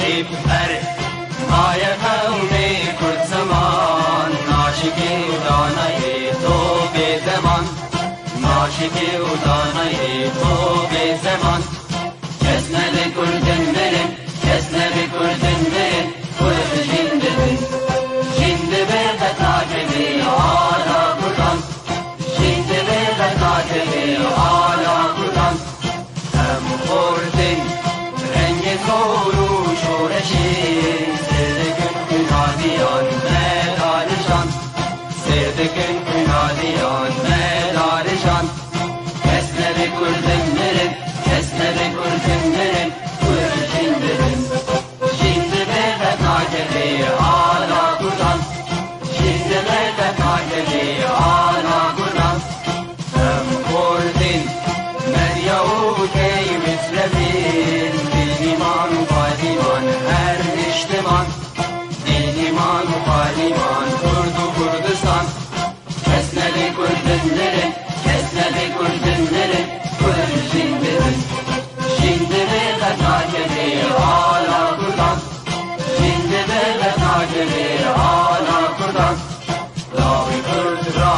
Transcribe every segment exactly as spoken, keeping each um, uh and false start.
Hep her maye qewmê Kurd ziman, naşikê û danayê to bê zeman, naşikê û danayê to bê zeman. Kes nebe Kurdin mirin, kes nebe Kurdin mirin, Kurd jin dibin. Jin dibe qet nakeve ala Kurdan, jin dibe qet nakeve ala Kurdan. Em xortin rengê zor û şoreşê, sêr dikin xwînaliyan me darijan, sêr dikin xwînaliyan me darijan. Kes nebe Kurdin mirin, kes nebe Kurdin mirin, Kurd jin dibin. Jin dibe qet nakeve ala Kurdan, jin dibe qet nakeve ala Kurdan. Em Kurdin, Medya û Keymislemîn, Dîniman û Padiman, her niştiman. Dîniman û Padiman, Kurd û Kurdistan. Kes nebe Kurdin mirin, kes nebe Kurdin mirin, Kurd jin dibin. Jin dibe qet nakeve ala Kurdan, jin dibe qet nakeve ala Kurdan. Lawê Kurd ra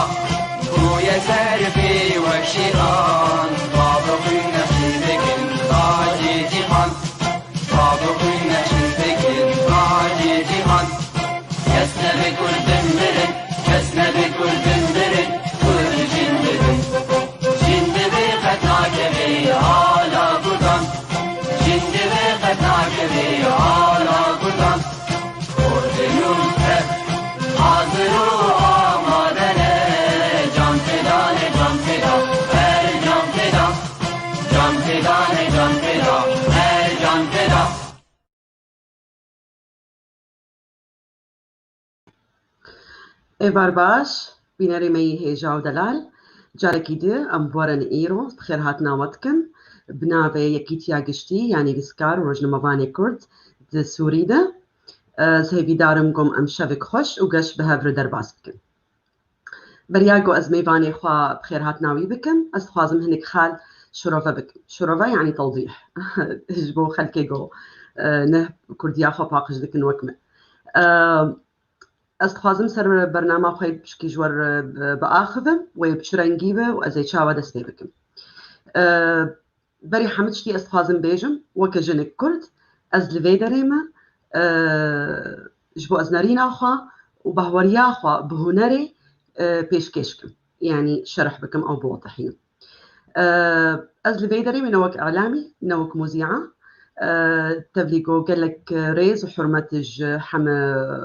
bûye ser pê wek şêran, bavê xwîn nexşîn dikin tacê cîhan, bavê xwîn nexşîn dikin tacê cîhan. Kes nebe Kurdin mirin, kes nebe Kurdin mirin, Kurd jin dibin. Jin dibe qet nakeve ala Kurdan, jin dibe qet nakeve ala Kurdan. Kurdin û Kurd hazir û amade ne, can feda ne, can feda, her can feda. Can feda ne, can feda, her can feda. Êvar baş, bînerê me yî hêja û delal. Carekî di em bi we re ne îro, bi xêr hatina we dikin. Bi navê Yekîtiya Giştî ya Nivîskar û Rojnamevanê Kurd di Sûrî de. Ez hêvîdar im ku em şevek xweş û geş bi hev re derbas bikin. Beriya ku ez mêvanê xwe bi xêrhatina wî bikim, ez dixwazim hinek xal şirove bikim. Şirove yanî tewdîh. Ji bo xelkê ku, e, ne kurdiya xwe paqij dikin wek min. E, ez dixwazim ser bernama xwe pişkî ji we re, e, biaxivim, wê bi çi rengî be û ez ê çawa dest pê bikim. E, Berî hemî tiştî ez dixwazim bêjim, weke jinik Kurd, ez li vê derê me, e, ji bo ez nerîna xwe û bahweriya xwe bi hunerê, e, pêşkêş kim. Yanî şerh bikim ew biwetihînim. E, ez li vê derê me ne wek îlamî, ne wek muzîa, e, tevlî ku gelek rêz û hurmet ji heme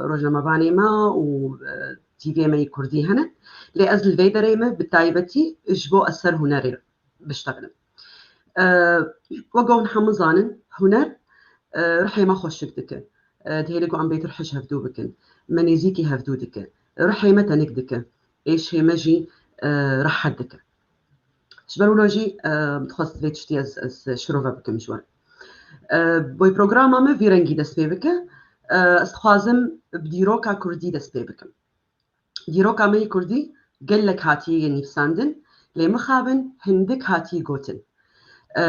rojnamevanê me û, e, T V'yê me yê kurdî hene. Lê ez li vê derê me bi taybetî ji bo ez ser hunerê biştexlim. E, wek hûn hemû zanin, huner, e, ruhê me xweşik dike. E, dihêle ku em bêtir hej hevdû bikin. Me nêzîkî hevdû dike. Ruhê me tenik dike. Êşê me jî, e, rehet dike. Ji ber wilo jî, e, dixwest vê tiştî ez, ez şirove bikim ji we. E, bo programa me vî rengî dest pê bike. E, ez dixwazim bi dîroka kurdî dest pê bikim. Dîroka me yê kurdî gelek hatiye nivîsandin, lê mixabin hindik hatiye gotin. E,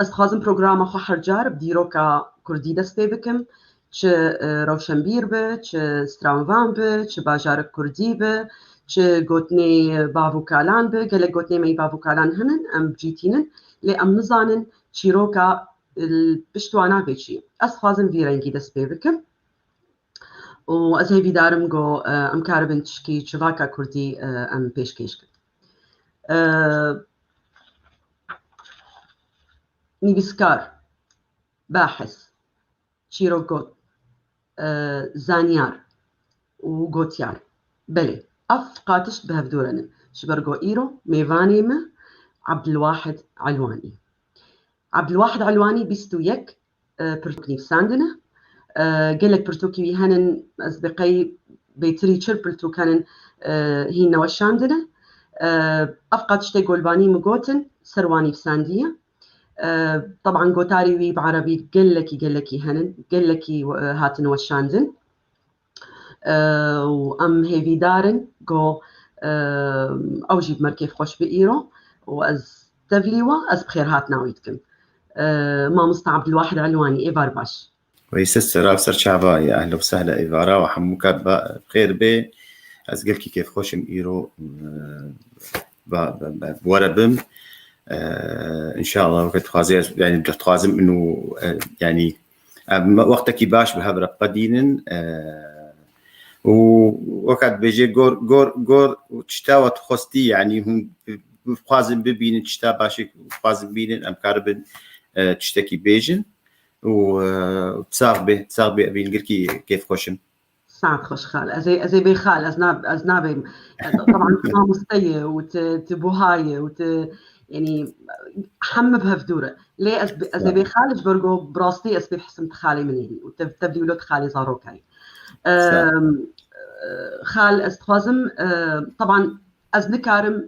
ez dixwazim programa xwe her car bi dîroka kurdî dest pê bikim. Çi, e, rewşenbîr be, çi stranvan be, çi bajarek kurdî be, çi gotinê bav û kalan be. Gelek gotinê me yê bav û kalan hene, em bi cî tînin, lê em nizanin çîroka, e, pişt wana bê çi ye. Ez dixwazim vî rengî dest pê bikim. û ez hêvîdar im ku, e, em karibin tişkî civaka kurdî, e, em pêşkêş kin. E, nivîskar, bahis, çîrokgot, e, zanyar û gotyar. Belê, ev qatiş bi hevdû re ne. Ji ber ku îro mêvanê me Abdulwahid Elwanî. Abdulwahid Elwanî bîst û yek, e, pirtûk nivîsandine. E, gelek pirtûkî wî henin, ez bi qey bêtirî çil pirtûk henin, e, hîn neweşandine. E, ev qat tiştê golbanî min gotin, ser wan nivîsandiye. E, teban gotarî wî bi erebî gelekî, gelekî henin, gelekî, e, hatin weşandin. E, û em hêvîdar in ku, e, ew jî bi me re kêfxweş bi îro û ez tevlî we, ez bi xêrhatina wî dikim. E, Mamosta Abdulwahid Elwanî, êvar baş. Weyse sera ser çava ya ehla û sehla êvara û hemû kat ba xêr bê. Ez gelkî kêfxweş im îro, e, ba, ba, ba, bi we re bim. E, înşallah weke dixwazê ez, yanî dixwazim inu, e, yanî, e, me-, wextekî baş bi hev re qedînin, e, û weke dibêje gor, gor, gor û tişta we dixwestî, yanî hûn bi-, bixwazin bibînin, tişta başê dixwazin bibînin, em karibin, e, tiştekî bêjin. û, e, sax bê, sax bê, evîn girkî kêfxweş im. Saet xweş xal. Ez ê, ez ê bê xal, ez na-, ez nabêm. E, taban tu mamoste ye û tu, tu buha ye û tu, yanî, hemî bi hev dûr e. Lê ez, ez ê bê xal, ji ber ku bi rastî ez pê his im tu xalê min î û tev-, tevlî wilo tu xalê zarokayî. Sağ ol. Em, e, xal, ez dixwazim, e, taban ez nikarim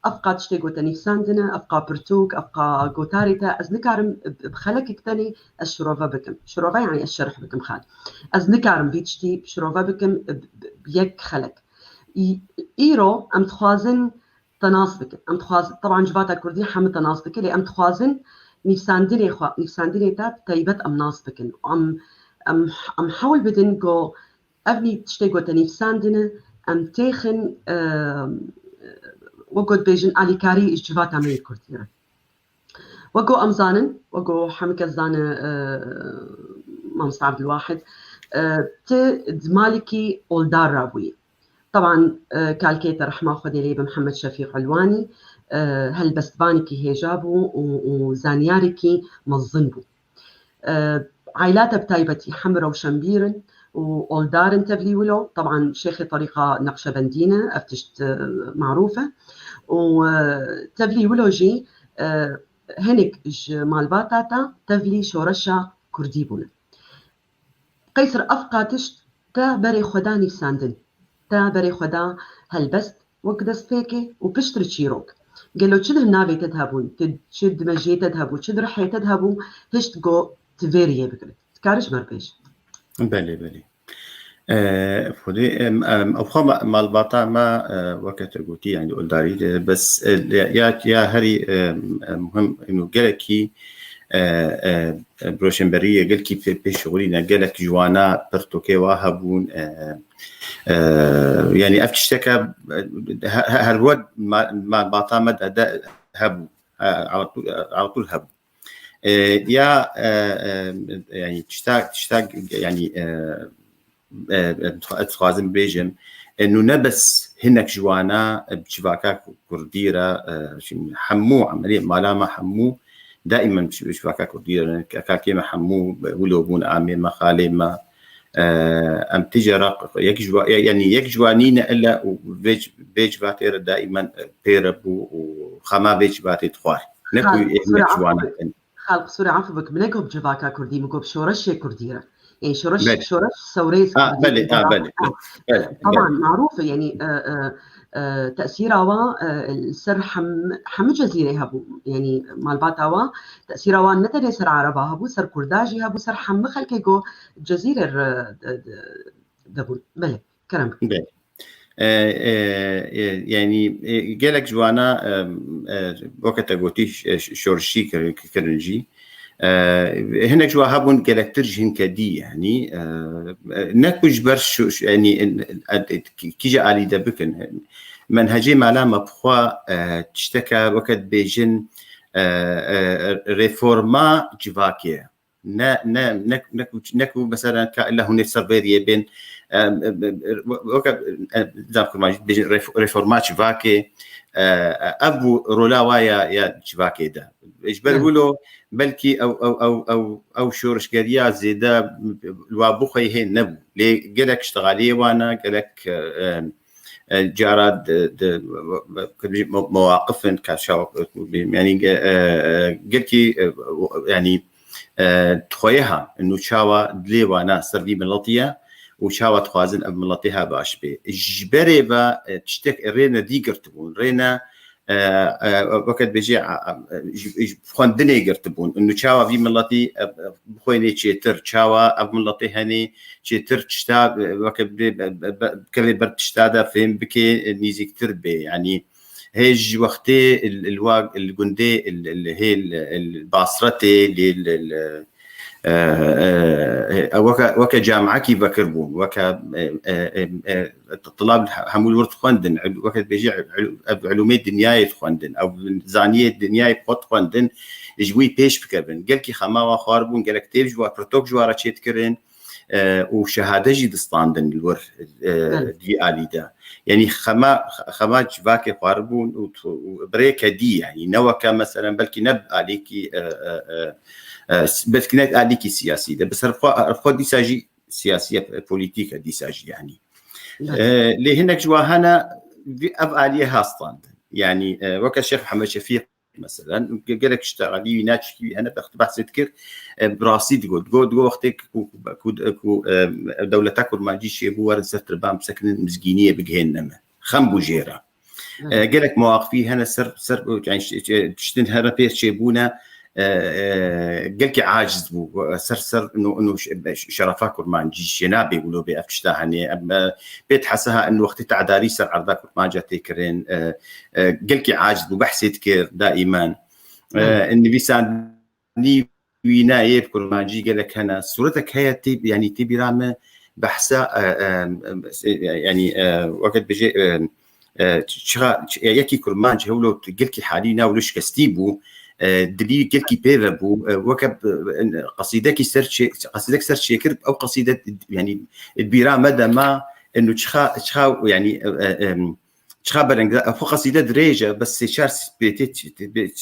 ev qa tiştê ku te nivîsandine, ev qa pirtûk, ev qa gotarê te, ez nikarim bi, bi xelekek tenê ez şirove bikim. Şirove, yanî ez şerh bikim xal. Ez nikarim vî tiştî şirove bikim bi, bi, bi yek xelek. Î-, îro em dixwazin te nas bikin. Em dixwazin, teban civata kurdî hemî te nas dike, lê em dixwazin nivîsandinê xwe, nivîsandinê te bi taybet em nas bikin. Em, em, em hewl bidin ku ev nî-, tiştê ku te nivîsandine, em têxin, e, wek ku dibêjin alîkarî ji civata me yê kurdî re. Wek ku em zanin, wek ku hemî kes zane, e, Mamoste Abdulwahid, e, tu di malekî oldar re bûyî. Teban, e, kalkê te rehma Xwedê lê be Mihemed Şefîq Elwanî, e, helbestvanekî hêja bû û, û zanyarekî mezin bû. E, aîla te bi taybetî hem rewşenbîr in û oldar in tevlî wilo. Teban şêxê terîqa Neqşebendî ne, ev tişt, e, marûf e. Û, e, tevlî wilo jî, e, hinek ji malbata te tevlî şoreşa kurdî bûne. Qeyser, ev qa tişt te berê xwe da nivîsandin, te berê xwe da helbest wek destpêkê û piştre çîrok. Gelo çi di navê te de hebûn, tu çi di mejiyê te de hebû, çi di rihê te de hebû, hişt ku tu vê riyê bigire? Dikarî ji me re bêje. Belê, belê. E, Xwedê, em, em, ev xwe ma-, malbata me, e, weke te gotî, yanî oldarî de, bes, e, ya, ya herî, e, e, muhim, ino gelekî, e, e, e, bi roşenberiyê gelkî pê, pêşxurîne, gelek ji wana pirtûkê wa hebûn, e, e, yanî ev tişteke, e, he-, he-, her wek ma-, malbata me de, de hebû, e, ala tûl, ala tûl hebû. E, ya, e, e, yanî tişta, tişta, yanî, e, e, e, ez dixwazim bêjim, e, nû ne bes hinek ji wana, e, bi civaka kurdî re, e, şimdi hemû emeliyê mala me hemû daîmen bi civaka kurdî re, kakê me hemû wilo bûn, amê me, xalê me, e, em tîcara yek ji wa-, ya-, yanî yek ji wanî ne illa û vê c-, vê civatê re daîmen, e, pê re bû û xema vê civatê dixwar. Ne ku hinek ji wana. Xal, qisûrê efû bik, min negot bi civaka kurdî, min got bi şoreşê kurdî re. Yanî şoreş, belê, şoreş sewreyê kurdî. Belê, a, belê, belê. Teban, marûf e, yanî, e, e, e, tesîra wa, e, li ser hem-, hemû cezîrê hebû. Yanî malbata wa, tesîra wa ne tenê ser Ereba hebû, ser Kurda jî hebû, ser hemû xelkê ku cezîrê re de, de, de bûn. Belê, kerem. Belê. E, e, e, yanî, e, gelek ji wana, e, e, weke te gotî, ş-, ş-, şorişî kir-, kirin jî. E, hinek ji wa hebûn gelektir ji hinke dî, yanî, e, e, ne ku ji ber şu, şu, yanî, e, e, e, kî-, kîje alî de bikin. Menhecê mala me bi xwe, e, tişteke weke dibêjin, e, e, reforma civakê ye. Ne, ne, ne, ne ku, ne ku mesela ka illa hûn ê ser vê riyê bên, em, em, em, weke, em, zam kurmancî bêjin ref-, reforma civakê, e, e, ev bû rola wa ya, ya civakê de. Ji ber wilo belkî ew, ew, ew, ew, ew şorişgeriya zêde li wa bixweyî hê nebû. Lê gelek ştixaliyê wan e, gelek, e, em, e, cara di, di, me-, mewaqif in ka çawa, yanî, e, e, gelkî, e, yanî, e, dixweye ha, nû çawa dilê wana ser vî miletî ye û çawa dixwazin ev miletê ha baş bê. Ji berê ve, e, tiştek rêne dî girtibûn, rêne, e, e, weke dibêjê, a, a, ji, ji xwendinê girtibûn. Nû çawa vî miletî, e, e, bixwênê çêtir, çawa ev miletê henê çêtir tişta, e, weke bê, be, be, be, bikevê ber tişta de fêm bikê, e, nîzîktir bê. Yanî hê ji wextê il, il wa, il gundê, il, il hê, il, il Basretê, lê, il, il, e, e, e, weke, weke camekî vekir bûn, weke, e, e, e, e, tilab hemû li wir dixwendin, weke dibêje, ev ilûmê dinyayê dixwendin, ev zaniyê dinyayê xwe dixwendin, ji wî pêş bikevin. Gelkî xema wan xwar bûn, gelek têv ji wa, pirtok ji wa re çêdikirin, e, û şehade jî distandin li wir, e, Evet. di vî alî de. Yanî xema, xema civakê xwaribûn û, û bi rêke dî, yanî ne weke, meselen, belkî ne bi alîkî, e, e, e, e, belkî ne alîkî siyasî de. Bi ser xwe, xwe dîsa jî siyasî ye, polîtîk e dîsa jî, yanî. Evet. E, lê hinek ji wa hene, vî, ev aliyê ha standin. Yanî, e, weke Şêx Mihemed Şefîq, meselen, ge-, gelek ji tealî wî, naçikî wî hene, bext-, behsê dikir, e, bi rastî digot. Digot, digot wextê ku, ku, ku, e, dewleta kurmancî çêbû, werin ser tirban bisekinin, mizgîniyê bigihênine me. Xem bû jê re. Evet. E, gelek mewaqifî hene ser, ser, yani, ş-, ş-, tiştin hene pêr çêbûne, e, e, gelkî aciz bû, ser, ser, ino, ino ş-, ş-, şerefa kurmancî jê nabê wilo bê ev tişta hene. Em, e, pê dihese ha, ino wextê te'darî ser erda kurmanca tê kirin, e, e, gelkî aciz bû, behsê dikir daîmen. E, Evet. nivîsandinî wî nayê bi kurmancî gelek hene. Sûretek heye tê, yanî tê bîra me behsa, e, e, e, yanî, e, weke dibêje, e, e, çixa, ç-, yekî kurmanc hewlo gelkî halî na wilo şikestî bû, e, dilî gelkî pê ve bû, e, weke, e, qesîdekî ser çê-, qesîdek ser çêkir, ew qesîde, yanî, bîra me de ma, eno çixa, çixa, yanî, e, e, em, çixa bereng, ev xwe qesîde dirêj e, bes sê çar bêtê,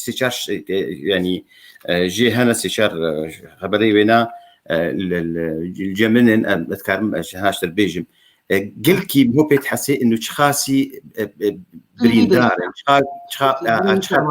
sê çar, e, yanî, e, jê hene sê çar, e, xeberê wêna, e, li, li, li cem min in, em, ez dikarim, e, hena ji te bêjim. E, gelkî ho pê dihesê ino çixasî, e, e, birîndar in, çixa, çixa, e, e, çixa,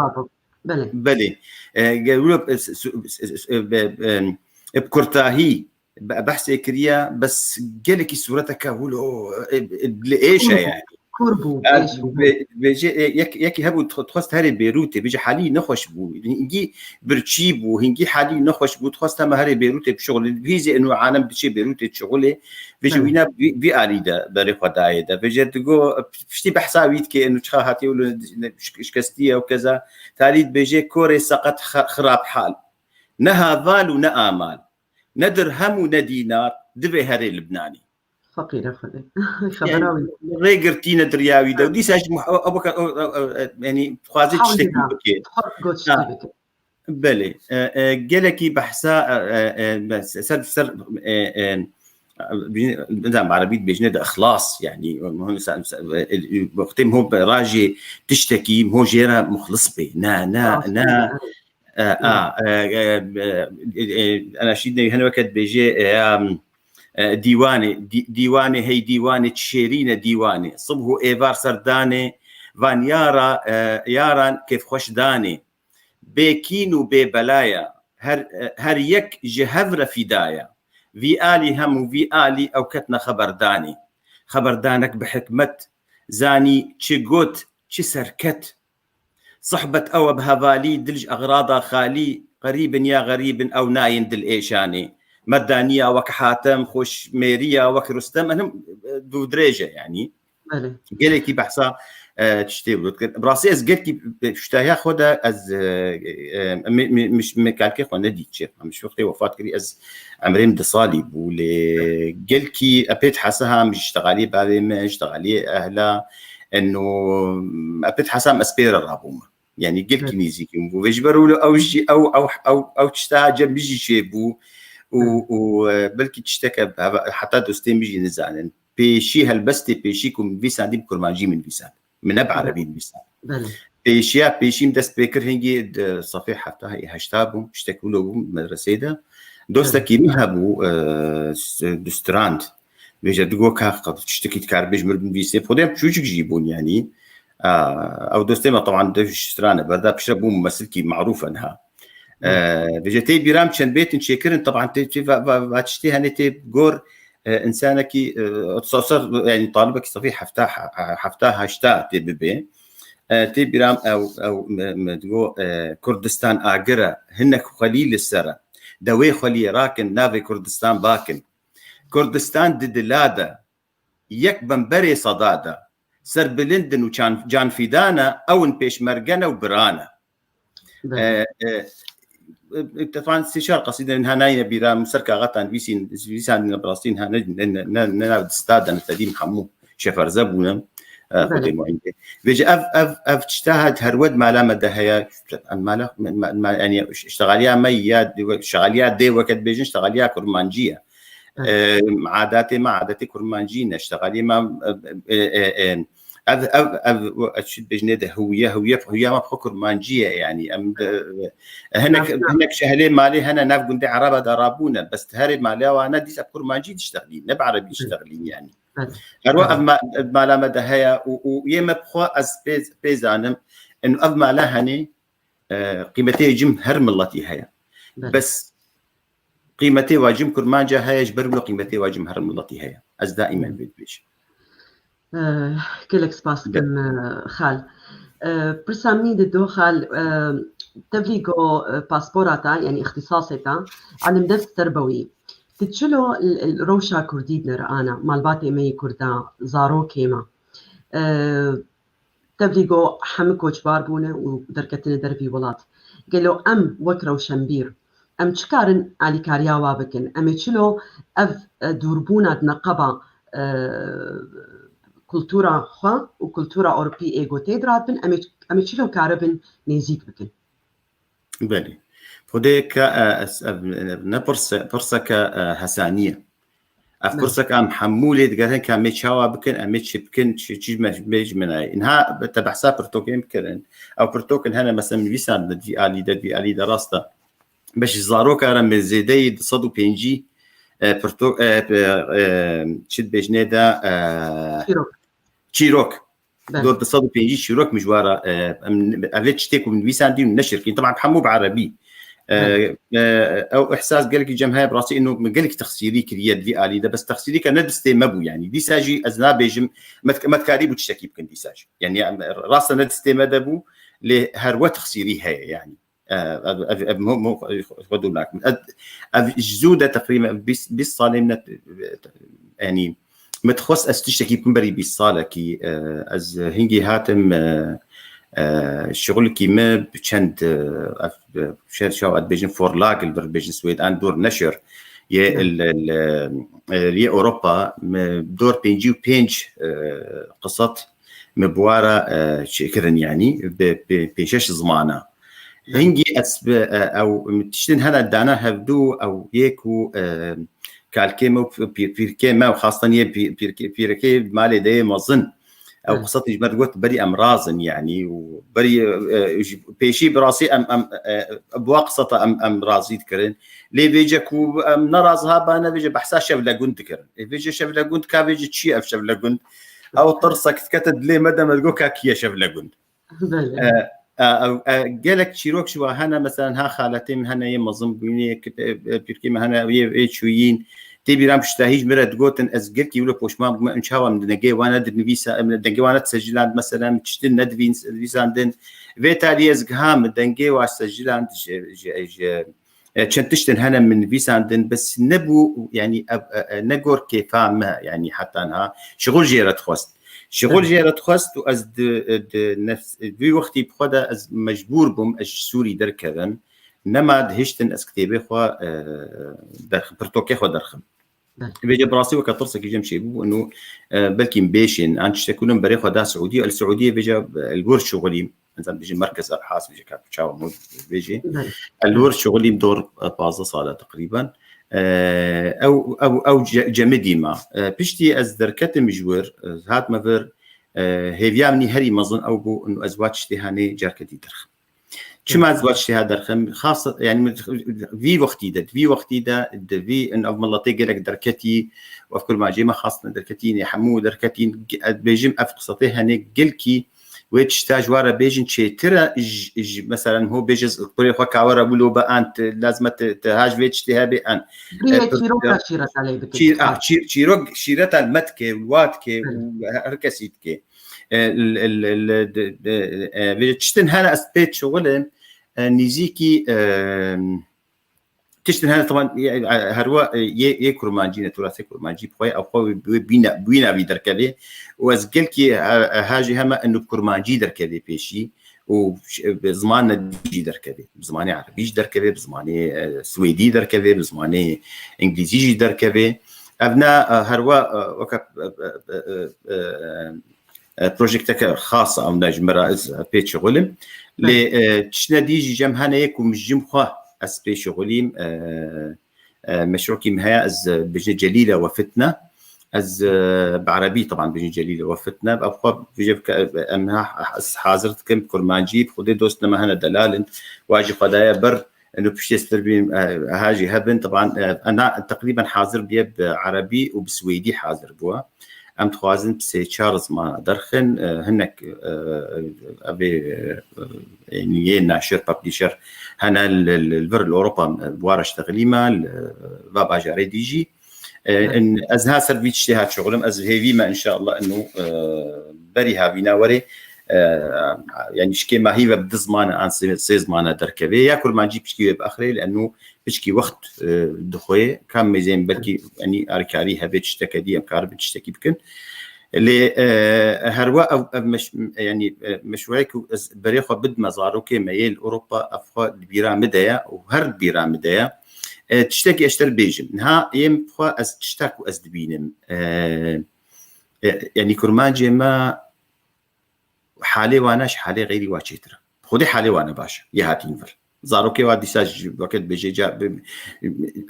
Belê. Belê. E, ge-, wilo, e, s-, s-, s-, s-, e, be-, em, e, bi kurtahî be-, behsê kiriye, bes gelekî sûreteke wilo, e, e, li êş e Kûr bû, yani. Kûr bû, E, êş bû. be-, bêje, e, yek-, yekî hebû dixwe-, dixwest herê Bêrûtê, bêje halî nexweş bû. Hingî birçî bû, hingî halî nexweş bû, dixwest heme herê Bêrûtê bişuxulê. Hîzê ino alem diçê Bêrûtê dişuxulê, bêje Belê. wîna vî, vî alî de berê xwe dayê de. Bêje digo, piştî behsa wî dike, ino çixa hatiye wilo şik-, şikestiye û keza. Talî dibêje, korê seqet xe-, xirab hal. Ne haval û ne amal. Ne dirhem û ne dînar, divê herê Libnanê. Feqîre Xwedê. Xebera wî. Rê girtîne dirya wî de. Û dîsa ji muh-, ew, ew, ew, ew, ew, e, yanî, dixwaze Hawl tiştekî dida. bike. Dixwest got Ha. tiştekî bike. Belê. E, e, gelekî behsa, e, e, e, ser, ser, e, e, nizam, erebî dibêjine de ixlas, yanî, e, wextê ho rajê tiştekî, ho jê re muxlis bê. Ne, ne, Rast ne. e, Evet. E, a, e, e, e, e, e, Enaşîd Newî hene weke dibêje, e, em, e, dîwanê, dî-, dîwanê hey dîwanê, çi şêrîn e dîwanê. Sibh û êvar ser danê, van yara, e, yaran kêfxweş danê. Bê kîn û bê belaya, her, e, her yek ji hev re fîda ya. Vî alî hem û vî alî ew ketne xeberdanê. Xeberdanek bi hikmet, zanî çi got, çi serket. Sohbet ew e bi hevalî, dil ji exrada xalî, qerîb in ya xerîb in, ew nayên dil êşanê. Merdaniya wek Hatem, xweşmêriya wek Rustem, enim, e, dû dirêj e, yanî. Belê. Gelekî behsa, e, tiştê wilo dikir. Bi rastî ez gelkî, e, ştahiya xwe de ez, e, e, me, me, me, me kalkê xwe nedît çê. Em ji wextê wefat kirî ez emrê min du salî bû, lê gelkî e pê dihese ha, em ji ştegaliyê bavê me, ştegaliyê ehla, eno, e pê dihese em ez pê re rabûme. Yanî gelkî Evet. nêzîkî min bû. Vê ji ber wilo ew jî, ew, ew, ew, ew tişta cem min jî çêbû û, Evet. û, e, belkî tişteke heva-, heta dostê min jî nizanin. Pêşî, helbestê pêşî ku min vîsandî, bi kurmancî min vîsand. Min ne bi Evet. erebî nivîsand. Belê. Pêşiya pêşî min dest pê kir, hingî di sefê hefta, heşta bûm, tiştek wilo bûm medreseyê de. Dostekî min hebû, e, s-, di strand. Bêje, digo, ka, ka tiştekî dikar bêj, min binivîsê. Xwedê em çûçik jî bûn, yanî. A, ew dostê me, teban, dev ji strane berda, piştre bû mumesilkî marûf e niha. E, Hı. Bêje, tê bîra min çend bêtin çêkirin, teban, tê, tê, va, va, va tiştê hene tê gor, e, însanekî, e, ser, yanî, talibekî sefî hefta, he-, hefta heşta tê bibe. E, tê bîra min ew, ew, me, me digo, e, Kurdistan agir e, hinek xwelî li ser e. Dewê xweliyê rakin, navê Kurdistan bakin. Kurdistan di dila de, yek bemberê seda de, serbilind in û can, canfîdan e, ew in pêşmerge ne û biran e. Belê. E, e, e, e, tevan sê çar qesîde niha nayîne bîra min ser kaxetan nivîsîn, nivîsandine bi rastî niha ne, ne, ne, ne, ne nav dista de ne tedîm hemû şeferze bûne. E, Xwedê muîn bê. Vêce ev, ev, ev tişta hat her wed mala me de heye. Em mala, me, me, me, yanî şexaliya me ya, şexaliya dê weke dibêjin, şexaliya kurmancî ye. E, adatê me, adatê kurmancî ne, şexaliyê me, e, e, e, e, ev, ev, ev, ev çi dibêjinê de hûye, hûye, hûya me xwe kurmancî ye, yanî em de, e, hinek, hinek şehlê malê hene nav gundê Ereba de rabûne, bes herê malê wana dîsa kurmancî diştexlîn, ne bi Erebî diştexlîn yanî. Her wa ev ma-, ev mala me de heye û, û yê me bi xwe ez pê, pê zanim, eno ev mala henê, e, qîmetê cim her miletî heye. Bes qîmetê wa cim kurmanca heye, ji ber wilo qîmetê wa cim her miletî heye. Ez daîmen vê dibêjim. E, gelek spas dikim, e, xal. E, pirsa min de do xal, e, tevlî go, e, paspora ta, yanî îxtîsasê ta, elim dest ser bewî. Ti çilo l-, l-, rewşa kurdî dinere ana, malbatê me yê kurda, zarokê me. E, Tevlî go hemû koçbar bûne û derketine dervî welat. Gelo em wek rewşenbîr, em çi karin alîkariya wa bikin? Em ê çilo ev, e, dûrbûna di neqeba, e, kultura xwe û kultura Ewropî ê go tê diratbin, em ê, em ê çilo karibin nêzîk bikin? Belê. Xwedê ke, e, ez, ev, ne pirse-, pirseke, e, hesanî ye. Ev pirsek em hemû lê digerin ke em ê çawa bikin, em ê çi bikin, çi, çi me, me ji min ayê. Niha te behsa pirtokên bikirin. Ew pirtokin hene, mesela min nivîsandin di vî alî de, di vî alî de rast e. Beş zaroka re min zêdeyî du sed û pêncî, e, pirtok, e, e, e, çi dibêjinê de, e, çîrok. Dor du sed û pêncî çîrok min ji we re, e, em, ev ê tiştê ku min nivîsandî û neşir kirî. Teban hemû bi erebî. E, e, ew ihsas gelekî cem heye, bi rastî ino min gelekî texsîrî kiriye di vî alî de, bes texsîrî ke ne distê me bû yanî. Dîsa jî ez nabêjim, me, me dikarîbû tiştekî bikin dîsa jî. Yanî em, rast e ne distê me de bû, lê her we texsîrî heye yanî. E, ev, ev, ev, mo, mo, xwe dûr nakim. Ev, ev ji zû de teqrîben bîst, bîst salê min e, yanî, min dixwest ez tiştekî bikim berî bîst salekî, e, ez hingî hatim, e, e, şixulekî min bi çend, e, ev, e, şe-, şawa dibêjin forlag li vir dibêjin Swêd, an dor neşir yê, Hı. il, il, e, yê Ewropa, min dor pêncî û pênc, e, qisat min bi wa re, e, çêkirin, yanî bi, bi pêşeş zimana. Hı. Hingî ez bi, e, ew tiştin hene dana hevdû, ew yê ku, e, kalkê me û pîr-, pîrkê me û xastan yê pî-, pîrkê, pîrekê malê de yê mezin. Ew Hı. qisatî ji me digot berî em razin, yanî û berî, e, ji pêşî bi rastî em, em, e, bi wa qisata em, em razî dikirin. Lê vêce ku em neraz ha ba ne vêce behsa şevlegund dikirin. Ê vêce şevlegund ka vêce çi ye ev şevlegund? Ew tirsek dikete dilê me de me digot ka kî ye şevlegund. Belê. E, e, e, e, gelek çîrok ji wa hene, mesela ha xaletê min hene yê mezin bûyînê, yê ki-, e, e, pîrkê min hene yê, yê çûyîn. Tê bîra min pişta hîj min re digotin, ez gelkî wilo poşman bûme, em çawa min dengê wan nedinivîsa, em dengê wan nediseciland, mesela min tiştin nedivîn-, nivîsandin. Vê talî ez giha min dengê wa seciland ji, ji, ji, E, çend tiştin hene min nivîsandin, bes nebû, yanî ev, e, e, ne gor kêfa me, yanî heta niha. Şixul jê re dixwest. Şixul Evet. jê re dixwest û ez di, di nefs-, vî wextî bi xwe de ez mecbûr bûm, ez ji Sûrî derkevim. Nema dihiştin ez kitêbê xwe, e, derxim, pirtokê xwe derxim. Belê. Vêce bi rastî weke tirsekî cem çêbû, û, e, belkî bêşên, an tiştek kulin berê xwe da Siûdî, el Siûdiyê vêce, e, li wir şixulî. Nizam bêjin merkez Ebhas bêje ka çawa mod bêjê. Belê. El wir şixulî dor, e, pazdeh sala teqrîben. E, ew, ew, ew ce-, cemidî ma. E, piştî ez derketim ji wir, e, hatime vir, e, hêviya min herî mezin ew bû, û ez wa tiştê hanê carketî derxim. Çima ez wa tiştê ha derxim? Xas, yani, vî wextî de, vî wextî de, di vî, in ev miletê gelek derketî, û ev kurmancê me xastin derketî, ne hemû derketîn, ez bêjim ev qisatê henê gelkî, wê tişta ji wa re bêjin çêtir e, ji, ji, mesela, ho bêje kurê xwe ka were wilo be an, lazim e te, te ha ji vê tiştê hebe an. Biriye E, çîroka şîreta lê bike. Çîr-, ah, çîr-, çîrok şîreta me dike, wa dike, Hı. û her kesî dike. E, l-, l-, l-, de, de, e, vê tiştin hene ez pê şixulim, e, nîzîkî, e, Tiştin hene, teban, e, e, her wa, e, yê, yê kurmancî ne, turasê kurmancî, bi xwe, ew xwe wê, wê bîna, bîna vî derkevê. Û ez gelkî, e, e, ha jî heme eno bi kurmancî derkevê pêşî. û bi zimanê dî jî derkeve. Bi zimanê erebî jî derkeve, bi zimanê, e, swêdî derkeve, bi zimanê îngilîzî jî derkeve. Ev ne, e, herwa, e, weke, e, e, e, e, e, projekteke xas e, ew ne ji me re ez pê şixulim. Lê, e, tiştine dî jî cem hene ye ku min jim xwe ez pê şixulîm, e, e, meşrokî min heye, ez, e, bêjin Celîle we fitne. Ez, e, bi erebî, teban, bêjin Celîle we fitne. Ev xwe bêje bike, e, em ha-, ez hazir dikim kurmancî, bi Xwedê dostine me hene delal in. Wa jî xwe daye ber, eno piştê stir bîm, e, ha jî hebin. Teban, e, ena teqrîben hazir bûye bi erebî û bi swêdî hazir bûye. Em dixwazin bi sê çar zimana derxin, e, hinek, e, evê, e, e, yê naşir, publisher hene li, li, li vir li Ewropa, e, bi wa re ştexilî me, li, va bajarê dî jî. E, in, ez ha ser vî tiştê ha şixulim, ez hêvî me înşallah ino, e, berî havîna werê, e, yanî şikê ma hî ve bi du zimane an sê, sê zimane derkevê. Ya kurmancî pişkî wê biaxirê, li eno pişkî wext, e, dixwe, kam mêzên belkî, yanî, alîkarî hebe, tişteke dî em karibin tiştekî bikin. Lê, e, herwa ev, ev meş-, yanî, e, meşruê ku ez berê xwe bidime zarokê me yê li Ewropa, ev xwe di bîra min de ye û her di bîra min de ye. E, tiştekî ez ji te re bêjim. Niha yê min xwe ez tiştek ku ez dibînim. E, e, yanî kurmancê me halê wan e, ji halê xeyrî wa çêtir e. Xwedê halê wan e baş e, yê hatîn vir. Zarokê wa dîsa ji weke dibêje ca, bi-,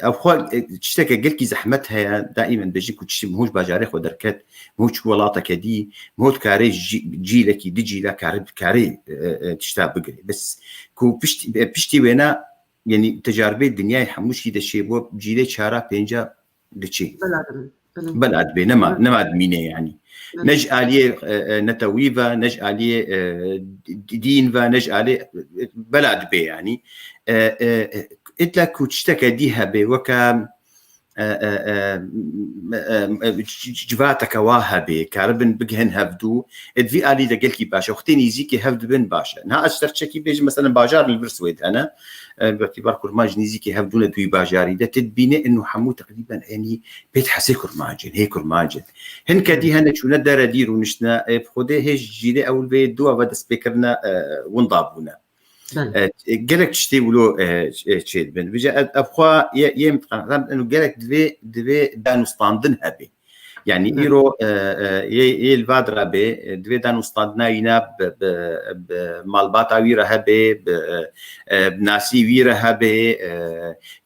ev xwe, e, tişteke gelkî zehmet heye, daîmen dibêjin ku tiştê min hûn ji bajarê xwe derket, min hûn çû welateke dî, min hûn dikarê ji cîlekî, du cîla karê, karê, e, e, tişta bigirê. Bes ku pişt-, e, piştî wêna, yanî tecaribê dinyayê hemû şî de çêbû, cîlê çara, pênca diçê. Bela dibin. Bela. Bela dibê, nema, nema dimîne yanî. Bela. Ne ji aliyê, e, e, netewî ve, ne ji aliyê, e, d-, dîn ve, ne ji aliyê, e, bela dibê yanî. E, e, e, îtla ku tişteke dî hebe, weke, e, e, e, m-, e, e, c-, c-, civateke wa hebe, karibin bigihin hevdû, e, di vî alî de gelkî baş e. Wextê nîzîkî hev dibin baş e. Niha ez ji te re çekî bêjim, meselen, bajar li vir Swêd hene, e, bi îtîbar kurmanc nîzîkî hevdû ne di wî bajarî de, tu dibîne ino hemû teqrîben enî pêt hesê kurmanc in, hê kurmanc in. Hinke dî hene çûne dere dî rûniştine, e, bi Xwedê hê ji cîlê ewil vê du ava dest pê kirine, e, winda bûne. Belê. E, gelek tiştê wilo, e, ç-, e, çê dibin. Vêca ev, ev xwe ye, yê min diqeneqen, ino gelek divê, divê danûstandin hebe. Yanî Belê. îro, e, e, yê, yê li va dira bê, e, divê danûstandina wîna bi, bi, bi malbata wî re hebe, bi, e, e, bi nasî wî re hebe, e,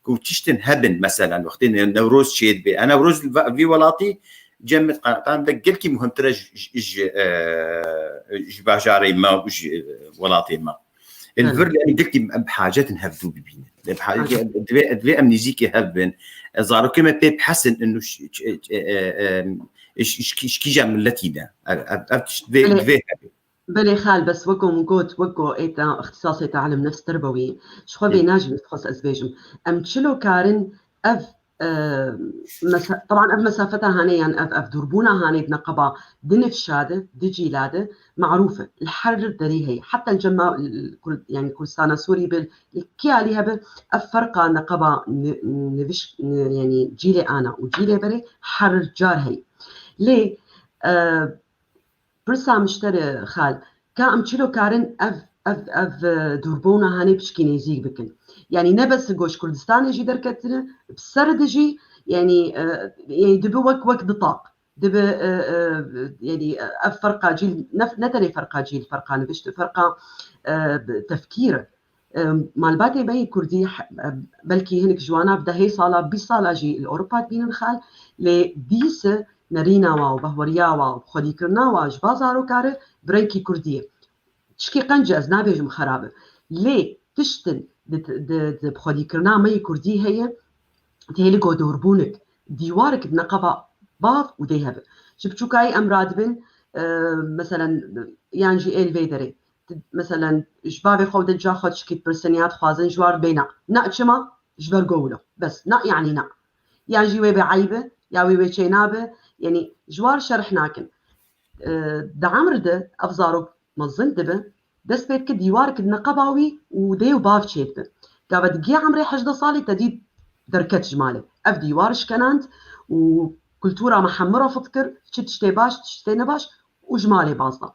ku tiştin hebin, meselen, wextê Ne-, Newroz çê dibe. E, Newroz li va-, vî welatî cem min diqeneqen de gelkî muhimtir e ji, ji, ji, e, ji bajarê me û ji, e, welatê me. Li Belê. vir, yanî, gelkî em bi hacet in hevdû bibînin. Em bi hacet, Belê. divê, divê em nêzîkî hev bin. E, zarokê me pê bihesin ino ş-, ş-, e, e, e, ş-, ş-, ş-, kîja miletî ne. Ev, ev, ev tişt divê, Belê. divê hebe. Belê xal, bes weko min got, weko ê te, îxtisasê te ilim nefs terbewî. Ji xwe Hı. vê najim, dixwest ez bêjim. Em çilo karin ev, e, mesa-, teban ev mesafeta hanê yan ev, ev dûrbûna hanê di neqeba di nifşa de, di cîla de, marûf e. Li her derî heye. Heta li cem ma-, li Kur-, yanî Kurdistana Sûrî be, li kî alî hebe, ev ferqa neqeba ni-, niviş-, ni-, yanî cîlê ana û cîlê berê her car heye. Lê, e, pirsa min ji te re xal, ka em çilo karin ev, ev, ev, e, dûrbûna hanê piçkî nêzîk bikin. Yanî ne bes goş Kurdistanê jî derketine, bi ser de jî, yanî, e, yanî dibe wek, wek du taq. Dibe, e, e, yanî, e, ev ferqa cîl, ne, ne tenê ferqa cîl, ferqa nivişt, ferqa, e, tefkîr. E, malbatê me yê Kurdî, he-, e, belkî hinek ji wana bi dehê sala, bîst sala jî li Ewropa dibînin xal, lê dîse nerîna wa û behweriya wa û xwedîkirina wa ji ba zaroka re bi rengkî Kurdî ye. Tişkî qenc e, ez nabêjim xerab e. Lê tiştin di, di, di xwedîkirina me yê Kurdî heye, tê li godûrbûnik, dîwarek di neqeba bav û dê hebe. Ji biçûkayî em radibin, e, meselen, yan jî ê li vê derê. Ti, meselen, ji bavê xwe de ca xwe tişkî dipirsin ya dixwazin ji war bê na. Na çima? Ji ber go wilo. Bes, na yanî na. Yan jî wê bê eyb e, ya wê wê çê nabe. Yanî ji war şerh nakin. E, di emr de ev zarok mezin dibe, dest pê dike dîwarek di neqeba wî û dê û bav çêdibe. Gava di gê emrê hejdeh salî te dî derket ji malê. Ev dîwar şkenand û kultura me hemû refid kir, çi tiştê baş, tiştê nebaş û ji malê baz da.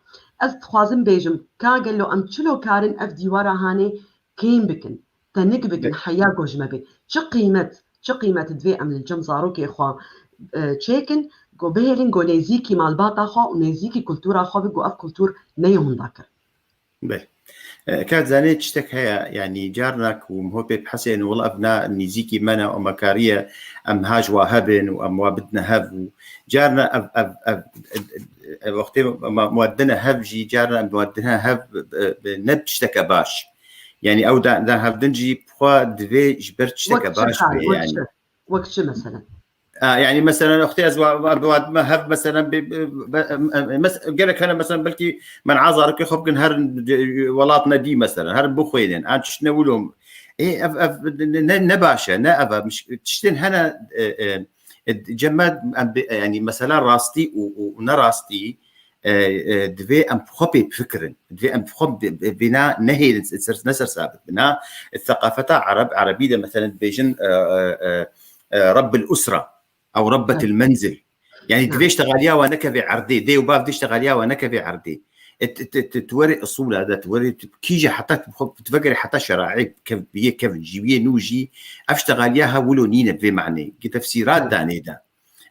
Ez dixwazim bêjim, ka gelo em çilo karin ev dîwara hanê kêm bikin, tenik bikin, heya ku ji me bê. Çi qîmet, çi qîmet divê em li cem zarokê xwe, e, çêkin, ku bihêlin ku nêzîkî malbata xwe û nêzîkî kultura xwe bi, ku ev kultur neyê hunda kir. Belê. E, ka dizanê tiştek heye, yanî carna ku em ho pê bihesên, wela ev na nîzîkî me ne, ema kariye em ha ji wa hebin û em wa bidine hev û carna ev, ev, ev, ev, ev wextê me, me wa dine hev jî, carna em wa dine hev, e, e, ne bi tişteke baş. Yanî ew da, da hevdin jî bi xwe divê ji ber tişteke Wek çi baş hal, bê wek yanî. çi? Wek çi mesela? A, yanî mesela wextê ez wa, wa, wa dime hev mesela bi, bi, bi, em, em, mes-, gerek hene mesela belkî men'a zarokê xwe bikin herin, e, welatine dî mesela, herin bixwênin, an tiştine wilo. Ê, ev, ev ne, ne, ne baş e, ne ev e, miş-, tiştên hene, e, e, e, cem me, em bi, yanî mesela rastî û, û, û ne rastî, e, e, divê em bi xwe pê bifikirin. Divê em bi xwe bi, bi, bina nehêlin, ser, ne sersabit bina. Seqafeta Ereb, Erebî de mesela dibêjin, e, e, e, e, Rebbul Usra ew Rebbetil Menzil. Yanî divê ştexaliya we nekeve erdê, dê û bav dê ştexaliya we nekeve erdê. E, tu, tu, tu, tu werê usûla de, tu werê tu, kîje heta tu xwe, tu vegerê heta şeraî, kev, biyê kev, jî biyê nû jî, ev ştexaliya ha wilo nîne bi vê manê. Ki tefsîrat danê de.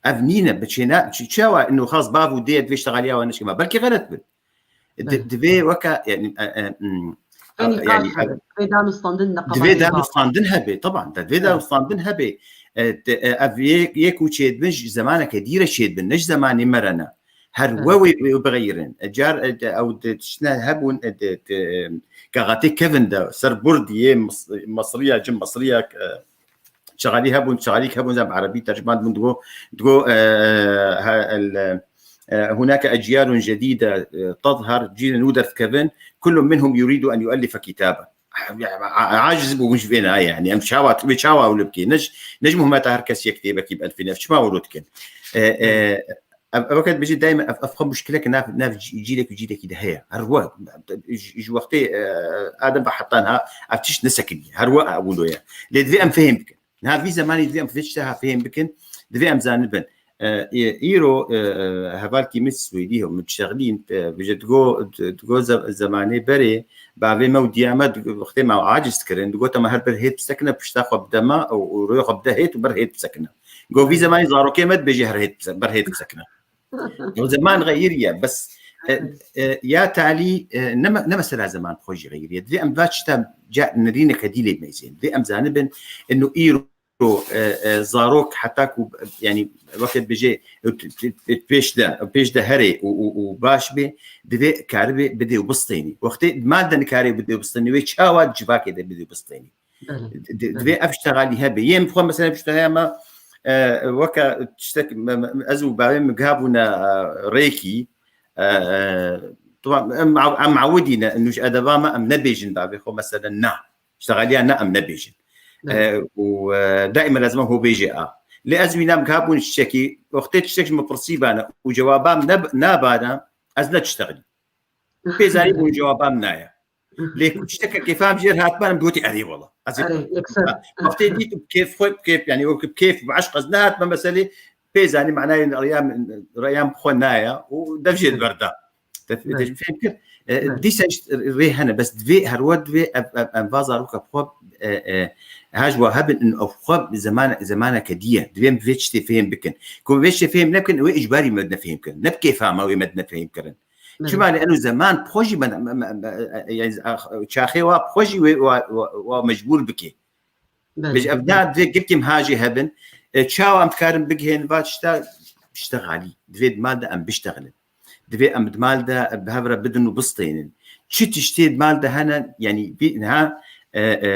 Ev nîne, bi çêna, çi-, çawa ino xas bav û dê divê ştexaliya we neşkima. Belkî xelet bin. Di-, Belê. Divê weke, yani, e, e, mm, Vê nîqaş yani, hebe, e, divê danûstandin neqebanê divê bav. danûstandin hebe, taban, de divê Evet. danûstandin hebe. E, te, e, ev yê, yê ku çêdibin ji zemaneke dîre çêdibin, ne ji zemanê me re ne. Her Evet. we wê, wê bixeyirin. E, car, e, de, ew de tiştine hebûn, e, de, de, e, kaxatê kevin de, ser burdiyê, Mis-, Misriya, cin Misriya, e, Çixalî hebûn, çixalîk hebûn, zem erebî tercüman dibûn, digo, digo, e, he, el, e, hunake eciyalun cedîde, e, tezher, cîlên nû derdikevin, kullun minhum yuridu en yuellife kitaben. Ya, a-, a-, aciz bûbûn ji vê nayê, yani, em çawa, wê çawa wilo bikê? Ne ji, ne ji muhimeta her kes yek têbekî bielfîne, ev çima wilo dikin? E, e, Ev, ev weke dibêje daîmen ev, ev xwe muşkileke nav, nav cî-, cîlek û cîlekî de heye. Her we, ji, ji wextê, e, Adem ve heta niha ev tişt nesekiniye. Her we wilo ye. Lê divê em fêm bikin. Niha vî zemanî divê em vê tişta ha fêm bikin, divê em zanibin. E, e, îro, e, e, hevalkî min Swêdî ye, min diştexilîn, e, bêje digo, digo ze-, zemanê berê, bavê me û diya me, wextê me aciz dikirin, digote me her ber hêt bisekine, pişta xwe bide me û, û rûyê xwe bide hêt û ber hêt bisekine. Go vî zemanî zarokê me dibêje her hêt bise-, ber hêt bisekine. Ew zeman xeyiriye, bes, e, e, ya talî, e, ne me-, ne mesela zeman bi xwe jî xeyiriye. Divê em va tişta ca nirîneke dî lê meyzên. Divê em zanibin, ino îro, e, e, zarok heta ku, yani, weke dibêje, e, t-, t-, t-, pêş de, pêş de herê û, û, û baş bê, divê karibê bidê û bistênî. Wextê mal de nikarê bidê û bistênî, wê çawa di civakê de bidê û bistênî? Belê. Di-, di-, Belê. Divê ev ştexalî hebe. Yên bi xwe mesela pişta heye me, e, weke tiştek me, me, ez û bavê min gihabûne, e, rêkî, e, e, tamam, em, em ewidî ne, inu ji edeba me em nebêjin bavê xwe mesela na. Ştexaliya na em nebêjin. Belê. E, û, e, daîme lazim e ho bêje a. Lê ez wî nam gihabûn tiştekî, wextê tiştek ji min pirsî bane û cewaba min ne, nabane, ez ne tiştexilî. Pê zanî bûn cewaba min naya. Lê ku tişteke kêfa min jêr hatman, em gotî, "Erê wela." Ez ê Erê, yekser. Ha, wextê dît bi kêf xwe, bi kêf, yani, wek bi kêf, bi eşq ez nehatme meselê, pê zanî manayê reya min, reya min bi xwe naya û dev jê Evet. berda. Te, te Evet. fêm kir. E, Evet. Dîsa işte rê hene, bes divê, her we divê ev, ev, em va zaroka bi xwe, e, e, ha ji wa hebin, in ev xwe zeman, zemaneke diye. Divê em vê tiştê fêm bikin. Ku vê tiştê fêm nekin, wê icbarî me dine fêm kirin. Ne bi kêfa me wê me dine fêm kirin. Belê. Çima lê eno zeman bi xwe jî me, me, me, me, e, e, yani, ah, çaxê wa bi xwe jî wê wa, wa, wa mecbûr bike. Belê. Bêje ev da divê girkî em ha jî hebin. E, çawa em dikarin bigihên va tişta, tişta xalî. Divê di mal de em biştexilin. Divê em di mal de bi hev re bidin û bistênin. Çi tiştê di mal de hene, yani, vî, niha, e, e,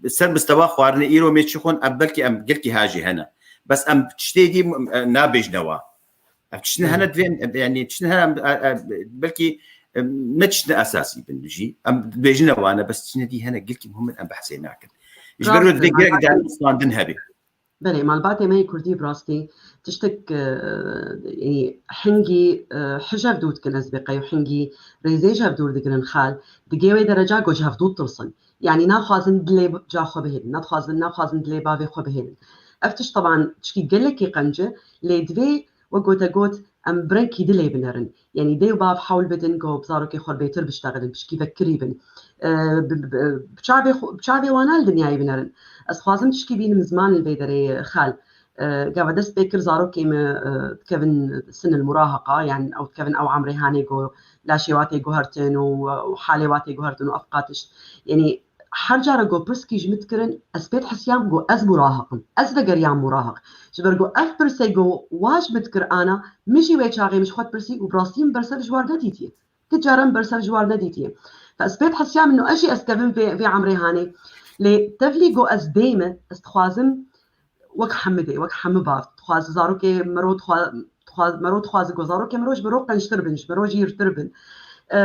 e, ser mistewa xwarinê îro mê çi xwin, em belkî em girkî ha jî hene. Bes em tiştê dî, e, nabêjne wa. Ev tiştin hene divê em, em, yani tiştin hene em, e, e, belkî, em, ne tiştin esasî bin jî. Em dibêjine wane, bes tiştin dî hene gelkî muhim in, em behsê nakin. Ji ber wê Rast e, divê gerek malbatê danûstandin hebe. Belê, malbatê me yê Kurdî bi rastî tiştek, e, yani hingî, e, hije ev dûr dikin ez bê qey û hingî rêzê ji ev dûr digirin xal. Digê wê dereca ku ji hev dûr tirsin. Yani naxwazin dilê ca xwe bihêlin, naxwazin, naxwazin dilê bavê xwe bihêlin. Ev tişt teban tişkî gelekî qenc e, lê divê Wek gote got, em bi rengkî dilê binerin. Yanî dê û bav hewl bidin ku bi zarokê xwe bêtir biştexilin, pişkî vekirî bin. E, bi, bi, bi çavê xwe, bi çavê wana li dinyayê binerin. Ez xwazim tişkî bînim ziman li vê derê xal. E, gava dest pê kir zarokê me, e, dikevin sin el murahiqa, yan ew dikevin ew emrê hanê ku laşê wa tê guhertin û, û halê wa tê guhertin û ev qatiş. Yanî her cara ku pirskî ji min dikirin, ez pê dihesiyam ku ez murahaq im. Ez vegeriyam murahaq. Ji ber ku ev pirsê ku wa ji min dikir ana, min jî wê çaxê min ji xwe dipirsî û bi rastî min bersev ji war nedîtiye. Ti cara min bersev ji war nedîtiye. Fe ez pê dihesiyam ino ez jî ez kevim vê, vê emrê hanê. Lê tevlî ku ez dê me, ez dixwazim wek hemidê, wek hemi bav. Dixwaz zarokê mero dixwa-, dixwaz, mero dixwaze ku zarokê mero ji mero qençtir bin, ji mero jîrtir bin. E,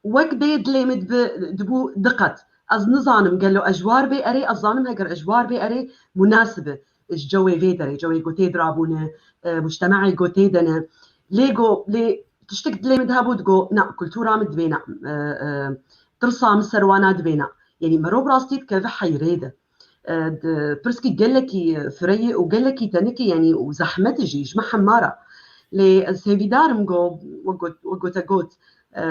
wek bê dilê min dibi, dibû diqet. Ez nizanim gelo ez ji war bê erê, ez zanim heger ez ji war bê erê munasib e. Ji cewê vê derê, cewê ku tê dirabûne, e, mujtemaê ku tê de ne. Lê go, lê tiştek dilê min de hebû digo, na, kultura min dibê na, e, e, tirsa min ser wana dibê na. Yanî mero bi rastî dikeve heyrê de. E, di, pirskî gelekî fireyê û gelekî tenekî, yanî û zehmet jî ji me hemara. Lê ez hêvîdar im ku, wek got, wek gote got, e,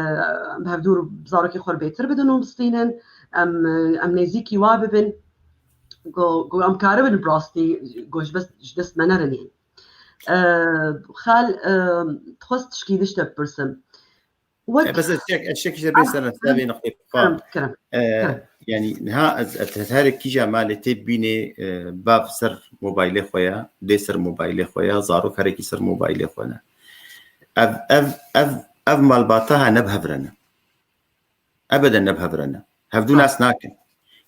em bi hevdû bi zarokê xwe bêtir bidin û bistînin, em, em nêzîkî wa bibin, ku, ku em karibin bi rastî, ku ji bes-, ji dest me nerin yên. E, xal, e, dixwest tişkî dişte bipirsim. Wek E, bes ez çek, ez çek işte ben sana, sana bir noktayı Kerem, kerem, E, kerem. Yani niha ez, ez her kîja malê tê bînê, e, bav ser mobaylê xwe ya, dê ser mobaylê xwe ya, zarok herekî ser mobaylê xwe ne. Ev, ev, ev, ev malbata ha ne bi hev re ne. Ebeden ne bi hev re ne. Hevdû Ha. nas nakin.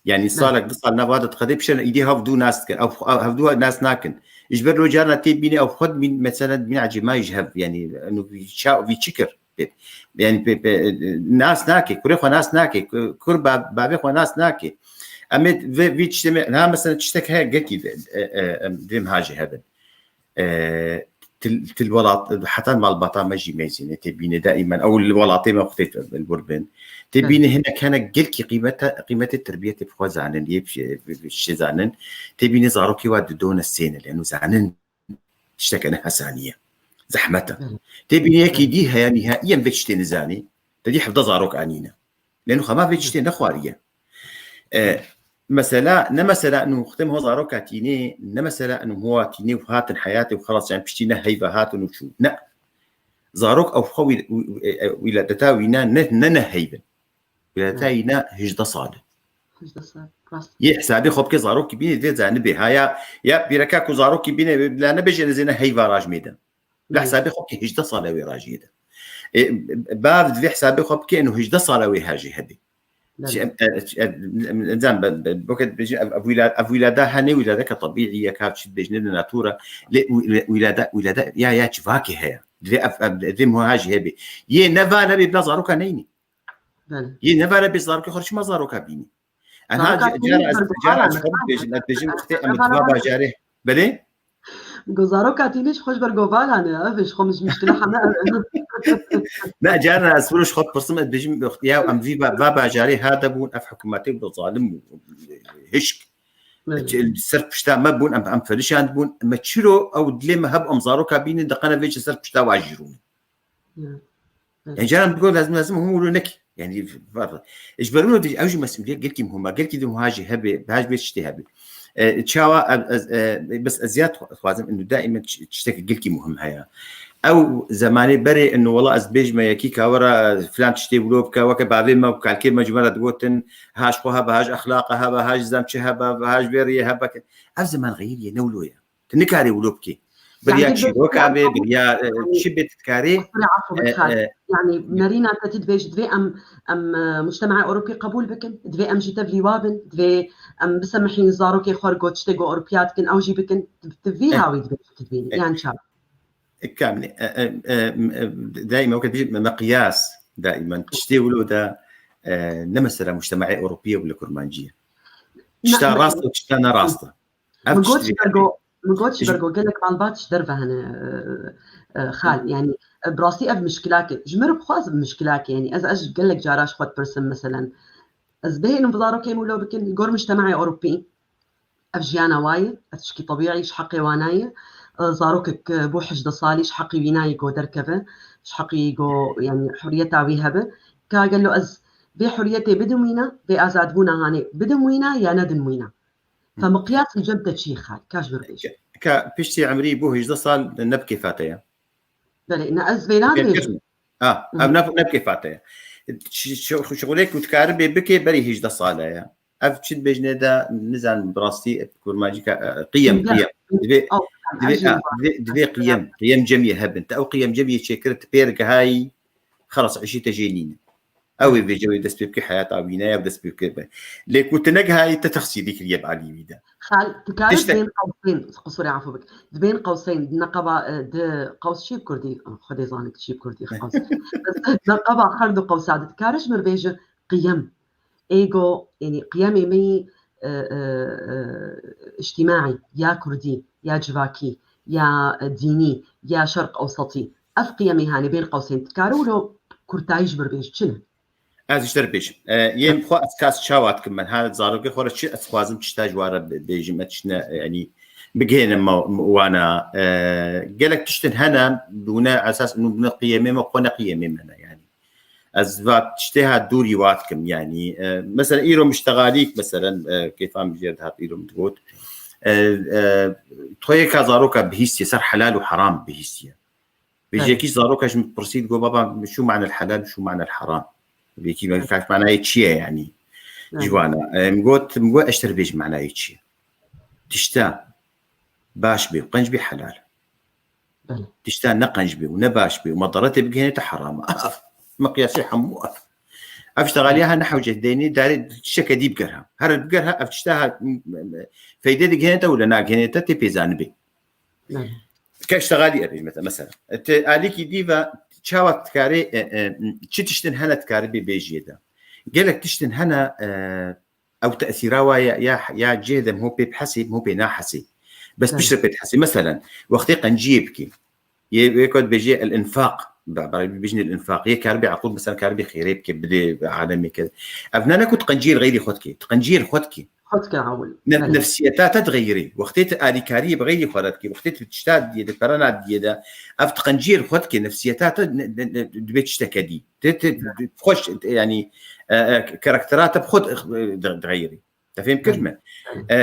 Yani Ha. salek, du sal nava de dixedê pişen îdî hevdû nas dikin. Ev, ev hevdû nas nakin. Ji ber lo carna tê bînê ev xwe dibîn, mesela dibîn ecêmayî ji hev. Yani eno vî ça-, vî çi kir? Pê-, yani pê-, pê-, nas nake, kurê xwe nas nake, ku-, kur ba-, bavê xwe nas nake. Em ê vê, vî tiştê me, ha mesela tiştek heye gelkî de, e, e, em, divê em ha jî hebin. E, til, til welat, heta malbata me jî meyzîne tê bînê daîmen. Ew li welatê me xwe tê li wir bin. Tê Evet. bînê hinek, hinek gelkî qîmete, qîmetê terbiyetê bi xwe zanin, yê bi, bi, bi şê zanin. Tê bînê zarokê wa didone sêne, lê eno zanin tişteke ne hesanî ye. Zehmet e. Evet. Tê bînê yekî Evet. dî heye nîhaiyen vê tiştê nizanî. Te dî hevdeh zarok anîne. Lê eno xema vê tiştê nexwariye. E, mesela, ne mesela eno xitê ho zaroka tînê, ne mesela eno hoa tînê û hatin heyatê û xelas, yani piştî ne heyva hatin û çû. Ne. Zarok ew xwe wî-, wî-, e, e, wîladeta wî ne, ne, ne, ne heyvin. Wîladeta Evet. wî ne hejdeh sal e. Hejdeh sal, rast. Yê hesabê xwe bike zarokî bînê divê zanibê. Ha ya, ya pîreka ku zarokî bînê, bila nebêje nizêne heyva rajmê de. Bila Evet. hesabê xwe bike hejdeh sal e wê rajiyê de. E, bav divê hesabê xwe bike eno hejdeh sal e wê hajê hebê. Evet. Çi em, e, çi em, em, em, zan be, be, boket bêjin, ev, ev wîla-, ev wîlada hene wîladeke tebîî ye, ka çi dibêjin, ne natura. Lê wî-, wîlada, wîlada ya, ya civakê heye. Divê ev, ev, divê muha jî hebê. Yê ne va nebê bila zaroka neyne. Belê. Yê ne va nebê zarokê xwe çima zaroka bînî? Enha Zaroka ca-, cara ez, tînî cara ez bergovaran xwe e. bibêjim, ez bêjim wextê em Zaroka va bajarê. Belê? Go zaroka tînî ji xwe ji bergovaran e. Ev ji xwe min ji mişkila heme ev e. Ne, cara ez wilo ji xwe pirsim, ez bêjim, ya em vî va, va bajarê ha de bûn, ev hikûmetê bû zalim û hişk. Evet. Ser pişta me bûn, em, em felişand bûn. Me çiro ew dilê me heb em zaroka bînin, diqene vê ji ser pişta wa jî rûnin. Ya. Evet. Yani caran bi got lazim, lazim hûn wilo nekî. Yani var. Ji ber wilo dij, ew jî mesûliyet gelkî muhim e. Gelkî di muha jî hebe, bi haj bê tiştê hebe. E, çawa, e, e, e, bes ez ziyad xwe-, xwazim, inu daîmen ç-, tiştekî gelkî muhim heye. Ew zemanê berê inu wela ez bêjime yekî ka were filan tiştê wilo bike, weke bavê me û kalkê me ji me re digotin, haj xwe hebe, haj exlaqa hebe, haj zem çi hebe, haj vê riyê hebe. Ev zeman xeyiriye, ne wilo ye. Tu nikarî wilo bikî. Biriya çîroka bê, biriya, e, çi bê tu dikarî, e, e, yanî merîna te tu dibêjî divê em, em, e, mujtemaê Ewropî qebûl bikin, divê em jî tevlî wa bin, divê em bisemihîn zarokê xwe got tiştê ku Ewropiya dikin, ew jî bikin, tu, tu vî hawî dibêjî tu dibînî, e, yan çawa? E, kamilî, e, e, e, e, daîma weke dibêjî me, miqyas, daîma tiştê wilo de, e, ne mesela mujtemaê Ewropî ye û li kurmancî ye. Tişta rast û tişta ne rast e. Ev Min got tiştê ji ber ku, min got ji ber ku gelek malbat ji derve hene, e, e, xal. Hı. Yanî, e, bi rastî ev mişkilak e. Ji min re bi xwe ez bi mişkilak e. Yanî, ez, ez gelek cara ji xwe dipirsim, meselen. Ez bihêlim bi zarokê min wilo bikin, gor mujtemaê Ewropî. Ev jiyana wa ye, ev tişkî tebîî, ji heqê wana ye. e, zarokek, e, bo hejdeh salî ji heqî wî nayê ku derkeve, ji heqî ku, yanî, huriyeta wî hebe. Ka gelo ez vê huriyetê bidim wîna, vê azadbûna hanê bidim wîna ya nedim wîna? Fe miqyasî cem te çi ye xal? Ka ji vir bêje. Ka piştî emrî bo hejdeh sal ne bi kêfa te ye? Belê, ne ez vêna dibêjim. Ha, ev ne, ne bi kêfa te ye. Şi-, şi-, şixulê ku dikaribê bikê berî hejdeh sal e ya. Ev çi dibêjinê de, nizanim bi rastî, bi kurmancî ka, e, qiyem, qiyem. Divê, divê, a, divê, divê qiyem, qiyem cemiyê hebin. Te ew qiyem cemiyê çêkir, tu pê re gihayî, xelas, îşî te jê nîne. Ew ê vêce wê dest pê bike, heyata wî ne, ew dest pê bike. Lê ku tu negihayî, te texsîrî kiriye bi alî wî de. Xal, tu kare di bên qewsên, qusûrê efû bik. Di bên qewsên, di neqeba, e, di qews çi bi kurdî? Xwedê zanik çi bi kurdî qews. Neqeba her du qewsa de, tu kare ji mir bêje qiyem. Ego, yanî qiyemê me yî, e, e, e, îctîmaî, ya kurdî, ya civakî, ya, e, dînî, ya şerq ewsetî. Ev qiyemê hanê bên qewsên dikare wilo kurtayî ji bir bêj çi ne? Ez ji te re bêjim. E, yên xwe ez kas çawa dikim min? Ha, zarokê xwe re çi ez xwazim tişta ji wan re bêjim, ez tiştine, yanî bigihênim me, wana, e, gelek tiştin hene, bûne esas, bûne qiyemê me, xwe ne qiyemê me ne, yanî. Ez va tiştê ha dûrî wa dikim, yanî, e, mesela îro miştexalîk, mesela, e, kêfa min jêr dihat îro min digot. E, e, toyê ka zaroka bihîstiye, ser helal û heram bihîstiye. Vêjekî zaroka ji min pirsî digot, "Baba, şu ma'nel helal, şu ma'nel heram." Vêkî kaç manayê çi ye, yanî? Ji wana. E, min got, min got, "Ez ji te re bêjim manayê çi ye." Tişta baş bê û qenc bê helal. Belê. Tişta ne qenc bê û ne baş bê û medaretê bigihêne te heram e. Ev miqyasê hemû ev. Ev ştexaliya ha ne hewce deynê darê tişteke dî biger ha. Her biger ha, ev tişta ha, m-, m-, feyde digihêne te û le nagihêne te tê pêzanibê. Belê. Ke ştexalî ev, mesela, mesela. Te alîkî dî ve çawa dikarê, e, e, çi tiştin hene dikarê bê bêjiyê de. Gelek tiştin hene, e, ew tesîra wa ya, ya, ya cihê de ho pê bihesê, ho pê nahesê. Bes piştre pê dihesê. Meselen, wextê qenciyê bikê. Yê, yê ku dibêjê el-infaq, be-, be-, bibêjin el-infaq. Yê karibê eqûl, meselen, karibê xêrê bike, bidê alemê ke. Ev ne, ne ku tu qenciyê li xeyrî xwe dikê. Tu qenciyê li xwe dikê. Xwe dike ewil. Ne-, nefsiyeta te dixeyirê. Wextê tu alîkariyê bi xeyrî xwe re dikê. Wextê tu tişta diyê de, perena diyê de. Ev tu qenciyê li xwe dikê. Nefsiyeta te ne, ne, ne, dibê tişteke dî. Te, te, xweş, yanî, e, e, karaktera te bi xwe di-, di-, dixeyirî. Te fêm kir min? E,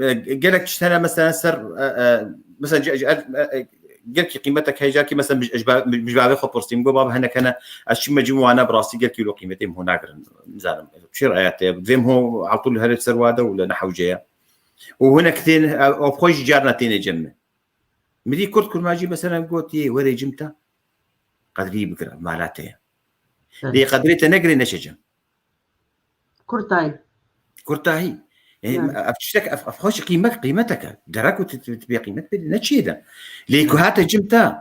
e, gelek tişt hene, mesela, ser, e, e, mesela, ce-, ce-, e, e, gelkî qîmetek heye, carkî, mesela, ji, ji ba-, ji bavê xwe pirsîm, got, "Baba, hinek hene, ez çûme cim wana, bi rastî gelkî lo qîmetê min ho nagirin." Nizanim, çi raya te ye? Divêm ho altû li herê ser wade û le ne hewce ye. Û hinek tên, e, ew xwe jî carna têne cem min. Min dî kurd kurmacî, mesela, got, "Yê, werê cim te, qedrî bigire, mala te ye." Lê qedrê te negirê, neçe cem. Kurtayî. Kurtahî. E, ev tiştek, ev, ev xweş qîmet, qîmeteke. Dera ku tu, tu, tu bê qîmet bê, ne çiyê de. Lê ku hate cim te,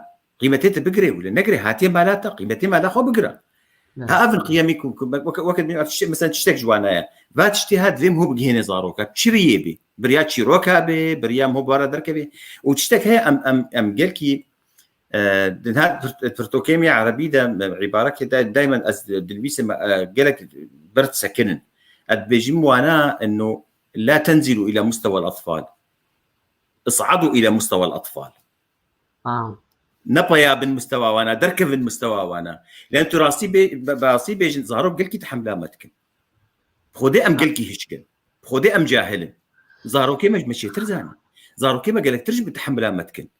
qîmetê te bigire û le negire, hatiye mala te, qîmetê mala xwe bigire. Ha, ev in qiyemî ku, ku, weke, weke, ev tiştek, mesela tiştek ji wana ye. Va tiştê ha divêm ho bigihêne zaroka. Çi riyê bê? Biriya çîroka bê, biriya ho bara derkevê. Û tiştek heye em, em, em gelkî E, di her pir-, pirtûkê me erebî de, me îbarekê de, daymen ez dilwîsim, e, gelek ber disekinin. Ez dibêjim wana, enno la tenzilu ila mustewa al-atfal. Is'adu ila mustewa al-atfal. Ah. Ne paya bin mustewa wana, derkevin mustewa wana. Lê tu rastî bê-, be-, bi rastî bêjin, zarok gelkî tehemla me dikin. Xwedê em gelkî hişk in. Xwedê em cahil in. Zarokê me ji me çêtir zanin. Zarokê me gelektir ji bi tehemila me dikin.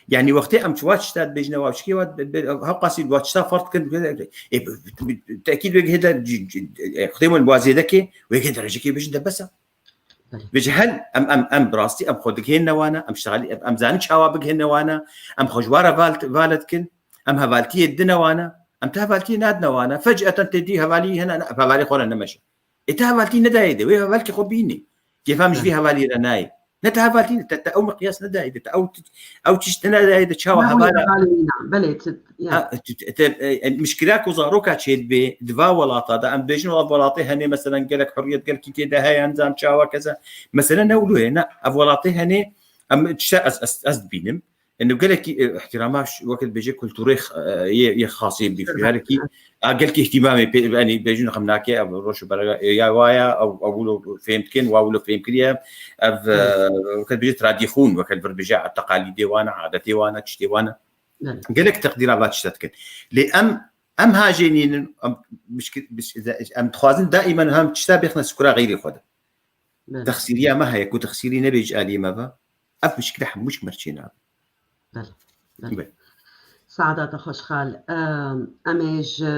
Yanî wextê em çi wa tişta dibêjine, wa çikê wa be-, be-, hewqasî wa tişta ferq dikin, ê, bi, bi, bi, tekîd wê gihê de, ci, ci, e, Xwedê me wa zêde kê, wê gihê derecekê bêjin de bes e. Belê. Vê ji hel em, em, em bi rastî em xwe digihênine wana, em şixalî, em, em zanin çawa bigihênine wana, em xwe ji wa re val-, vale dikin, em hevaltiyê didine wana, em ti hevaltiyê nadine wana, fec'eten tê dî hevalî hene, ne, hevalê xwe re nemeşe. Ê te hevaltî nedayê de, wê hevalkê xwe bînî. Kêfa min ji vî hevalî re nayê. Ne te hevaltî, te, te ew miqyas nedayê de, te ew, ew tişt nedayê de, çawa hevala. Belê, te, ya. Ha, te, te, te, e, e, mişkila ku zaroka çêdibê, di va welata de, em dibêjin, ev welatê henê, meselen, gelek hurriyet, gelkî tê de heye, nizam çawa kese. Mesele ne wilo ye, ne, ev welatê henê, em tişta ez, ez, ez dibînim. Eno gelekî, e, îhtîrama ş-, weke dibêje kulturê x-, e, yê, yê xasê bî. Her kî, a, gelkî îhtîmamê pê, yanî bêjin xem nake, ev roş û berega, e, ya waya, ew, ew wilo fêm dikin, wa wilo fêm kiriye, ev, e, weke dibêje tradixûn, weke vir bêje teqalîdê wana, adetê wana, tiştê wana. Gelek teqdîra va tişta dikin. Lê em, em hajê nînin, em, mişkil-, biş-, em dixwazin daîmen hem tişta bêxne sukura xeyrê xwe de. Texsîriya me heye, ku texsîrî nebe ji aliyê me ve, ev mişkile hemû ji merçê nabe. Belê, belê. Be. Saada te xweş xal. Em, em ê ji,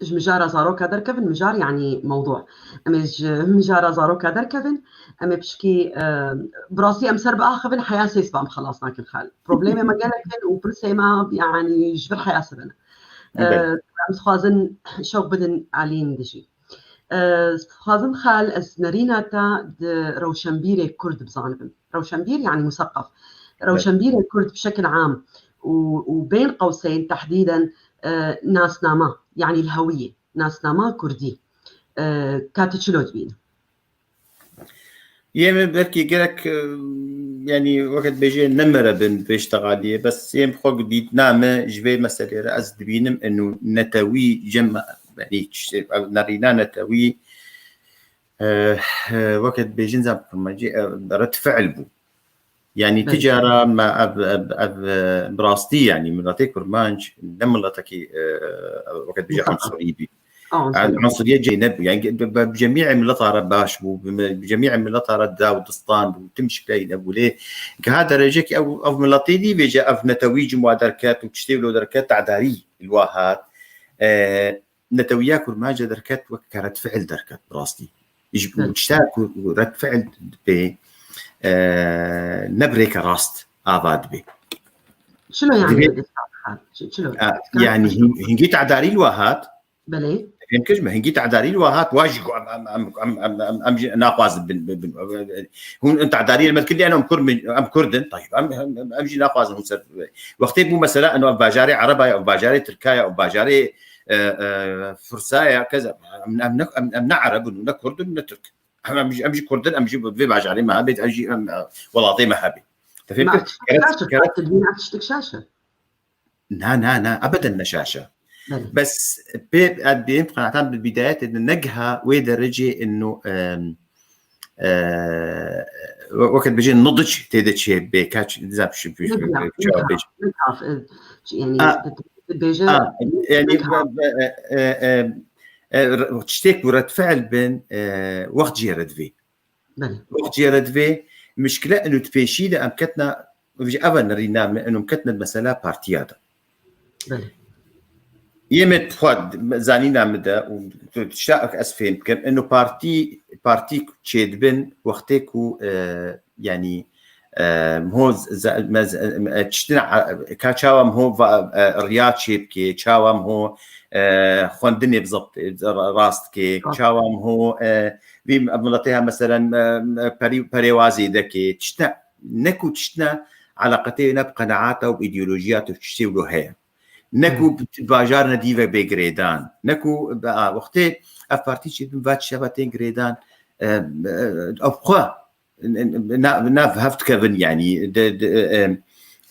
ji mijara zaroka derkevin, mijar yanî mewdû. Em ê ji mijara zaroka derkevin, em ê pişkî, em, bi rastî em ser biaxivin, heya sê siba em xelas nakin xal. Problemê me gelek in û pirsê me yanî ji vir heya sibin. Be. Em, em dixwazin şewq bidin aliyên dijî. Ez dixwazim xal ez nerîna te di rewşenbîrê kurd bizanibim. Rewşenbîr, yanî museqef. Rewşenbîrê kurd bi şekil am û, û bên qewseyn tehdîden, e, nasnama, yanî li hewiyê, nasnama kurdî. E, ka tu çilo dibînî? Yê min belkî gerek, e, yanî weke dibêje ne mere bin pêştegaliyê, bes yê min xwe dîtina min ji vê meselê re ez dibînim eno netewî cem, yanî tiştê, ev nerîna netewî, e, e, weke dibêjin zam kurmancî, e, red fiil bû. Yanî ti cara me ev, ev, ev, e, bi rastî yanî miletê kurmanc ne miletekî, e, weke dibêje unsurî bî. Unsurî. Unsuriyet cihê nebû. Yani, bi, bi, bi cemî mileta re baş bû, bi, bi cemî mileta re da û distan bû, tim şikleyî nebû. Lê giha derecekî ew, ew miletê dî vêce ev netewî cim wa derket û tiştê wilo derket, te'darî li wa hat. E, netewiya kurmanc derket wek ke red fiil derket, bi rastî. Ji, û tişta ku red fiil dibê, e, ne bi rêke rast ava dibê. Çilo yani? Dibê, çilo? A, yani hin-, hingî te'darî li wa hat, Belê. Em kir me, hingî te'darî li wa hat, wa jî ku em, em, em jî naxwazin bin, bin, bin, hûn in te'darî li me dikir, em Kurd in, em Kurd in, tayîb, em, em, em, em jî naxwazin hûn ser. Wextê bû mesela, eno ev bajarê Ereba ye, ev bajarê Tirka ye, ev bajarê, e, e, Fursa ye, keza, em, em ne, em, em ne Ereb in, ne Kurd in, ne Tirk. Em, em jî, em jî Kurd in, em jî vê bajarê me hebê, em jî, em, e, welatê me hebê. Te fêm kir? Keret, keret. Tiştik şaş e. Na, na, na, ebeden ne şaş e. Belê. Bes pê, ez bêm qenaetan bi bidayetê de negiha wê derecê eno, em, e, we-, weke dibêjin nudc tê de çê bê, kaç, nizam şu, şu, Negiha, şu, negiha, bêj. Negiha, e, yani, A, dibêje a, yani, negiha. E, e, e, e, e, r-, tiştê ku red fiil bin, e, wext jê re divê. Belê. Wext jê re divê, mişkile eno di pêşî de em ketna, vêje ev e nerîna me, eno em ketne di mesela partiya de. Belê. Yê me xwe zanîna min de û tu tişta ez fêm dikim, eno partî, partî çêdibin wextê ku, e, yanî, e, mho z-, z-, me z-, e, tiştina, e, ka çawa mho va-, e, riya çêbikê, çawa mho, e, xwendinê bi zebt, e, ra-, rast dikê, Rast. Çawa mho, e, vî miletê ha meselen, e, e, perî-, perêwazê dekê, tiştine, ne ku tiştine eleqetê ne bi qenaata û bi îdeolojiya tu tiştê wilo heye. Ne ku bi bajar ne dîve bê girêdan. Ne ku, a, wextê ev partî çêdibin va tişteva tên girêdan, e, e, ev xwe, n-, n-, na-, nav hev dikevin, yanî, de, de, e,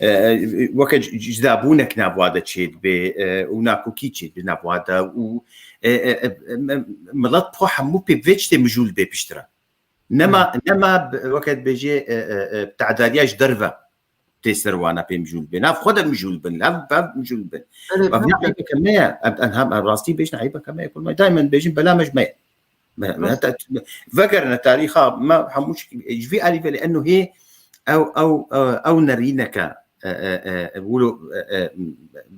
e, e, weke c-, cudabûnek nav wa de çêdibe, e, û nakokî çêdibe nav wa de û, e, e, e, e, milet xwe hemû pê vê tiştê mijûl bê piştre. Nema, Hmm. nema b-, weke dibêjê, e, e, e, te'dariya ji derve tê ser wana pê mijûl bê. Nav xwe de mijûl bin, hev, hev mijûl bin. Belê, Ev ne belê. Eybeke me ye. Em, em, hem, em rastî bêjin eybeke me ye. Kurmay daîmen bêjin bela me ji me ye. Me, me, Rast. te, vegerine tarîxa me hemû şik-, ji vî alî ve lê eno hê ew, ew, ew, ew nerîneke, e, e, e, wilo, e, e,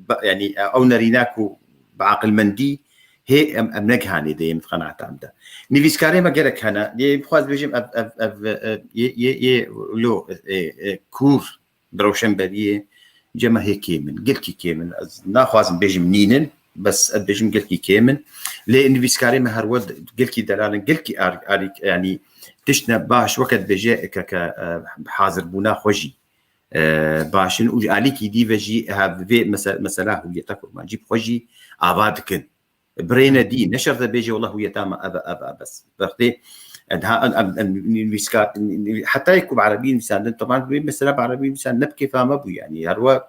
ba-, yanî, e, ew nerîna ku bi aqilmendî hê em, em negihanê de yê min qenaeta min de. Nivîskarê me gelek hene. Yê bixwaz bêjim ev, ev, ev, e, yê, yê, yê, lo, e, e, kûr bi rewşenberiyê cema hê kêm in, gelkî kêm in. Ez naxwazim bêjim nînin, bes ez bêjim gelkî kêm in. Lê nivîskarê me her wed gelkî delal in, gelkî ar-, arîk, yanî tiştine baş weke dibêje ke, ke, e, hazirbûna xwe jî, e, baş in û ji alîkî dî ve jî, ha, vê mese-, mesela hûviyeta kurmancî bi xwe jî ava dikin. Birêne dî, ne şert e bêje, wela hûyeta me ev e, ev e, bes. Wextê, Em ha, em, em, em, nivîskar, heta yek ku bi erebî nivîsandin, teban wê mesela bi erebî nivîsandin ne bi kêfa me bû, yanî her we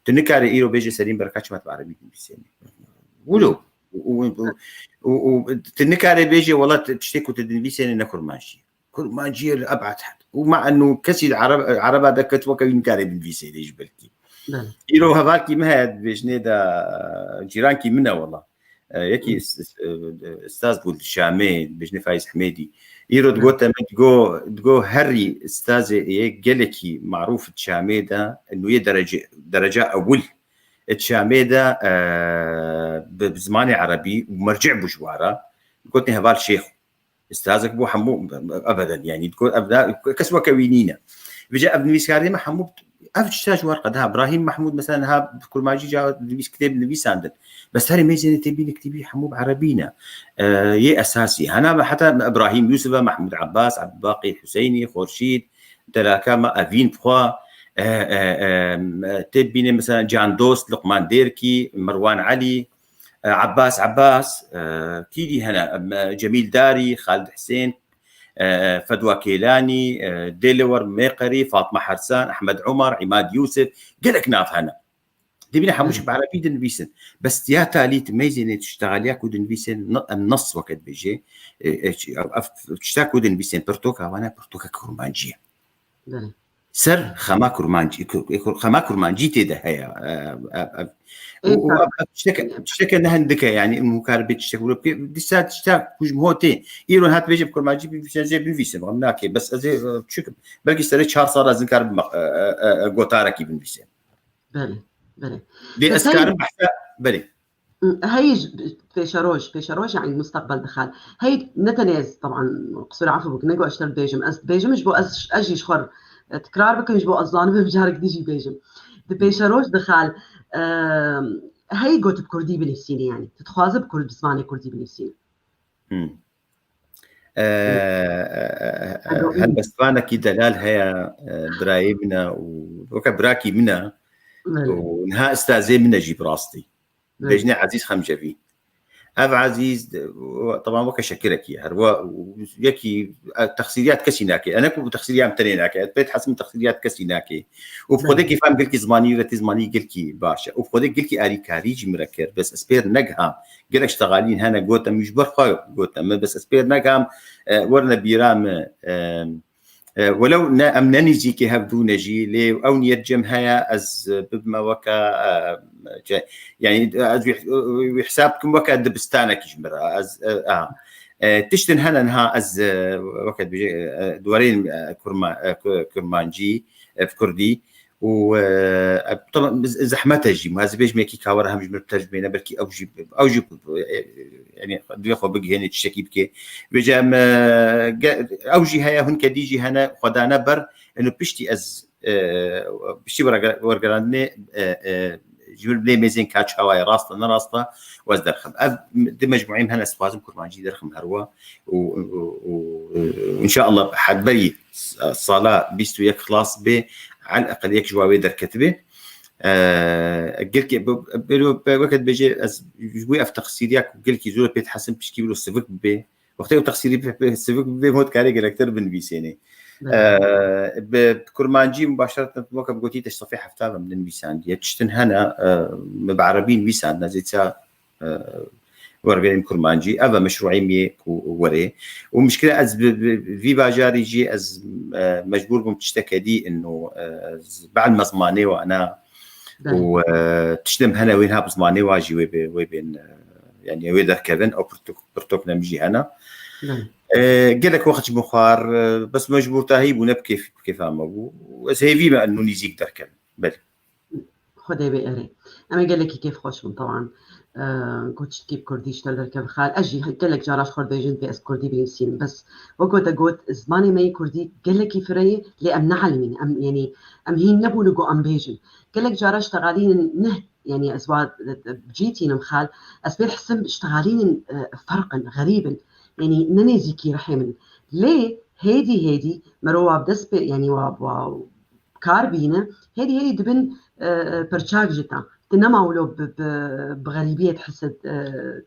tu nikarê îro bêje Selîm Berkaç me bi erebî nivîsêne. Wilo. Û, û, û, û, û tu nikarê bêje wela tu, tiştê ku tu dinivîsêne ne kurmancî ye. Kurmancî ye li eb'ed hed. Û ma enû kesî li Ereb-, Ereba de ket weke wî nikarê binivîsêne jî belkî. Belê. Îro hevalkî min heye, dibêjinê de, cîrankî min e wela. E, yekî s-, s-, e, staz bû li Şamê, dibêjinê Faiz Hemêdî. Îro digote min, digo, digo herî stazê yê gelekî marûf di Şamê de, nûyê derece, dereca ewil. Di Şamê de, e, bi, bi zimanê erebî û mercî bû ji wara. Gotin heval Şêx. Stazek bû hemû, ebeden, yanî, digot, ev da, kes weke wî nîne. Vêca ev nivîskarê me hemû, ev tişta ji wer qe daha. Brahîm Mehmûd, mesela, niha bi kurmancî ca nivîs, kitêb nivîsandin. Bes herî mêzêne tê bîne kitêbî hemû bi erebî ne. E, yê esasî. Hena me heta Ibrahîm Yûsife, Mehmûd Abbas, Ebdulbaqî Huseynî, Xorşîd, delaka me Evîn bixwe, e, e, e, tê bîne, mesela, Can Dost, Luqman Dêrkî, Merwan Elî, e, Abbas Abbas, e, kî dî hene, e, Cemîl Darî, Xalid Hisên, e, Fedwa Kêlanî, e, Dêlewer Mêqerî, Fatma Hersan, Ehmed Umar, Îmad Yûsif, gelek nav hene. Dibîne hemû jî bi erebî dinivîsin. Bes ya talî tu meyzênê tiştexaliya ku dinivîsin, n-, em nas weke dibêjê, e, e, ev, ev tişta ku dinivîsin, pirtoka wana pirtoka kurmancî ye. Belê. Ser xema kurmancî, ku-, ku-, xema kurmancî tê de heye. E, e, e, û, û ev, ev tişteke, tişteke ne hindik e, yanî, em hûn karibê tiştek wilo bike. Dîsa tişta ku ji min ho tê. Îro hat bêje bi kurmancî bivîse, jê bivîse, em nake. Bes ez ê, e, çik, belkî serê çar sal ez nikarim, e, e, e, e, gotarekî binivîse. Belê, belê. Dê ez karim behsa, belê. Hey, pêşeroj, pêşeroj, yanî mustaqbel dixal. Hey, ne tenê ez, teban, qisûra efû bik, ne ku ez ji te dibêjim. Ez dibêjim ji bo ez, ez jî ji xwe, e, tikrar bikim, ji bo ez zanibim carek dî jî bêjim. Di pêşeroj dixal, e, hey got bi kurdî binivîsîne, yanî. Tu dixwaze bi kurd, bi zimanê kurdî binivîsîne. Hmm. E, e, e, e, helbestvanekî delal heye, e, birayê min e û weke birakî min e. Belê. Û niha istazê min e jî bi rastî. Belê. Bêjinê Ezîz Xemcevî. Ev Ezîz, de, teban weke şekirekî ye. Her we, yekî, e, texsîriya kesî nake. E, ne ku texsîriya em tenê nake. Ez pê dihezim texsîriya kesî nake. Û bi xwedê kêfa min gelkî zimanî, wî re tê zimanî gelkî baş e. Û bi xwedê gelkî alîkarî jî min re kir. Bes ez pêr negiham. Gelek ştexalîn hene, gote min ji ber xwe gote min. Bes ez pêr negiham, e, werine bîra min, e, e, welew ne, em ne nêzîkê hev dû ne jî, lê ew niyet cem heye, ez, e, bibime weke, e, ce-, yanî ez wî, wî hesab bikim weke dibistanekî ji min re. Ez, e, a. E, tiştin hene niha ez, e, weke dibêje, e, di warên, e, kurma-, e, ku-, kurmancî, e, bi kurdî û, e, e, taban z-, zehmet e jî. Ez bêjim yekî ka were hem ji min tercumeyne, belkî ew jî, ew jî, e, yanî divê xwe bigihêne tiştekî bike. Vêca em, e, ge-, ew jî heye, hûn kedî jî hene, xwe dane ber, eno piştî ez, e, piştî werge-, wergerandinê, e, e, ji min lê mêzên ka çawa ye, rast e, ne rast e, û ez derxim. Ev di mecmueyê min hene, ez dixwazim kurmancî derxim herwa û, û, û, û, înşallah hedberî sala bîst û yek xilas bê, al eqel yek ji wa wê derketibe. E, gelkê, bi, bi, bi, weke dibêje, ez ji bo ev texsîriya ku gelkî zor e pê dihezim pişkî wilo sivik bibe. Wextê ew texsîrî bi, bi, sivik bibe, hot karê gelektir binivîsênê. Evet. E, bi kurmancî mubaşereten weke bi gotî te ji sefê hefta ve min dinivîsandiye. Tiştin hene, e, min bi erebî nivîsandine, zêtsa, e, wergerên kurmancî. Ev e meşrueyê min yê ku werê. Û mişkile ez bi, bi, vî bajarî jî ez, e, mecbûr bûm tişteke dî ino, e, ez bel me zimanê wana. Belê. Û, e, tiştên hene wê niha bi zimanê wa jî wê bê, wê bên, e, yanî wê derkevin, ew pirtûk, pirtûk ne min jî hene. Belê. E, gelek wext ji min xwar, e, bes mecbûrtahî bû, ne bi kêf-, bi kêfa me bû. Ez hêvî me eno nîzîk derkevin. Belê. Xwedê bê erê. Em ê gelekî kêfxweş bin, teban. E, ku tiştekî bi kurdî ji te derkeve xal. Ez jî gelek cara ji xwe dibêjin, dibê ez kurdî binivîsînim. Bes wek te got, zimanê me yê kurdî gelekî fireyî, lê em neelimîn. Em, yanî, em hîn nebûne ku em bêjin. Gelek cara ştexalînin ne, yanî ez wa bi cî tînim xal. Ez pê dihisim ştexalînin, e, ferq in, xerîb in. Yanî ne nêzîkî rihê min. Lê hêdî hêdî mero wa bi dest pê, yanî wa, wa kar bîne, hêdî hêdî dibin, e, e, perçak ji te. Tu nema wilo bi, bi, bi xerîbiyê dihise, e,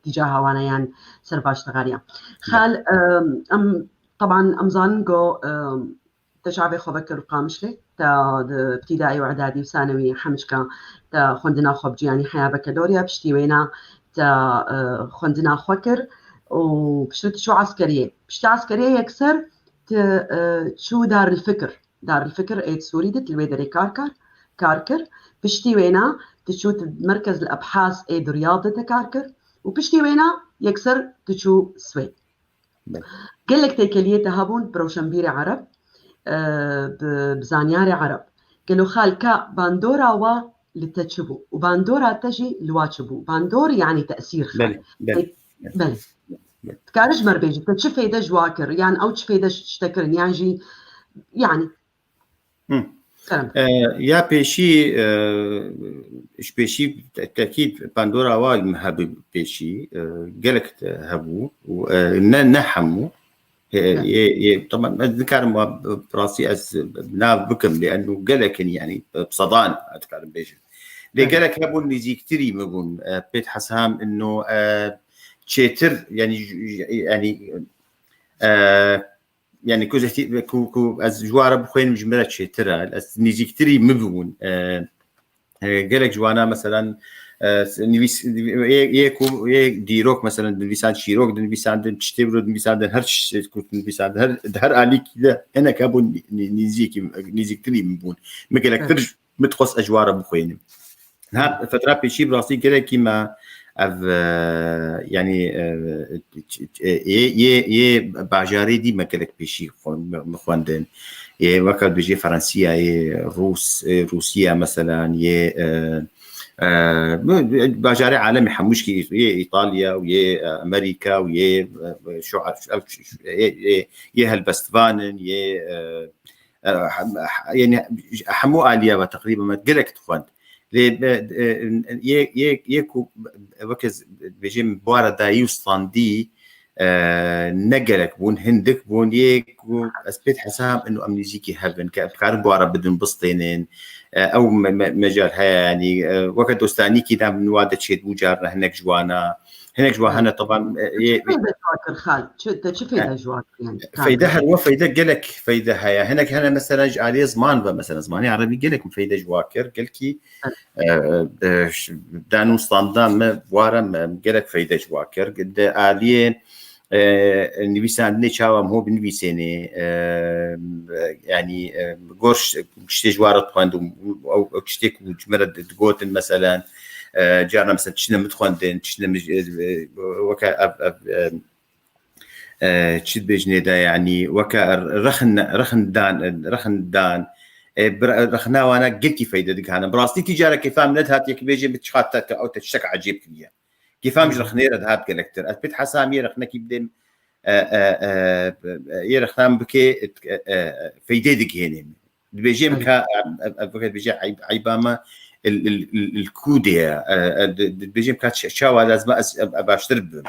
tîcaha wan e yan ser va ştexaliya. Xal, e, em Teban em zanin ku, e, te çavê xwe vekir Qamişlê, te di îbtîdayî û îdadî û sanewî hemçka te xwendina xwe bi ciyanî heya veke doriya, piştî wêna te, e, xwendina xwe kir û piştî tu çû eskeriyê. Piştî eskeriyê yekser tu, e, çû Darülfikir. Darülfikir ê di Sûrî de tu li wê derê kar kar, kar kir. Piştî wêna tu çû tu Merkez li Ebhas ê di Riyad de te kar kir û piştî wêna yekser tu çû Swêd. Belê. Gelek têkeliyê te hebûn bi rewşenbîrê Ereb, e, bi, bi zanyarê Ereb. Gelo xal ka bandora wa li te çi bû? Û bandora te jî li wa çi bû? Bandor yanî tesîr xal. Belê, belê, Te-, belê. belê. Belê. Dikarî ji me re bêjî, te çi feyde ji wa kir? Yan ew çi feyde ji te kirin? Yan jî, yanî, Hı. Kerem. E, ya pêşî, e, ji pêşî te-, tekîd bandora wa min hebû pêşî, e, gelek te hebû û, e, ne, ne hemû. He, Evet. yê, yê, tamam, ez nikarim wa bi rastî ez bi nav bikim, lê eno gelek in, yanî, bi sedan ez dikarim bêjim. Lê Evet. gelek hebûn nêzîktirî min bûn, e, pêt hesam ino, e, çêtir, yanî, yanî, e, yanî ku zehî-, ku, ku ez ji wa re bixwînim ji min re çêtir e, ez nêzîktirî min bûn. E, e, gelek ji wana, meselan, e, nivîs-, yê, yê ku, yê dîrok, meselan, dinivîsand şîrok, dinivîsandin tiştê biro, dinivîsandin her tiştê ku dinivîsandin, her, her alîkî de hinek hebûn nî-, nî-, nîzîkî, nîzîktirî min bûn. Min gelektir Evet. min dixwest ez ji wa re bixwînim. Niha fetra pêşî bi rastî gelekî me ev, e, yanî, e, ç-, ç-, e, yê, yê, yê bajarê dî me gelek pêşî xwe-, me, me xwendin. Yê weke dibêjê Ferensiya, yê Rûs, yê Rûsiya meselan, yê, e, e, bu, bajarê alemê hemû jî, yê Îtalya û yê, e, Amerîka û yê, e, şu, şu, şu, yê, yê, yê helbestvanin, yê, e, e, hem-, he-, yanî hemû aliya ve teqrîben me gelek dixwend. Lê, e, e, yê, yê, yê ku weke z-, dibêjim bi wa re dayî û standî, e, ne gelek bûn, hindik bûn, yê ku ez pêt hesam ino em nêzîkî hev in, ke em dikarin bi wa re bidin, bistênin, e, ew me-, me-, mecal heye, yanî, e, weke dostanîkî de min wa de çêdibû carna hinek ji wana, hinek ji wan hene, teban, e, yê, Çi feyde ji wa kir xal? Çi, te çi feyde ji wa kir yani? Feyde her wa feyde gelek feyde heye. Hinek hene mesela ji aliyê ziman ve mesela zimanê erebî gelek min feyde ji wa kir. Gelkî, e, e, ş-, dan û standan me ware me gelek feyde ji wa kir. Di aliyê, e, nivîsandinê çawa em ho binivîsênê, e, yanî, e, gor ş-, tiştê ji wa re dixwend û ew, ew tiştê ku ji me re di-, digotin meselen, e, carna mesela tiştine min dixwendin, tiştine min, e, e, weke ev, ev, e, e, çi dibêjinê de, yanî weke rexin, rexindan, rexindan, e, bir-, rexina wana gelkî feyde digihane. Bi rastî tî care kêfa min nedihat yekî bêje bi çiqas te, te, ew te tiştek ecêb kiriye. Kêfa min ji rexinê re dihat gelektir. Ez pêt hesam yê rexinekî bidêm, e, e, e, e, yê rexina min bikê, e, e, e, feydê digihênê min. Dibêjê min Evet. ka, e, e, e, dibêje eyb-, eyba me il, il, il, il kûdê ye. E, e, di-, di-, dibêjê min ka ç-, çawa lazim e ez, e, e, baştir bibim.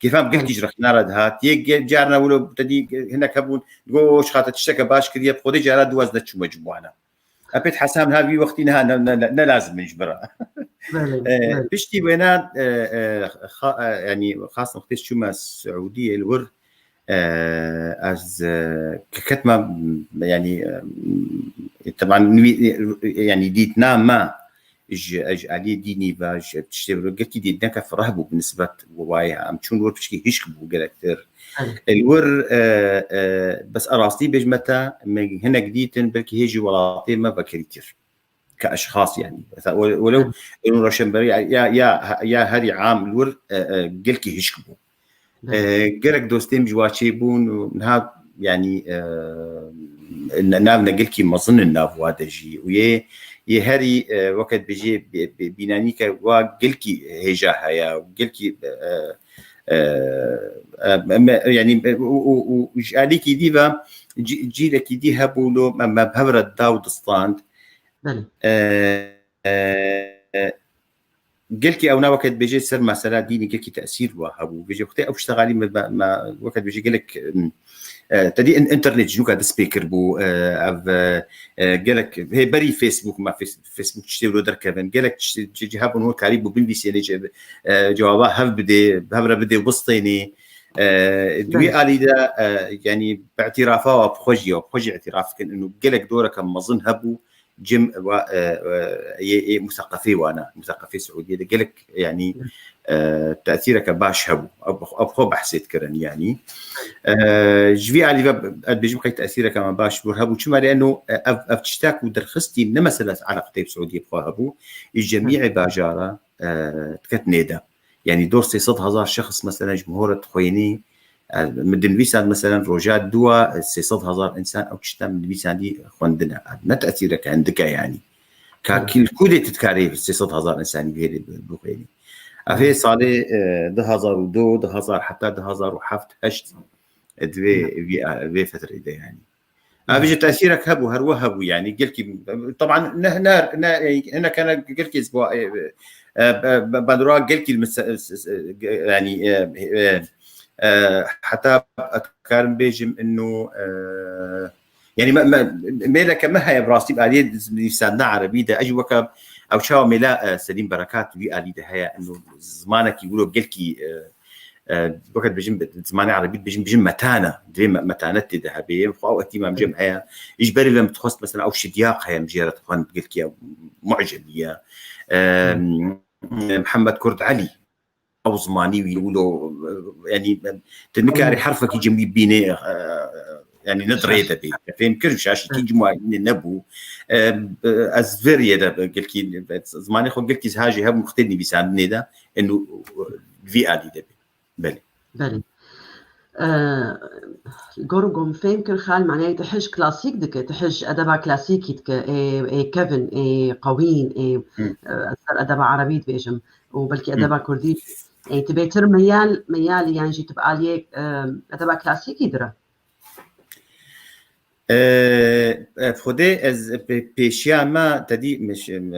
Kêfa min gelkî ji rexina re dihat. Yê ge-, carna wilo te dî hinek hebûn, digo, "O, ji xatir tişteke baş kiriye, bi Xwedê cara dû ez neçûme ciwana." E, pêt hesam niha vî wextî niha ne, ne, ne, ne lazim in ji bira. Belê, E, belê. Piştî wêna, e, e, xa-, e, yanî xas nextê çûme Siûdiyê li wir, e, ez, e, ke-, ketme, yanî, e, teban nivî-, e, yanî dîtina me ji, ji aliyê dînî ve, ji tiştê ve, gelkî dîtineke fireh bû bi nisbet wayê. Em çûn wir piçkî hişk bû gelektir. Evet. Li wir, e, e, bes a rastî bêjme te, me hinek dîtin, belkî hê jî welatê me vekerîtir. Ke eşxas yanî. Mesela, we-, welew Evet. êno roşenbîrî ya, ya, ya herî am li wir, e, e, gelkî hişk bû. Evet. E, gelek dostê min ji wa çêbûn û niha, yanî, e, ne-, nav ne gelkî mezin in nav wa de jî. Û yê, yê herî, e, weke dibêjê bê-, bê-, bînanîke wa gelkî hêja heye û gelkî, e, e, e, me, yanî, e, û, û, û ji alîkî dî ve cî-, cîlekî dî hebû lo me, me bi hev re da û distand. Belê. E, e, e, gelkî ewna weke dibêje ser mesela dînî gelkî tesîr wa hebû. Vêje wextê ew ştexalî me, me, me weke dibêje gelek, em, e, te dî in-, internet ji nûka dest pê kiribû, e, ev, e, e, gelek hê berî Facebook, me Face-, Facebook tiştê wilo derkevin. Gelek tiştê ci, ci hebûn hûn karî bû binivîsê lê ce-, e, cewaba hev bidê, hev re bidê û bistênê. E, di wî Belê. alî de, e, yanî bi îtîrafa wa bi xwe jî, wa bi xwe jî îtîraf dikin, inu gelek doreke mezin hebû, cem wa, e, e, yê, yê museqefê wana, museqefê Siûdiyê de gelek, yanî, e, tesîreke baş hebû. Ew bi xwe, ew bi xwe behsê dikirin, yanî. E, ji vî alî ve ez dibêjim qey tesîreke me baş bûr hebû. Çima lê eno, e, ev, ev tişta ku derxistî ne mesele eleqetê bi Siûdiyê bi xwe hebû, î cemî bajara, e, diket nêde. Yanî dor sê sed hezar şexs, meselen, ji min hore dixwênî, e, min dinivîsand, meselen, roja dû wa, e, sê sed hezar însan ew tişta min nivîsandî xwendine. E, ne tesîreke hindike, yanî. Ka Hı. kî li ku dê tu dikarî sê sed hezar însanî vê rê bi-, bixwênî. Ev hê Hı. salê, e, du hezar û du, du hezar heta du hezar û heft heşt, e, di vê, Hı. vê, vê fetrê de, yanî. Ev jî tesîrek hebû, her we hebû, yanî gelkî, teban ne, ne, ne, hinek hene gelkî ji bo, e, e, e, bandora gelkî li mise-, s-, s-, yanî, e, e, e, heta ez karim bêjim inu, e, yanî me, me, mêleke me heye bi rastî bi aliyê nivîsandina erebî de, ez jî weke ew çawa mêla, e, Selîm Berekat wî alî de heye, inu zimanekî wilo gelkî, e, e, weke dibêjin bi zimanê erebî dibêjin, dibêjin metane. Divê me-, metanet tê de hebe. Xwe ew îhtîmam cem heye. Ji berî ve min dixwest, mesela, ew şidyaq heye, min jê re dixwend, gelkî ew mucebî ye. E, Hmm. Mihemed Kurd Elî. Ew zimanî wî wilo, e, yanî, tu nikarî Hmm. herfekî cem wî bînê, e, yanî ne di rê de bê. Fêm kir, şaşîtî cem wî nebû. E, ez vê riyê de gelkî, zimanê xwe gelkî ziha jî hebû, wextê nivîsandinê de, inu vî alî de bê. Belê. Belê. Ee, gor û gom fêm kir xal, manayê tu hij klasîk dike, tu hij edeba klasîkî dike, ê, ê kevin, ê qewîn, ê, Hı. e, ez ser edeba erebî dibêjim û belkî Hı. edeba kurdî. Ê, tu bêtir meyal, meyal yan jî tu bi aliyê, e, edeba klasîkî dire? E, e, Xwedê ez pê-, pêşiya me te dî min ş-, em,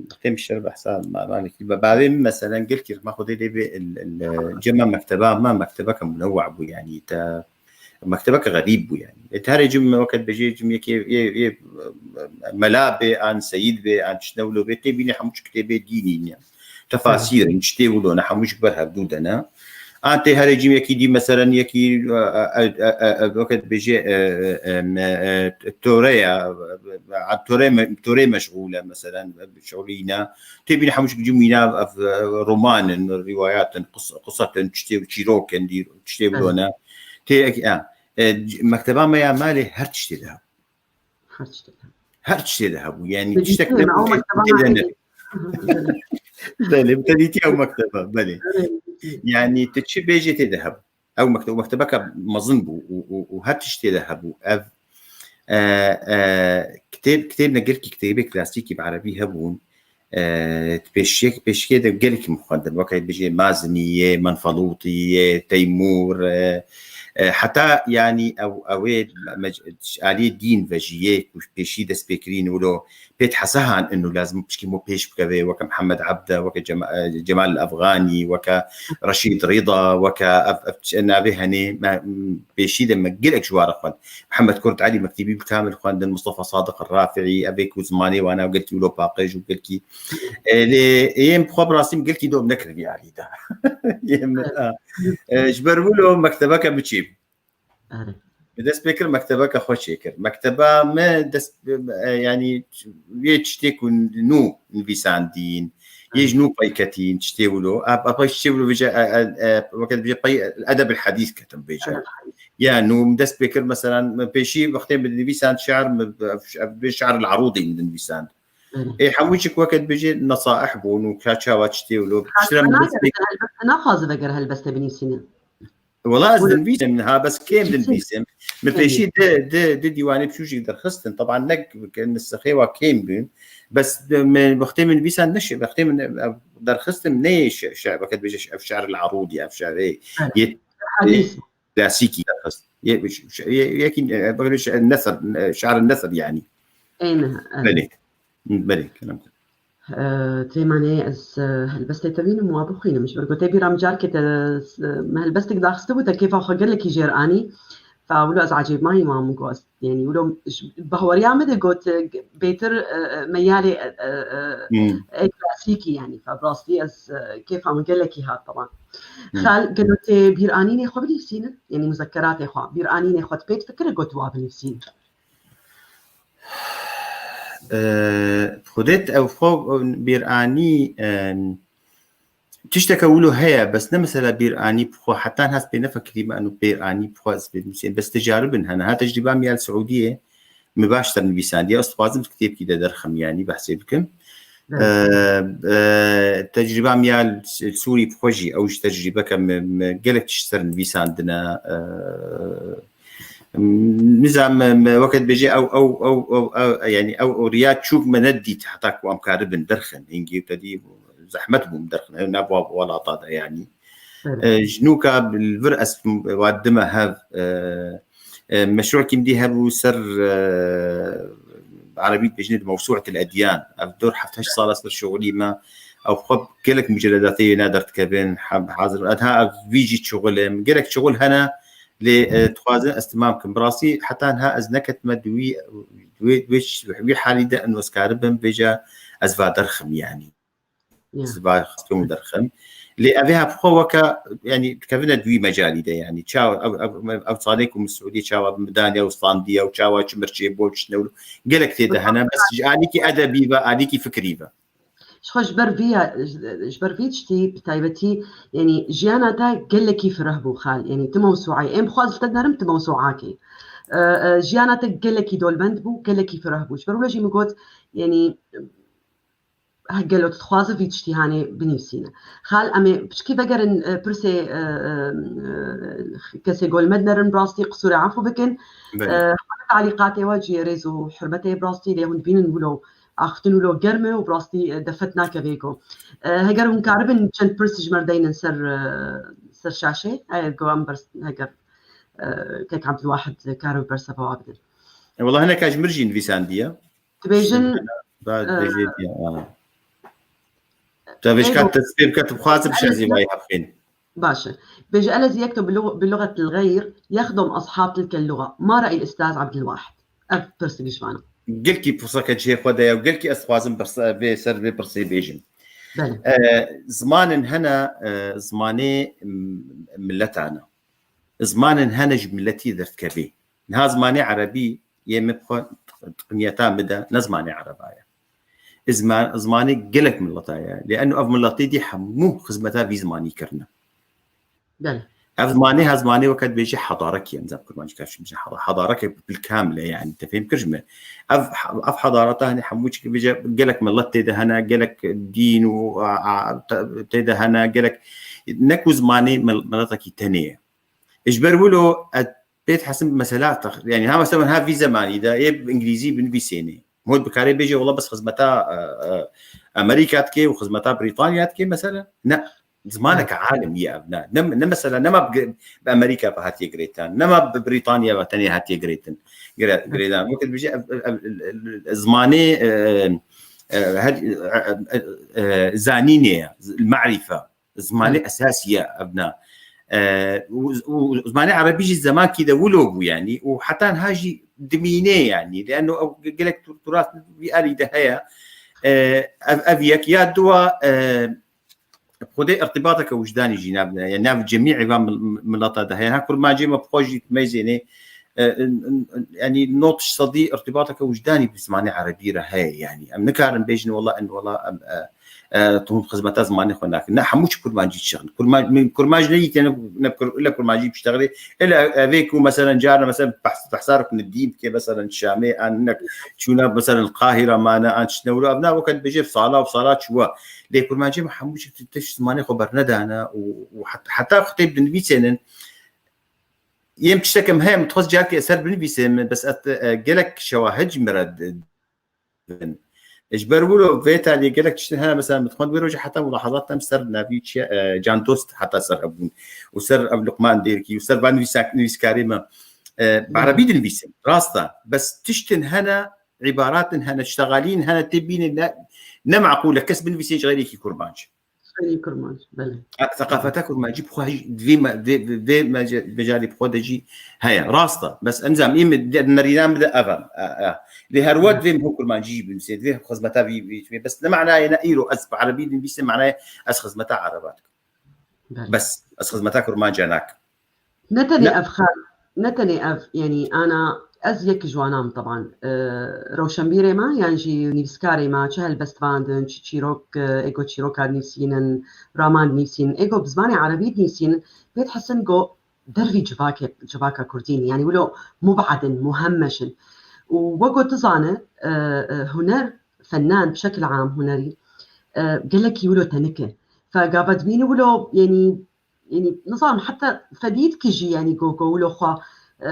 wextê min şer behsa ma-, malekî, ba-, bavê min meselen gelkî rehma Xwedê lê bê, el, el, cema mekteba me mektebeke munewwe bû, yanî te mektebeke xerîb bû, yanî. E, te herê cim weke dibêjê cim yekê yê, yê, mela bê, an seyîd bê, an tiştine wilo bê, tê bînê hemû çi kitêbê dînî ne. Tefasîr in, tiştê wilo ne, hemû ji ber hevdû de ne. An tê herê cim yekî dî, meselen, yekî, e, e, e, e, e, weke dibêje, e, e, e, me, e, tore ya, e, e, tore me-, tore meşgûl e, meselen, şixulî ne. Tê bîne hemû ji cim wîna, ev, e, roman in, rîwayat in, qis-, qisat in, tiştê çîrok in, dî-, tiştê wilo Evet. ne. Tê ek-, e, e, c-, mekteba me ya malê her tiştê de. Her tiştê de. Her tiştê de hebû. Yanî Te tiştek dîtiye me, ew nebû, mekteba tê de me ne. Belê, bi te dîtiye ew mekteba, belê. Evet. Yanî tu çi bêjê tê de hebû. Ew mekte-, mektebeke mezin bû û, û, û her tiştê de hebû. Ev, e, e, kitêb, kitêb ne gelkî kitêbê klasîkî bi erebî hebûn. E, pêşiyek-, pêşiyê de gelekî min xwendin. Weke bêjê Mazinî yê, Menfelûtî yê, Teymûr, e, e, heta yanî ew, ew ê mec-, aliyê dîn ve jî yê ku pêşî dest pê kirîn wilo pêt hesehan inu lazim pişkî mo pêş bikeve, weke Mihemed Ebde, weke Cema-, e, Cemal Efganî, weke Reşîd Rîda, weke ev, ev ç-, navê henê me, m, pêşî de me gelek ji ware xwend. Mihemed Kurd Elî mektebî bi kamil xwendin, Mustafa Sadiq Rafi'î, evê ku zimanê wana gelkî wilo paqij û gelkî, e, lê yên bi xwe bi rastî min gelkî dom nekir vî alî de. Yên min, Evet. a, e, ji ber wilo mektebeke biçî. Erê. Bi dest pê kir mektebeke xwe çêkir. Mekteba me dest, e, yanî yê tiştê ku nû nivîsandîn, yê ji nû pey ketîn, tiştê wilo. A, a, pey tiştê wilo vêje, e, e, e, weke dibêje pey edeb el hadîs ketim vêje. Edeb el hadîs. Ya nû min dest pê kir, meselan, min pêşî wextê min dinivîsand şi'r, min, ev, ev, şi'r el arûdî min dinivîsand. Erê. Ê hemû jî weke dibêje nesaih bûn û ka çawa tiştê wilo. Piştre min dest pê naxwaze veger helbeste binivîsîne. Wela ez dinivîsim niha, bes kêm dinivîsim. Min pêşî di, di, di dîwanê biçûk jî derxistin. Teban ne nisexê wa kêm bûn. Bes min wextê min nivîsan ne şi-, wextê min, e, derxistin ne şi-, şi-, weke dibêje şi-, ev şi'r el arûdî, ev şi'rê yê, yê klasîkî derxist. Yê, ş-, ş-, yê, yekî, e, weke dibêje nesir, e, şi'r nesir yanî. Ê niha, evet. Belê. Belê, kelam. Ee, Têmanê ez, e, helbestê te bînim wa bixwînim. Ji ber ku tê bîra min carkê te, e, me helbestek daxistibû, te kêfa xwe gelekî jêr anî. Fa wilo ez ecêb mayî wan min got. Yanî wilo ji, bahweriya min de got, e, bêtir, e, e, meyalê, e, e, e, Hmm. e, klasîkî yanî. Fa bi rastî ez, e, kêfa min gelekî hat, teban. Xal, gelo tê bîranînê xwe binivîsînin? Yanî muzekeratê xwe, bîranînê xwe tu pê difikire got wa binivîsînin? Xwedêt ew xwe bîranî, tişteke wilo heye, bes ne mesela bîranî bi xwe, heta niha ez pê nefekirîme, eno bîranî bi xwe ez pê binivîsînim. Bes tecaribin hene. Ha tecrîba min ya li Siûdiyê min baş ser nivîsandiye. Ez dixwazim kitêbkî de derxim, yanî behsê bikim. Tecrîba min ya li Sûrî bi xwe jî, ew jî tecrîbeke min, min gelek tişt ser nivîsandine. Nizam, weke dibêje ew, ew, ew, ew, ew, yanî ew, ew riya çûk me nedît heta ku em karibin derxin. Hingî te dî zehmet bû min derxin. Ew nav welata de yanî. Ji nûka li vir ez wa dime hev, meşrûekî min dî hebû ser, erebî dibêjin di Mewsûet el Edyan. Ev dor heft heşt sal e ser şixulî me. Ew xwe gelek muceledatê wêna derdikevin, hazir. Edha ev vî jî çixul e. Gelek çixul hene, lê dixwazin ez timam kim. Bi rastî heta niha ez neketime di wî, wî, wî, wî halî de eno ez karibim vêca ez va derxim yanî. Ez va xistim derxim. Lê ev ê hevxwe weke, yanî dikevine di wî mecalî de, yanî çawa ev, ev, ev salê ku min Siûdî çawa min daniye û standiye û çawa çi mirçê bol çi newlo. Gelek tê de hene, bes ji alîkî edebî ve, alîkî fikrî ve. Ji xwe ji ber vî ya, ji ber vî tiştî bi taybetî, yanî jiyana te gelekî fireh bû xal, yanî tu mewsûayê, em bixwaz li te nerim tu mewsûakê. E, e, jiyana te gelekî dolbend bû, gelekî fireh bû. Ji ber wilo jî min got, yanî gelo tu dixwaze vî tiştî hanê binivîsîne. Xal, em ê piçkî vegerin, e, pirsê, e, e, e, kesê golmed nerin, rastî qisûre efû bikin. Belê. E, talîqatê we cihê rêz û hurmetê bi rastî lê hûn dibînin wilo axiftin wilo germ e û bi rastî, e, defet nake vê ku. E, heger hûn karibin çend pirs ji me re deynin ser, e, ser şaşê, e, go em bers-, heger, e, kek Abdulwahid karibe bersiva we bidin. E, wela hineka ji mir jî nivîsandiye. Dibêjin, Ba, e, dibêjê diye, aha. Te vêjka te spê bike, tu bixwazim şezî vayî hevxên. Baş e. Dibêje, الذي يكتب بلغ-، بلغة الغير يخدم أصحاب تلك اللغة. ما رأي الأستاذ عبد الواحد؟ Ev pirsgişvan e. Gelkî pirseke cihê xwe de ye û gelkî ez dixwazim birse-, vê ser vê pirsê bêjim. Belê. E, zimanên hene, e, zimanê m-, miletan e. Zimanên hene ji miletî derdikevê. Niha zimanê erebî yê min bi xwe tiqiniyeta min de ne zimanê ereba ye. Zima-, zimanê gelek mileta ye. Lê eno ev miletê dî hemû xizmeta vî zimanî kirine. Belê. Ev zimanê, ha zimanê weke dibêjî hedarekî ye, nizam kurmancî kaşim ji heda-, hedareke bilkamil e, yanî te fêm kir ji me. Ev, ev hedareta, hani hemû çi dibêje gelek milet tê de hene, gelek dîn û a, a, te-, tê de hene, gelek ne ku zimanê mil-, miletekî tenê ye. Ji ber wilo ez pê dihesim mesela tex-, yanî ha mesela ha vî zemanî de yê bi îngilîzî binivîsênê. Hûn dikarê bêje wela bes xizmeta, e, e, Amerîka dike û xizmeta Brîtanya dike mesela. Ne, zimaneke alemî ye ev, ne. Ne, ne mesela nema bi, bi Amerîka ve hatiye girêtan, nema bi Brîtanya ve tenê hatiye girêtin. Gire-, girêdan. Wekî dibêje ev, ev, ev, ev, zimanê, e, e, her, e, e, e, zanînê ye, marîfe. Zimanê esasî ye ev ne. E, û, û zimanê erebî jî zemankî de wilo bû yanî û heta niha jî dimîne yanî. Leno ew gelek tu-, turas vî alî de heye. E, ev, ev yek ya dua, e, xwedê irtibateke wijdanî jî nav, ya nav cemî eva mil-, milata de heye. Ha kurmancê me bi xwe jî meyzênê, e, in, in, in, yanî nod sedî irtibateke wijdanî bi zimanê erebî re heye yanî. Em nikarin bêjin wela, in wela, em, e, e, tu hûn xizmeta zimanê xwe nakin. Ne, hemû çi kurmancî dişixin. Kurman-, min kurmanc ne yî têne ne kur-, ile kurmancî biştexilê. Ile evê ku meselen carna meselen behs-, behsa rukn dîn bike, meselen Şamê, an ne çûna meselen Qahira mane, an çi newra, ev ne weke dibêje sala û sala çûwa. Lê kurmancî me hemû çi tişt zimanê xwe bernedane û, û het-, heta xwe tê binivîsênin. Yêm tiştekim heye, min dixwest carkê eser binivîsim, bes ez, e, gelek şewahid ji min re di-, dibin. Ji ber wilo vê taliyê gelek tiştin hene, mesela min dixwend wê rojê heta mulahazat dem ser navî çi, e, Can Dost heta ser hebûn û ser ev Luqman Dêrkî û ser van nivîsak-, nivîskarê me. E, bi erebî dinivîsim, rast e. Bes tiştin hene, îbaratin hene, ştexalîn hene, tê bîne ne, ne meqûl e, kes binivîsê ji xeyrîkî kurmanc. Xeyrî kurmanc, belê. Seqafeta kurmancî bi xwe hej-, vê me-, vê, vê, vê mece-, mejalê bi xwe de jî heye. Rast e. Bes em zam, î min de, nerîna min de ev e. E, e. Lê her wet vê min hû kurmancî jî binivîsê, divê xizmeta vî, vî, vî. Bes ne manayê ne îro ez bi erebî dinivîsim, manayê ez xizmeta ereba dikim. Bes ez xizmeta kurmanca nakim. Ne tenê ev xal, ne tenê ev, yanî ana ez yek ji wan im teban. E, rewşenbîrê me yan jî nivîskarê me çi helbestvan din, çi çîrok, e, êgo çîroka dinivîsînin, raman dinivîsînin, êgo bi zimanê erebî dinivîsînin, pê dihesin go dervî civakê, civaka kurdî ne. Yanî wilo mub'ed in, muhemmeş in. Û wek go tu zane, e, e, huner, fenan, bi şekil am hunerî, e, gelekî wilo tenik e. Fe gava dibînî wilo, yanî, yanî, nizanim, heta fedî dikî jî, yanî, go, go wilo xwe, e,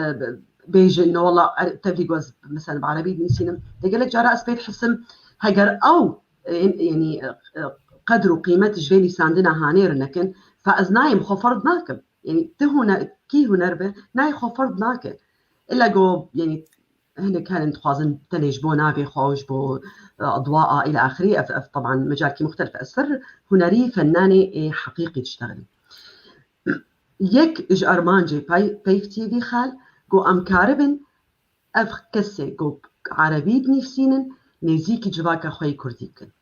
bêjin, no, wela, e, tevlî go ez, mesela, bi erebî dinivîsînim. De gelek cara ez pê dihesim, heger ew, e, yanî, e, e, qedr û qîmet ji vê nivîsandina hanê re nekin, fe ez nayêm, xwe ferd nakim. Yanî, ti huner, kî huner be, nayê xwe ferd nake. Îlla go, yanî, hinek herin dixwazin tenê ji bo navê xwe û ji bo, e, dua a îla axirî, ev, ev, teban, mecalkî muxtelif e. Ez ser hunerî, fennanê ê heqîqî diştexilîm. Yek ji armancê pey-, peyv T V xal, go em karibin ev kesê go erebî dinivîsînin, nêzîkî civaka xwe yê kurdî bikin.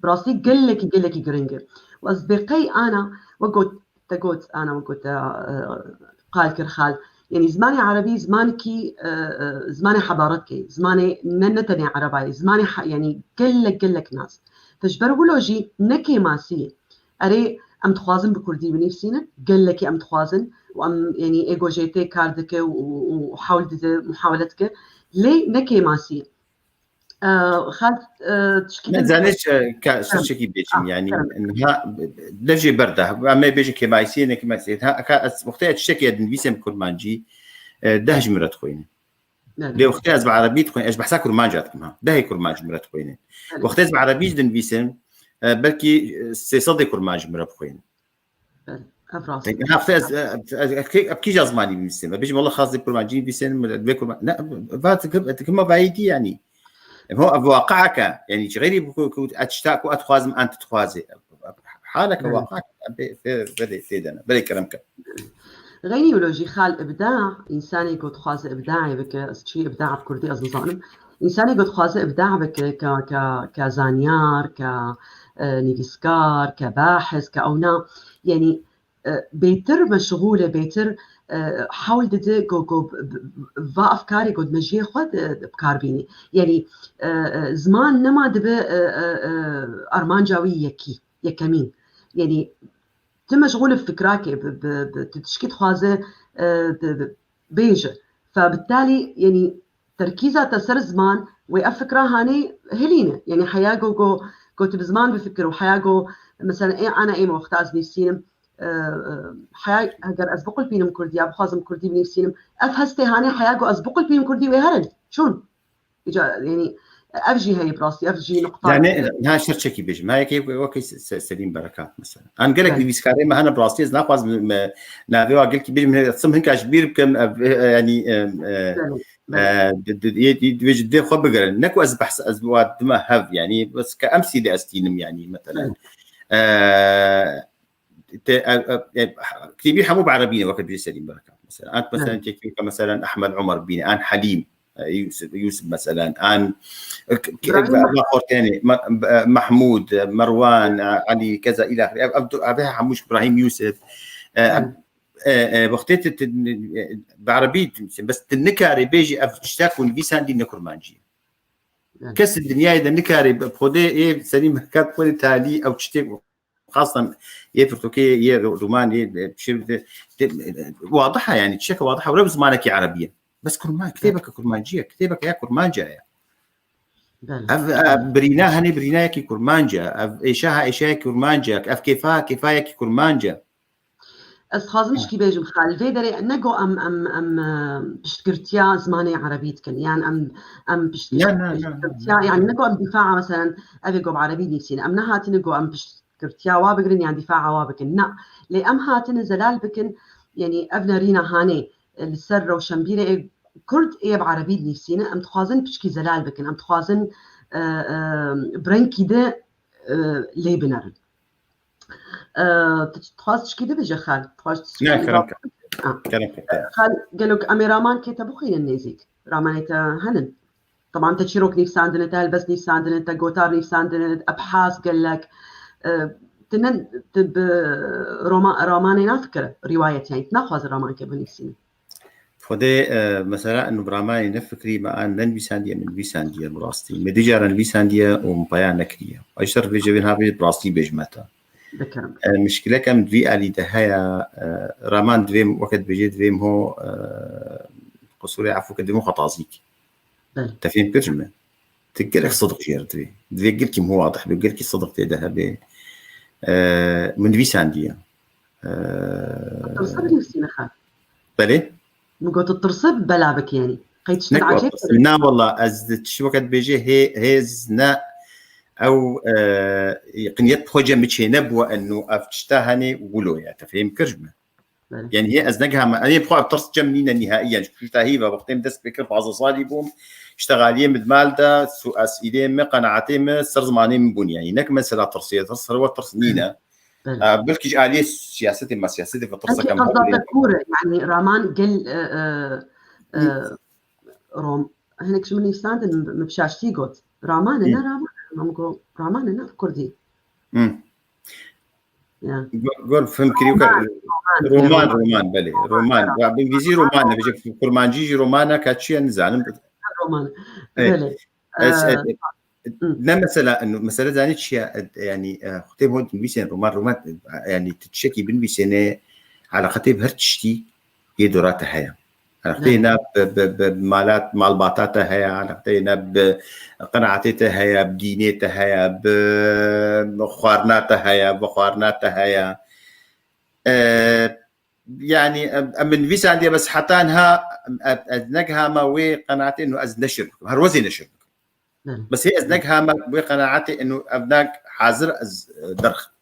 Bi rastî gelekî, gelekî giring e. Û ez bêqey ana, wek got, te got, ana, wek got, e, qal kir xal. Yanî zimanê erebî zimanekî, e, e, zimanê hedaretkê, zimanê ne, ne tenê erebayê, zimanê he-, yanî gelek, gelek nas. Te ji ber wilo jî ne kêmasî ye. Erê, em dixwazin bi kurdî binivîsînin, gelekî em dixwazin û em, yanî êgo jê tê kar dike û, û, û hewl dide, muhawele dike. Lê ne kêmasî ye. E, xal, e, tişkî Ne din zanê çi-, ka, ser çekî bêjim, Ah, yanî, evet. niha dev jê berda. Em ê bêjin kêmasî ye, ne kêmasî ye. Ha, ka ez, wextê ez tiştekê dinivîsim kurmancî, e, deh ji min re dixwînin. Evet. Lê wextê ez bi erebî dixwînim, ez behsa kurmanca dikim ha. Dehê kurmanc ji min re dixwînin. Evet. Wextê ez bi erebî dinivîsim, e, belkî, e, sê sedê kurmanc ji min re bixwînin. Belê, ev rast e. Hafta ez, ez, ez, ez, ez kîja zimanî binivîsim. Bêjim, wela xazê kurmancî nivîsim, vê kurma-, ne, va dikim, dikim ma vayî dî yanî. Em ho, ev waqihek e. Yanî, ji xeyrî ku, ku, et tişta ku et dixwazim, an tu dixwazê. Haleke Belê. waqihek e, bê, bê, belê, tê de ne. Belê kerem ke. Xeynî wilo jî xal ibda, însanê ku dixwaze ibdaê bike, ez çi ibda bi kurdî ez nizanim. Însanê ku dixwaze ibda bike, ke, ke, ke zanyar, ke, e, nivîskar, ke bahiz, ke ewna, yanî, e, bêtir meşxûl e, bêtir, e, hewl dide ku, ku b-, b-, va ev karê ku di mejiyê xwe de, de bi kar bînî. Yanî, e, e, ziman nema dibe, e, e, e, armanca wî yekî, yekemîn. Yanî, tu meşxûl bi fikrakê, bi, bi, bi, tu tişkî dixwaze, e, bi, bi, bêje. Fe bittalî, yanî, terkîza te ser ziman, wê ev fikra hanê hilîne. Yanî, heya go, go, go tu bi ziman bifikir û heya go, mesela, ê, ana ê me wexta ez nivîsînim, e, e, heya, heger ez biqulpînim kurdî ya bixwazim kurdî binivîsînim, ev hestê hanê heya go ez biqulpînim kurdî wê herin. Çûn. Îca, yanî, ev jî heye bi rastî, ev jî nuqta. Yani, ha, ser çekî bêjim. Ha, yekê wekî Se-, Se-, Selîm Berekat mesela. An gelek Evet. nivîskarê me hene bi rastî, ez naxwazim me navê wa gelkî bêjim, hê, sim hinka ji bîr bikim, ev, e, e, yanî, e, e, Belê, e, belê. di, di, yê, di, di, di, di xwe bigirin. Ne ku ez behs, ez wa dime hev, yanî, bes ke em sîdê ez tînim, yanî, mesela. Belê. E, te, e, e, e, kitêbî hemû bi erebî ne, weke bêjî Selîm Berekat mesela. Ant mesela Evet. têkî weke mesela Ehmed Umar bîne, an Helîm, e, Yusuf, Yusuf mesela, an, e, k-, k-, İbrahim. Raportênê, Ma-, e, Mahmud, e, Merwan, e, Ali, keza îlahî. Ev, ev, ev hemû ji İbrahim Yusuf. E, Evet. e, e, wextê tu, tu, e, bi erebî tu, bes tu nikarî bêjî ev tiştek hûn nivîsandî ne kurmancî. Evet. Kes di dinyayê de nikarî bi xwedê ê Selîm Berekat xwedê talî ew tiştê Xastan yê pirtûkê, yê ro-, romanê, e, şiir de, de, e, wadiha yani, tişteke wadiha, were bi zimanekî erebî ye. Bes kurman, kitêbeke kurmancî ye, kitêbeke ya kurmanca ye. Belê. Ev, e, birîna hene birînayekî kurmanca, ev êşa ha êşayekî kurmanca, ev kêfa ha kêfayekî kurmanca. Ez dixwazim Ha. tişkî bêjim, Xalid. Vê derê ne go em, em, em, e, piştgirtiya zimanê erebî dikin. Yan em, em pişt-, Ya, na, na, na, piştgirtiya, na. yani ne go em dîfaa, meselen, ev ê go bi erebî nivîsîne. Em nehatine go em pişt-, girtiya wa bigirin yan dîfaa wa bikin. Na. Lê em hatine zelal bikin, yanî ev nerîna hanê, e, li ser rewşenbîrê ê Kurd ê bi erebî dinivîsîne, em dixwazin piçkî zelal bikin, em dixwazin, e, e, bi rengkî de, e, lê binerin. E, tu dixwaz tişkî de bije xal, dixwaz tişkî Ne, de kerem ke. Ha. Kerem ke, kerem. Xal, gelo em ê raman kê te bixwînin nêzîk? Ramanê te henin? Teban te çîrok nivîsandine, te helbest nivîsandine, te gotar nivîsandine, ebhas gelek, e, tu ne, tu bi roma-, ramanê nafikire, rîwayet, yani tu naxwaze ramanke binivîsîne. Xwedê, e, mesela eno bi ramanê nefikirî, me an nenivîsandiye, min nivîsandiye bi rastî. Me du cara nivîsandiye û min peya nekiriye. Eşter vêce vê niha vê bi rastî bêjime te. Dikirim. E, mişkilek em di vî alî de heye, e, raman divê, weke dibêje divê ho, e, qisûrê efû ke divê xwe tazîk. Belê. Te fêm kir ji me? Tu gelek sidiq jê re divê. Divê gelkî min wadih be, gelkî sidiq tê de hebe. E, min nivîsandiye. E, Tirse binivîsîne xwe. Belê? Min got, tirse bela bike, yani. Qey tiştin Ne got, acayip. Na wala, ez di tişt weke dibêje hê-, hêz ne ew, e, qiniyet bi xwe ce min çê nebû eno ev tişta hene wilo ye. Te fêm kir ji me? Belê. Yani hê ez negihame, ez ê bi xwe ev tirs cem nîne nihaiyen. Ji pişta hîva wextê min dest pê kir, pazdeh salî bûm. Îştexaliyê min di mal de, su-, esîlê min, qenaetê min, ser zimanê min bûn. Yani nek mesela tirsê, tirs, serwe tirs nîne. Belê. E, belkî ji aliyê siyasetê me, siyasetê ve Belkî tirseke me qezda hebe. Te kûr e, yani raman gel, e, e, e, Hı. rom-, hinek ji min nivîsandin, min bi şaştî got. Raman e, Hı. ne raman e? Min got, raman e, ne bi kurdî. Hı. Ya. Go-, gor fim kiriyo ka Roman, roman, roman, roman, belê. Roman, roman. Ya, bi îngilîzî roman, roman, ne, bêje kurmancî jî roman e, ka çi ye, nizanim. Roman. Ey. Belê. Ez, Ee, e, e, hı. Ne mesela, mesele zanî çi ye? E, yani, e, xutê hot nivîsên roman, roman, e, yani tu tiştekî binivîsêne, eleqetê bi her tiştî yê dora te heye. Eleqetê Evet. ne bi, bi, bi malat, malbata te heye, eleqetê ne bi qenaetê te heye, bi dînê te heye, bi xwarina te heye, bi xwarina te heye. E, yani, em, em nivîsandiye bes heta niha, em, ez, ez negihama wê qenaetê û ez neşir bikim. Her wezê neşir bikim. Belê. Bes hê ez negihama wê qenaetê û ev nag hazir ez, e, derxim.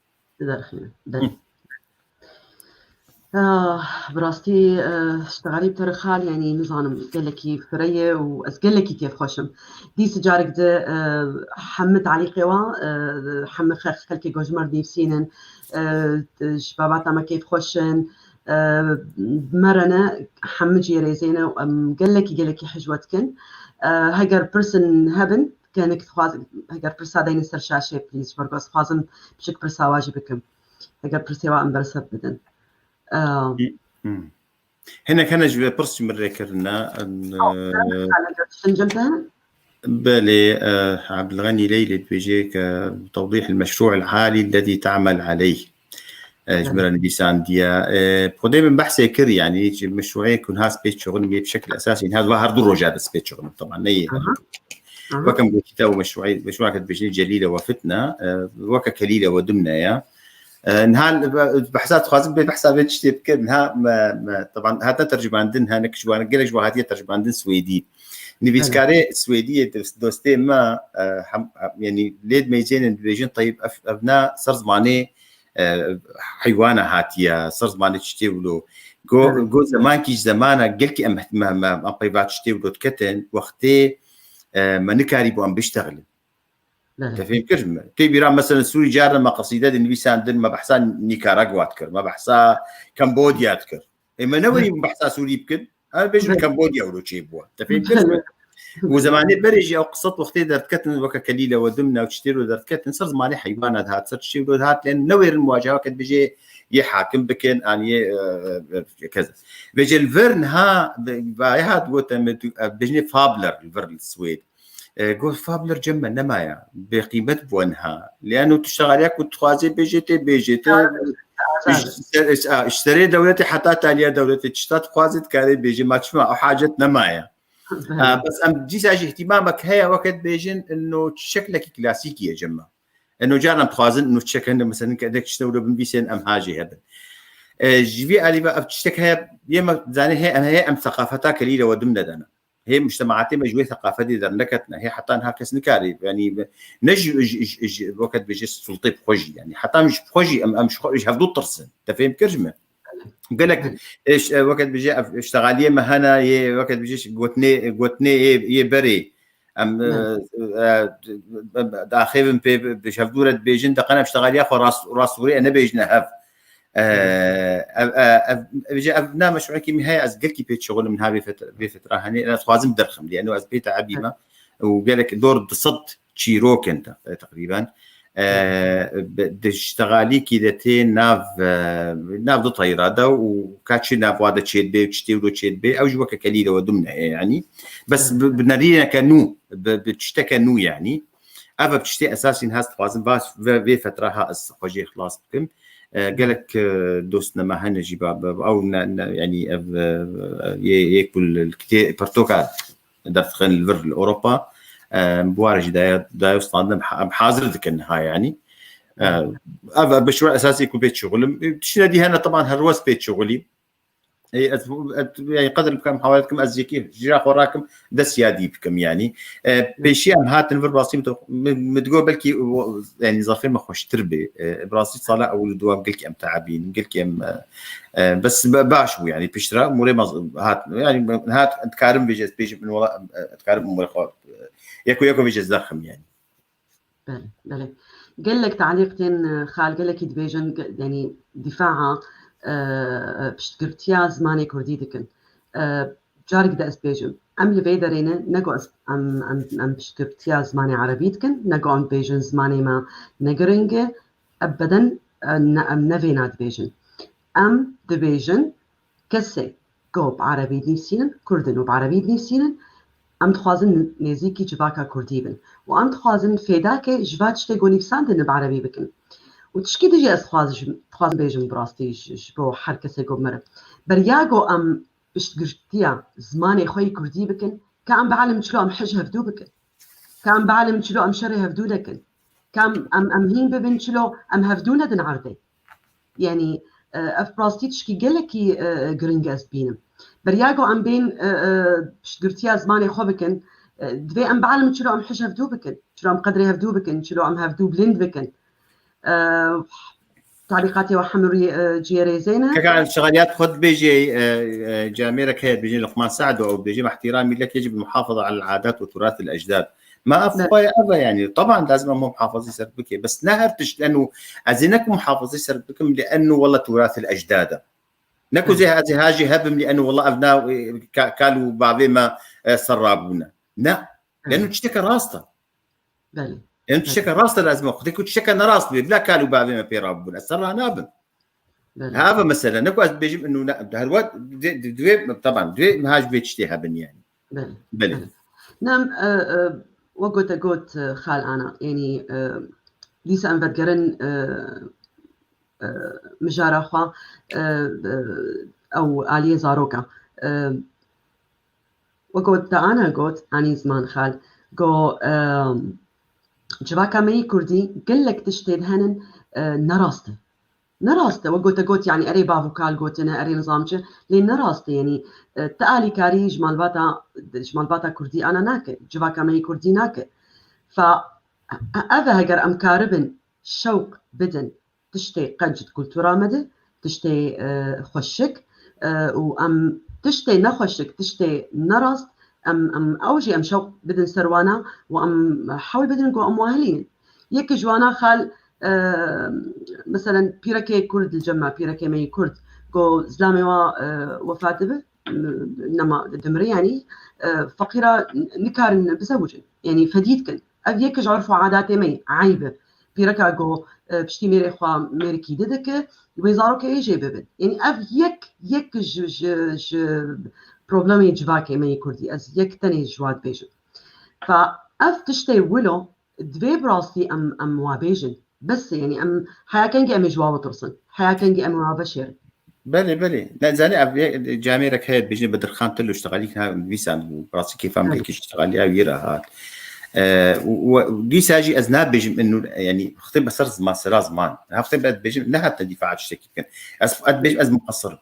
Derxim, belê. Hı. Ah, bi rastî, eh, ştexalî bi te re xal, yani nizanim, gelekî fireye û ez gelekî kêfxweş im. Dîs carek di, eh, hemî talîqê wa, eh, hemî xelk, xelkê gojmar nivîsînin, eh, ji babata me kêfxweş in, eh, me re ne, hemî cî rêzê ne û em gelekî, gelekî hijwe dikin. Eh, heger pirsin hebin, ke nik dixwaz-, heger pirsa deynin ser şaşê, please, ji ber ku ez dixwazim piçik pirsa wa jî bikim. Heger pirsê wa em bersiv bidin. Eh, Hmm. Hinek hene ji vê pirs ji min rê kirine. Em, Ew, eh, heger tiştin cem te hene? Belê, eh, Abdulgani Leyli dibêje ke توضيح المشروع العالي الذي تعمل عليه. Eh, ji min re Belê. nivîsandiye. Eh, xwedê min behsê kir, yani, ji meşruê ku niha spê çixin, yê bi şekil esasî niha va her du roja de spê çixin, teban ne yê Aha. Aha. Weke min gotî te û meşruê, meşruê ke dibêjin Celîle we fitne, eh, weke Kelîle we dimne ye. Eh, niha behsa dixwazim bê behsa vê tiştê bikim. Niha me, me, teban hate tercümandin, hinek ji wan, gelek ji wan hatiye tercümandin Swêdî. Nivîskarê Belê. Swêdiyê dost-, dostê me, eh, hem, hem, yani lê dimeyzênin dibêjin Tayyip ev, ev na ser zimanê, eh, heywana hatiye, ser zimanê tiştê wilo. Go, Evet. go zemankî ji zemana gelkî em, me, me, em peyva tiştê wilo diketin, wextê, eh, me nikarîbû em biştexilin. Belê. Te fêm kir ji me? Tê bîra, mesela, Sûrî carna me qesîde dinivîsandin, me behsa Nîkaragwa dikir, me behsa Kambodya dikir. Ê, me newerî Belê. behsa Sûrî bikin. Em bêjin Belê. Kambodya wilo çêbû. Te fêm kir ji me? Belê. Û zemanê berê jî ew qisset wextê derdiketin, weke Kelîle we dimne û tiştê wilo derdiketin, ser zimanê heywana dihat, ser tiştê wilo dihat, lê newêrin muwaceha weke dibêje yê hakim bikin, an yê, e, e, e, kez. Vêce li vir niha, bi-, vaya hat gote me tu, e, bêjinê Fabler li vir li Swêd. E, got, Fabler cem me nemaye. Bêqîmet bû niha. Lê eno tu ştexaliya ku dixwazê bêjê tê, bêjê tê. Azad. Ji ser, a, ji serê dewletê heta taliya dewletê tişta dixwazê dikarê bêjê, ma çima ew hacet nemaye. Belê. A, bes em dîsa jî îhtîmamek heye weke dibêjin, ino şeklekî klasîkî ye cem me. Ino caran dixwazin, ino çiçek hene, mesela, ke dek tişte wilo binivîsên em ha jî hebin. E, ji vî alî ve ev tiştek heye, yê me zanê hê em, hê em seqafeta Kelîle we dimne dene. Hê mujtemaatê me ji wê seqafetê derneketine. Hê heta niha kes nikarî, yanî ne ji, ji, ji, ji, weke dibêje sultê bi xwe jî, yanî heta em ji bi xwe jî, em, em ji xwe, ji hevdû tirsin. Te fêm kir ji me? Gelek, e, ş-, e, weke dibêje ev ştexaliyê me hene, yê weke dibêje ş-, gotinê, gotinê yê, yê berê. Em, e, e, e, daxêvin pê, bi, bi hevdû re dibêjin, de qenem ştexaliya xwe rast, rast û rê nebêjine hev. E, ev, e, ev, ev, ev, ev ne meşruekî min heye, ez gelkî pê şixulim niha vê fet-, vê fetra henê, ez xwazim derxim, lê eno ez pê teebî me û gelek dor du sed çîrok in te-, teqrîben. E, bi- di ştexalîkî de tê nav, e, nav du teyra de û ka çi nav wa de çêdibe û çi tê wilo çêdibe, ew jî weke kelî de we dimne heye yanî. Bes bi, bi nerîneke nû, bi, bi tişteke nû yanî. Ev bi tiştê esasî niha ez dixwazim va ve, vê fetra ha ez xwe jê xilas bikim. E, gelek, e, dostnema hene jî ba, ba, ew ne, ne, yanî ev, e, yê, yê ku li, li kitê pertoka derdixin li vir li Ewropa, e, bi ware jî daye, daye standin em ha-, em hazir dikin niha yanî. E, ev, ev bi şiwa esasî ku pê çixulim. Tiştine dî hene taban her wes pê çixulî. E, ez, ez, yani qedir bikim, hawale dikim, ez yekî jira xwe rakim, dest ya dî bikim yani. E, pêşî em hatin vir rastî min, min digo belkî o, yani zafê me xweştir bê. E, bi rastî sala ewil û dua gelkî em teebîn, gelkî em, e, e, bes be- baş bû yani piştre mûrê me hat, yani hat dikarim bêje ez bêjim min wala, e, dikarim mûrê xwe, e, yeko yeko bêje ez derxim yani. Belê, belê. Gelek talîq tên, e, xal gelekî dibêjin, ge- yanî dîfaa, e, e, piştgirtiya zimanê kurdî dikin. E, carek de ez bêjim, em li vê derê ne, ne ku ez, em, em, em piştgirtiya zimanê erebî dikin, ne ku em dibêjin zimanê me ne giring e, ebeden, e, ne, em ne vêna dibêjin. Em dibêjin kesê ku bi erebî dinivîsînin, kurd in û bi erebî dinivîsînin, em dixwazin nêzîkî civaka kurdî bin. Û em dixwazin fêdake ji va tiştê ku nivîsandin bi erebî bikin. Û tişkî din jî ez dixwaz-, dixwazim bêjim bi rastî ji, ji bo her kesê ku mire. Beriya ku em piştgirtiya zimanê xwe yî kurdî bikin, ka em bialimin çilo em hij hevdû bikin. Ka em bialimin çilo em şerê hevdû nekin. Ka em, em, em hîn bibin çilo em hevdû nedin erdê. Yanî, e, ev bi rastî tişkî gelekî, e, giring ez dibînim. Beriya ku em bên, e, e, piştgirtiya zimanê xwe bikin, e, divê em bialimin çilo em hij hevdû bikin, çilo em qedrê hevdû bikin, çilo em hevdû bilind bikin. E, talîqatê we hemû rûyê, e, ciyê rêzê ne. Keka şixaliyat xwe dibêjê, e, e, camêrek heye dibêjê Luqman Sa'd û ew dibêjê me ihtiramî lek yecib muhafaza al adat ve turath al ecdad. Ma ev Ne. xwe ev e yani. Taban lazim em muhafazî ser bike. Bes ne her tişt lenu ez ê neku muhafazî ser bikim lenu wala turath al ecdad e. Neku Belê. zê ez ê hajî hebim lenu wala ev na, e, ka- kal û bavê me, e, ser rabûne. Ne. Lenu Belê. tişteke rast e. Belê. Em Belê. tişteke rast e lazim e. Xwedê ku tişteke nerast bê, bila kal û bavê me pê rabûn. Ez ser ranabim. Belê. Hava mesele. Ne ku ez dibêjim inu ne, her wet di- di- divê, taban, divê mihaj vê tiştê hebin yani. Belê. Belê. Belê. Nem, e, e, we gote got, e, xal ana. Yani, e, dîsa em vedigerin, e, e, mijara xwe, e, e, ew aliyê zaroka. E, Wek te ana got, anî ziman xal, got, em, civaka me yî kurdî gelek tiştê di henin, e, nerast e. Nerast e. Wek te got, yanî erê bav û kal gotine, erê nizam çi, lê nerast e. Yanî, e, ti alîkarî ji malbata, ji malbata kurdî ana nake. Civaka me yî kurdî nake. Fa, e, ev e, heger em karibin şewq bidin tiştê qenc di kultura me de, tiştê, e, xweşik, e, û em tiştê nexweşik, tiştê nerast, em, em ew jî em şewq bidin ser wana û em hewl bidin ku em wa hilînin. Yek ji wana xal, e, meselen pîrekê kurd li cem me, pîrekê me yî kurd, ku zilamê wa, e, wefat dibe, nema dimire, yanî, e, feqîra nikarin bizewicin, yanî fedî dikin. Ev yek ji urf û adatê me ye, eyb e. Pîreka ku, e, piştî mêrê xwe mêrikî didike, wê zarokê ê jê bibin. Yanî ev yek, yek ji, ji, ji problemê civakê me yê kurdî. Ez yek tenê ji wa dibêjim. Fa ev tiştê wilo divê bi rastî em, em wa bêjin. Bes e, yanî em heya kengî em ê ji wa bitirsin. Heya kengî em ê wa veşêrin. Belê, belê. Ne, zanî ev yê camêrek heye dibêjin Bedirxan Telo ji Xalîk ha nivîsan bû. Rastî kêfa min Belê. gelkî ji Xalî ew yê re hat. E, û, û, û dîsa jî ez nabêjim inu, yanî xitê be ser ziman, sera ziman. Ha xitê be dibêjim, nehatine dîfaa tiştekî bikin. Ez, ez dibêjim ez muqesir im.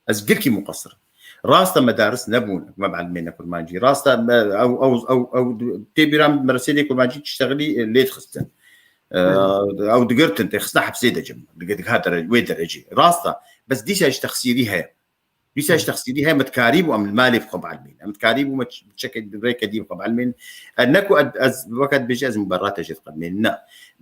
Ez gelkî muqesir im. Rast e medaris nebûn, me bi elmê ne kurmancî. Rast e me, ew, ew, ew, ew, tê bîra min meresê lê kurmancî tiştexilî, e, lê dixistin. E, Hı. ew digirtin, tê xistin hepsê de cem. Dige, diga dere-, wê derecê. Rast e. Bes dîsa ji texsîrî heye. Dîsa ji Hı. texsîrî heye, me dikarî bû em li malê bi xwe bielmên. Em dikarî bû me ç-, çekê rêke dî bi xwe bielmên. E, ne ku ez, ez, weke dibêje ez muberrate jê diqedmên. Ne.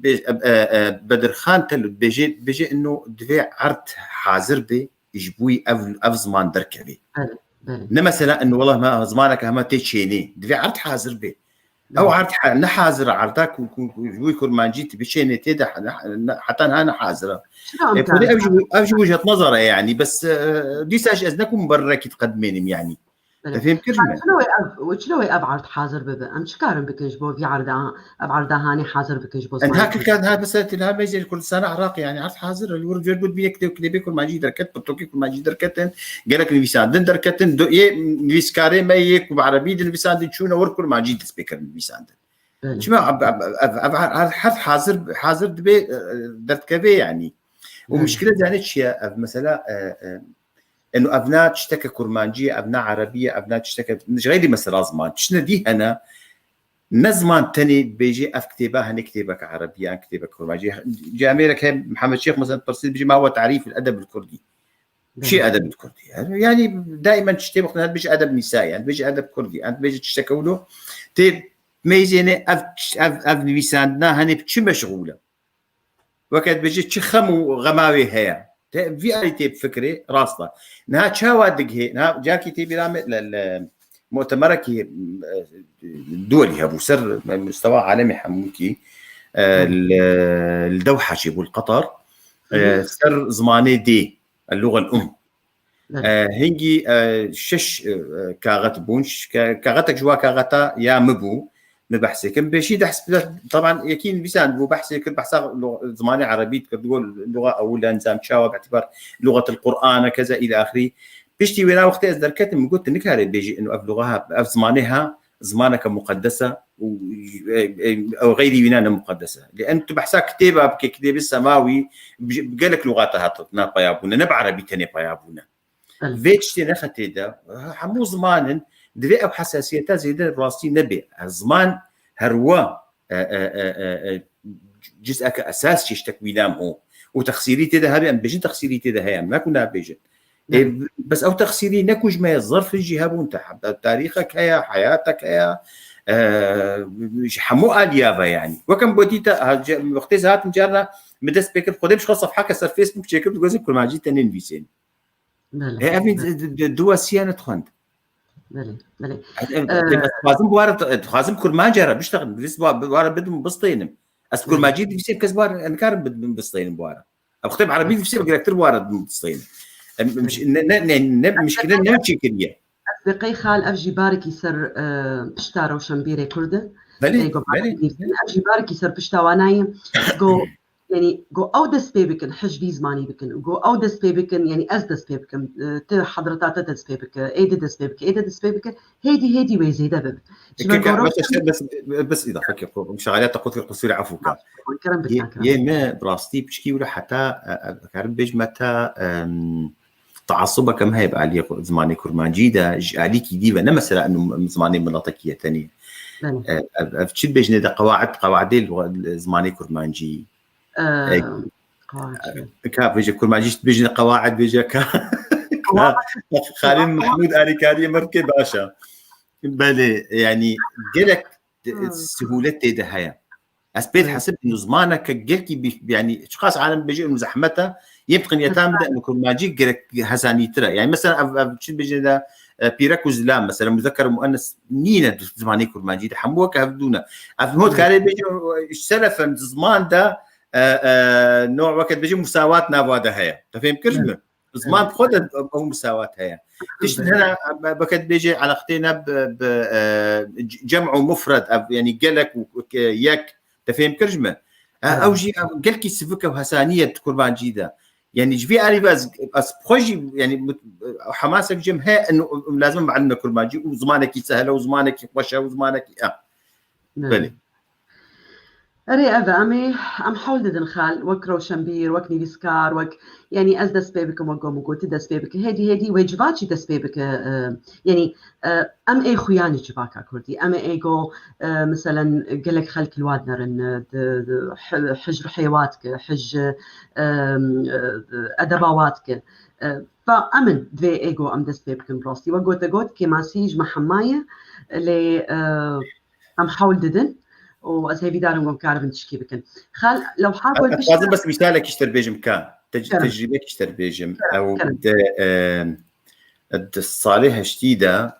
Bê-, e, e, e, Bedirxan Telo dibêje, dibêje ino divê erd hazir bê, ji bo wî ev, ev ziman derkevê. Belê, belê. Ne mesela in wela me zimaneke hema tê çênê. Divê erd hazir bê. Ew erd he-, ne hazir e, erda ku, ku, ku ji bo kurmancî tu bişênê tê de he-, ne, ne, heta niha ne hazir e. Çira em E, xwedê ev ji bo, ev ji bo wechet nezar e, yanî, bes, e, dîsa jî ez ne ku muberekî diqedimênim, yanî. Belê. Te fêm kir ji me? Çilo wê ev, çilo wê ev erd hazir bibe? Em çi karin bikin ji bo vî erda, ev erda hanê hazir bikin ji bo Em zimanê ha kir Kurdî? Kan ha mesela tu niha mêzê li Kurdistana Iraqê, yanî erd hazir e. Li wir cwer bû bî yek kitêb-, kitêbê kurmancî derket, pirtûkê kurmancî derketin, gelek nivîsandin derketin, do-, yê nivîskarê me yê ku bi erebî dinivîsandin çûne wir kurmancî dest pê kirin nivîsandin. Belê. Çima ev, ev, ev, ev her, her, her hazir, hazir dibe, e, e, derdikeve yanî. Û Belê. Mişkile zanê çi ye? Ev mesela, e, e, eno ev na tişteke kurmancî ye, ev na erebî ye, ev na tişteke, ji xeyrî mesela ziman. Tiştine dî hene, ne ziman tenê bêjê ev kitêbe hene kitêbeke erebî ye, ev kitêbeke kurmancî ye. Camêrek he Mihemed Şêx mesela pirsî dibêje ma huwe tarîf el edeb el kurdî. Çi Belê. Edeb kurdî? Yani, yani daimen tiştê wextin her bêje edeb nîsayî, yani bêje edeb kurdî, yani bêje tişteke wilo. Tê meyzêne ev, ev, ev nivîsandina hene bi çi meşgûl e? Weke dibêje çi xem û xema wê heye? Te vî alî tê bifikirê, rast e. Niha çawa digihê? Niha carkî tê bîra me li, li mutemerekî, e, duwelî hebû, ser mustewa alemê hemûkî, e, Hı. li, li Dewha çêbû, li Qetar. Hı hı. E, ser zimanê dê. El-lugha el-um. Evet. E, hingî, e, şeş, e, e, kaxet bûn. Ş-, ka-, kaxetek ji wa kaxeta ya min bû. Min behsê kir. Pêşî dehs, taban yekî nivîsandibû, behsê kir, behsa lu-, zimanê erebî dikir, digot, lugha ewil e, nizam çawa, bi îtîbar lughatil Qur'an, keza îlâ axirî. Piştî wêna wextê ez derketim, min got, tu nikarê bêjî, ino ev lugha ha, ev zimanê ha, zimaneke muqedes e û, e, e, ew xeyrî wîna ne muqedes e. Lê em tu behsa kitêba bike, kitêbê semawî, bi, bi gelek lugata hat, na peya bûne, ne bi erebî tenê peya bûne. Belê. Vê tiştê nexe tê de, hemû ziman in, divê ew hesasiyeta zêde rastî nebe. Ziman her wa, e, e, e, e, e, ciz'eke esas çeştek wîna ho. Û texsîrî tê de hebe, em bêjin texsîrî tê de heye, em naku nabêjin. Ê, Belê. Bes ew texsîrî ne ku ji me ye, zerf jî hebûn, te-, tarîxek heye, heyatek heye, e, ji hemû aliya ve yanî. Wek em gotî te, ha, ce-, wextê ez hatim carna min dest pê kir, xwedê bişka sefheke ser Facebook çêkir, digozin kurmancî tenê nivîsên. Belê. He, ev Belê. Di, di, di wesiya ne dixwend. Belê, belê. Ez, ez, Ee, ez dixwazim bi wara, dixwazim kurmanca re biştexin, divîs bi wara bidim bistênim. Ez Belê. Kurmancî divîsê kes bi wara, nikarim bidim bistênim bi wara. Ev kitêb erebî nivîsê, girektir wara disteynin. Em, em, Evet. ne, ne, ne, ne, mişkile ne çêkiriye. Ez deqey xal, ev jî barekî ser, e, pişta rewşenbîrê Kurd e. Belê, Ê, go belê, belê. Ev jî barekî ser pişta wanayê. Go, yani, go ew dest pê bikin, hij vî zimanî bikin. Go ew dest pê bikin, yani ez dest pê bikim. E, ti hezreta te dest pê bike, ê di dest pê bike, ê di dest pê bike. Hêdî, hêdî wê zêde bibe. Ji Ke-, ber ke-, goran bes işte, bes, bes îdafe ke, xwe, şexaliyata xwe ke qusûrê efû ke. Kerem Yê, bike, kerem. Yê me bi rastî piçkî wilo heta, e, e, karim bêjme te, em, teasubeke me heye bi aliyê xwe, zimanê kurmancî de, ji alîkî dî ve, ne mesela eno zimanê miletekî ye tenê. Belê. E, ev, ev çi dibêjine de qewaid, qewaidê li, li zimanê kurmancî. Em, E, qewaid. Ka bêje kurmancî dibêjine qewaid bêje ka. Qewaid. Xalîl Mehmûd alîkariyê me dike baş e. Belê, yani gelek Hmm. Sihûlet tê de heye. Ez pê Evet. dihesibim, zimaneke gelkî bi, yani çiqas alem bêje û zehmet e, yê bi qiniyeta min de û kurmancî gerek hesanîtir e. Yani mesela ev, ev çi bêje de, e, pîrek û zilam, mesela muzekker û muennes nîne di zimanê kurmancî de, hemû weke hev dû ne. Ev hot Evet. karê bêje, e, selefen di ziman de, e, e, no weke dibêje musawat nava de heye. Te fêm kir Evet. mi? Ziman Evet. xwe de ew musawat heye. Tişt Evet. hene, be-, beke dibêje eleqtê ne bi, bi, e, c-, cem û mufred, ev, yani gelek û ke-, yek, te fêm kir ji me? E, Evet. ew jî, ew gelkî sivik ew hesanî ye di kurmancî de. Yani ji vî alî ve ez, ez xwe jî, yani mut-, hemasek cem he, en, lazim em bielime kurmancî û zimanekî sehel e û zimanekî xweş e û zimanekî, e. Evet. Belê. Erê, ev e, em ê, em hewl didin xal, wek rewşenbîr, wek nivîskar, wek, yanî ez dest pê bikim, wek go min got, tu dest pê bike. Hêdî, hêdî wê civakî dest pê bike, e, yanî, e, em ê xuyanî civaka Kurdî. Em ê go, e, meselen, gelek xelk li wan nerin, e, di, di, hi-, hicr hêwa dike, hij, e, e, edeba wa dike. E, va em in divê ê go em dest pê bikin bi rastî. Wek gote got, kêmasî ji me hema ye, lê, e, em hewl didin û ez hêvîdar im ku em karibin tişkî bikin. Xal, lewha Ez, gol ez pişt dixwazim bes mîsalekî ji te bêjim ka. Te-, Kerem. Tecrîbekî ji te bêjim. Kerem, Ew kerem. Di, e, di salê heştî de,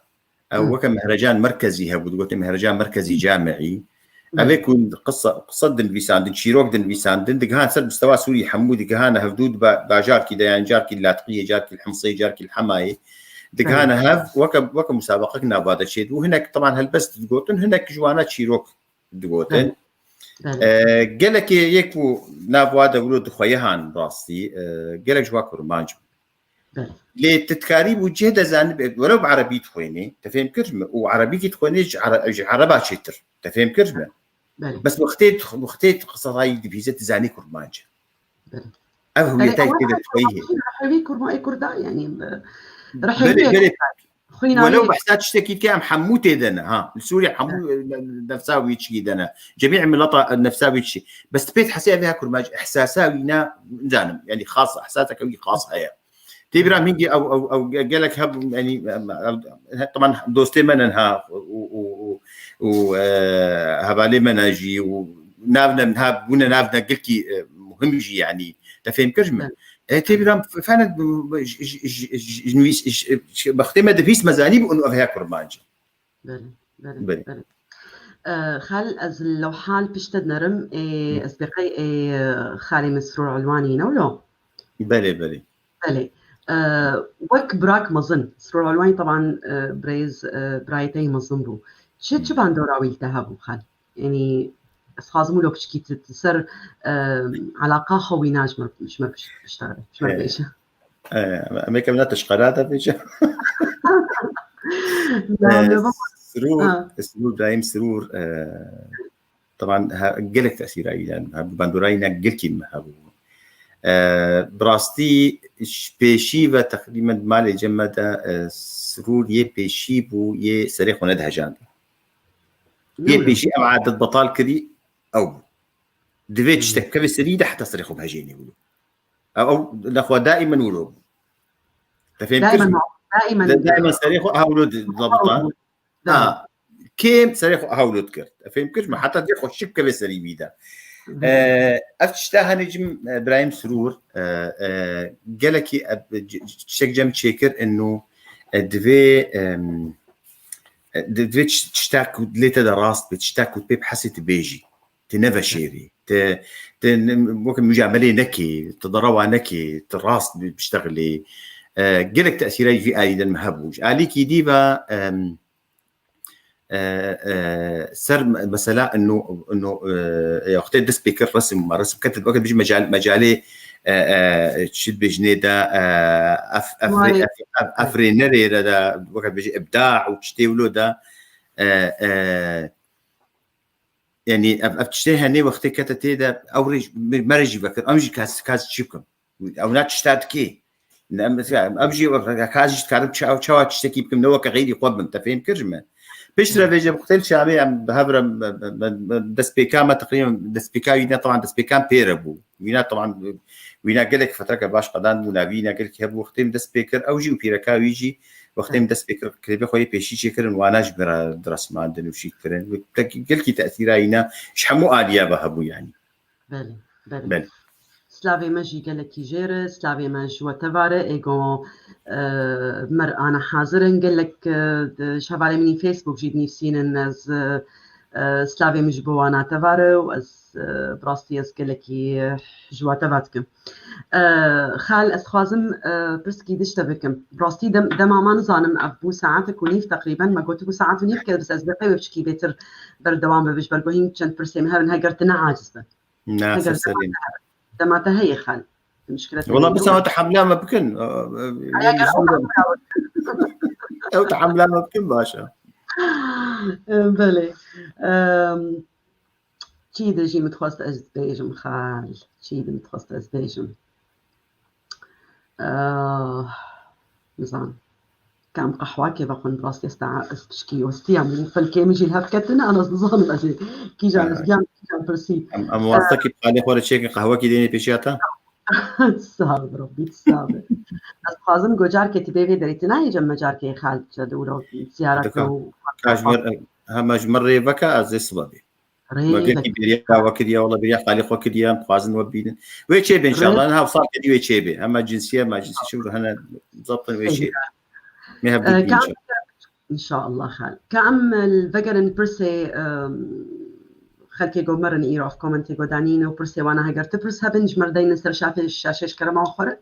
Ew weke mehrecan merkezî hebû, digotin mehrecan merkezî camiî. Ev ê ku qisa, qisa dinivîsandin, çîrok dinivîsandin, digihan ser mistewa Sûrî hemû, digihane hevdû di ba-, bajarkî de, yani carkî li Latiqiyê, carkî li Himsê, carkî li Hemayê. Digihane hev weke, weke musabeqek nava de çêdibû. Hinek, teban helbest digotin, hinek ji wana çîrok digotin. Belê. E, gelekê yê ku nav wa de wilo dixweyihan rastî, e, gelek ji wa kurmanc bû. Belê. Lê tu dikarî bû cih de zanibê, welew bi erebî dixwênê, te fêm kir ji me? Û erebîkî dixwênê ji ere-, ji ereba çêtir. Te fêm kir ji me? Belê. Bes wextê, wextê qisayî dibihîze, tu zanî kurmanc e. Belê. Ev hewiyetayê tê de dixweyî heye. Rehewî kurma ê kurda, yani, e, rehewî Belê, belê. Xwîna Welew wê. Behsa tiştekî dike, em hemû tê de ne, ha. Li Sûrî hemû, e, ne-, nefsa wî çikî de ne. Cemî mileta nefsa wî çi. Bes tu pê dihesê ev ya kurmanc, ihsasa wî ne, nizanim. Yani xas, ihsaseke wî xas heye. Tê bîra min hingî ew, ew, ew ge-, gelek hebû, yani, em, ew, he, teman dostê me ne ha, û, û, û, û, e, hevalê me ne jî, û nav ne, ha, bûne nav ne gelkî, e, muhim jî, yani. Te fêm kir ji min? Evet. E, tê bîra fene, j-, j-, j-, j-, j-, nivîs-, j-, j-, wextê me dibîst me zanî bû û ev heye kurmanc. Belê, belê, Belê. belê. E, Xal, ez lewhan pişt te dinerim, ê, Hı. ez bê qey, ê, xalê min Siror Elwanî ne wilo? Belê, belê. Belê. E, wek birak mezin, Siror Elwanî teban, e, birêz, e, birayê te yî mezin bû. Çi, Hı. çi bandora wî li te hebû, Xal? Yanî, ez xwazim wilo piçkî tu, tu ser, e, alaqa xwe wîna ji me, ji me piş-, piştare, ji me E, bêje. e, em ê kevna tişqera de bêje. Na, E, me va-, Sirûr, ha. Sirûr, Îbrahîm Sirûr, e, teban he-, gelek tesîra wî, yani, he, bandora wî ne gelkî me hebû. E, bi rastî ji pêşî ve teqrîben malê cem me de, e, Sirûr yê pêşî bû, yê serê xwe nedihejand. Yê Ne wilo? pêşî ev adet betal kirî, ew bû. Divê Hmm. tiştek kevê serî de heta serê xwe bihejênê wilo. Ew, ew lexwe daîmen wilo bû. Te fêm kir Daîmen ji me? ma-, daîmen Da-, daîmen serê xwe ha wilo di-, dibita. Belê. Ha, kêm serê xwe ha wilo dikir. Te fêm kir ji me? Heta dê xwe şik kevê serî wî de. Hı hı. E, ev tişta henê cim, e, Birahîm Sirûr, e, e, gelekî, e, c-, c-, tiştek cem çêkir ino, e, divê, em, e, di-, divê tiş-, tişta ku lê te de rast be, tişta ku pê bihesê tu bêjî. Tu neveşêrî. Tu, tu ne-, weke mucamelê nekî, tu derewa nekî, tu rast bi-, biştexilî. E, gelek tesîra jî vî alî de me hebû. Ji alîkî dî ve, em, e, e, ser me-, mesela ino, ino, e, e, wextê dest pê kir resim, me resim kete, weke bijî mecal-, mecalê, e, e, çi dibêjinê de, e, ef-, efrê-, Vay. ef-, ef-, efrênerê de, de, weke bijî ibda û tiştê wilo de, e, e, Yanî ev, ev tiştê henê wextê kete tê de, ew rê jî, me, me rê jî vekir, em jî kas, kas çi bikim? Ew na tişta dikê. Ne, em, em jî kas jî dikarim ça-, çawa tiştekî bikim, ne weke xeyrî xwe bim, te fêm kir ji me? Piştre vêce bi xtel çavê em bi hev re, me, me, me, me, destpêka me teqrîben, destpêka wî ne, teban destpêkan pê re bû. Wîna, teban, wîna gelek fetreke baş qedan bû, navî wîna gelekî hebû, wextê min dest pê kir, ew jî û pîreka wî jî, wextê min dest pê kir, klêbê xwe yê pêşî çêkirin, wana ji min re dirasmandin û şîk kirin. Gelkî tesîra wîna ji hemû aliya ve hebû, yanî. Belê, belê. Belê. Slavê me jî gelekî jêr e, slavê me ji we tevare, êgo, e, me re ana hazir in. Gelek, e, di, ji hevalê min ê Facebook jî dinivîsînin, ez, e, e, slavê min ji bo wana tevare û ez, e, bi rastî ez gelekî, e, ji we teva dikim. E, Xal, ez dixwazim, e, pirskî diş te bikim. Bi rastî dem-, dema ma nizanim, ev bû saetek û nîv teqrîben, me gotibû saet û nîv ket, bes ez bê qey wê piçkî bêtir berdewam bibim, ji ber ku hîn çend pirsê min hebin, heger tu ne aciz be. Na, Heger ser serê min. dema te heye, Xal. Mişkile te Wala heye. Bisa te hemla me bikin. Eger ew Ew te hemla me bikin, baş e. Belê. Em, Çî de jî min dixwest ez bêjim, Xal. Çî de min dixwest ez bêjim. Ah, nizan. Kam qehwakê vexwin, bi rastî ez ta-, ez pişkî westiya min, felkê min jî li hev ketine, an ez nizanim ez ê kîjan Ha. ez giyam, kîjan pirsî. Em, em Eh, wastekî bi xalê xwe re çêkin, qehwekî dênê pêşiya te? Sax be, Rabbî, sax be. Ez dixwazim ku carkê tu bê vê derê, tu nayê cem me carkê, Xal, tu de wilo ziyaret Dika. û Ka ji me, hema ji me rê veke, ez ê sibe bê. Rê Me gelkî veke. bêriya we kiriye, wala bêriya xalê xwe kiriye, em dixwazin we bibînin. Wê çêbe Rê inşallah, niha wisa kedî wê çêbe. Hema cinsiye, me cinsî çi hene, zaten wê Seyda. çêbe. Me hev Eh, bibîn kam inşallah. Înşallah xal. Ka em li vegerin pirsê, em, xelkê go merin îro ev komentê go danîne û pirsê wana heger tu pirs hebin, ji me re deynin ser şafê, şaşê ji kerema xwe re.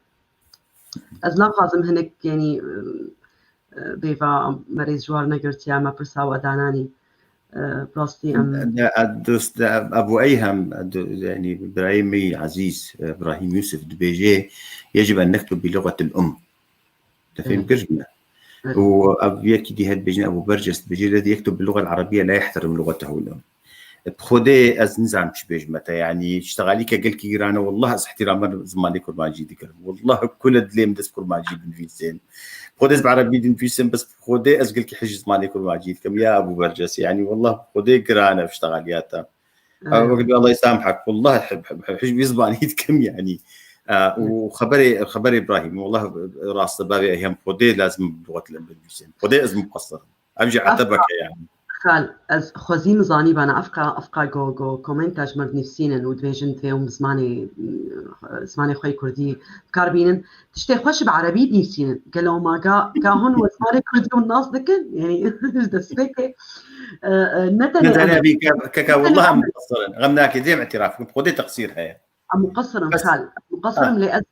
Ez naxwazim hinek, yanî, em, e, bêva me rê ji war negirtiya me pirsa we dananî. E, bi rastî em De, e, dost, de, Ebu Eyhem, e, do, yanî, birayê me yî ezîz, e, Ibrahîm Yûsif dibêje, يجب أن نكتب بلغة الأم. Te fêm Evet. kir ji me? Evet. Û ev yekî dî her dibêjin, Ebu Berces dibêje, الذي يكتب باللغة العربية لا يحترم لغته الأم. Bi Xwedê ez nizam çi bêjime te, yanî, ştexalîke gelkî giran e, wallah ez ihtirama zimanê kurmancî dikirim. Wallah kule dilê min dest kurmancî binivîsên. Xwedê ez bi erebî dinivîsim, bes bi Xwedê ez gelkî hej zimanê kurmancî dikim. Ya Ebu Berces, yanî, wallah bi Xwedê giran e ştexaliya te. Ev wekî Allah ysamhek. Wallah hej wî zimanî dikim, yanî. E, û xeberê, xeberê Ibrahîm, wallah rast e, bavê Eyhem, Xwedê lazim bi lughet lem binivîsim. Xwedê ez muqesir im. Ev jî etebek e, yanî. Xal, ez xwezî min zanîbana, evqa, evqa go, go komenta ji me nivîsînin û dibêjin divê hûn bi zimanê, zimanê xwe yê kurdî bi kar bînin. Tiştê xweş bi erebî nivîsînin. Gelo ma ga, ga hûn we zimanê kurdî hûn nas dikin? Yanî, ji destpêkê, e, e, ne tenê Ne em tenê vî ke-, keka, ne tenê wallah em em muqesir in. Xem nake, dêm îtiraf bikim. Xwedê teqsîr heye. Em muqesir in Bes. Xal, em muqesir Ha. in, lê ez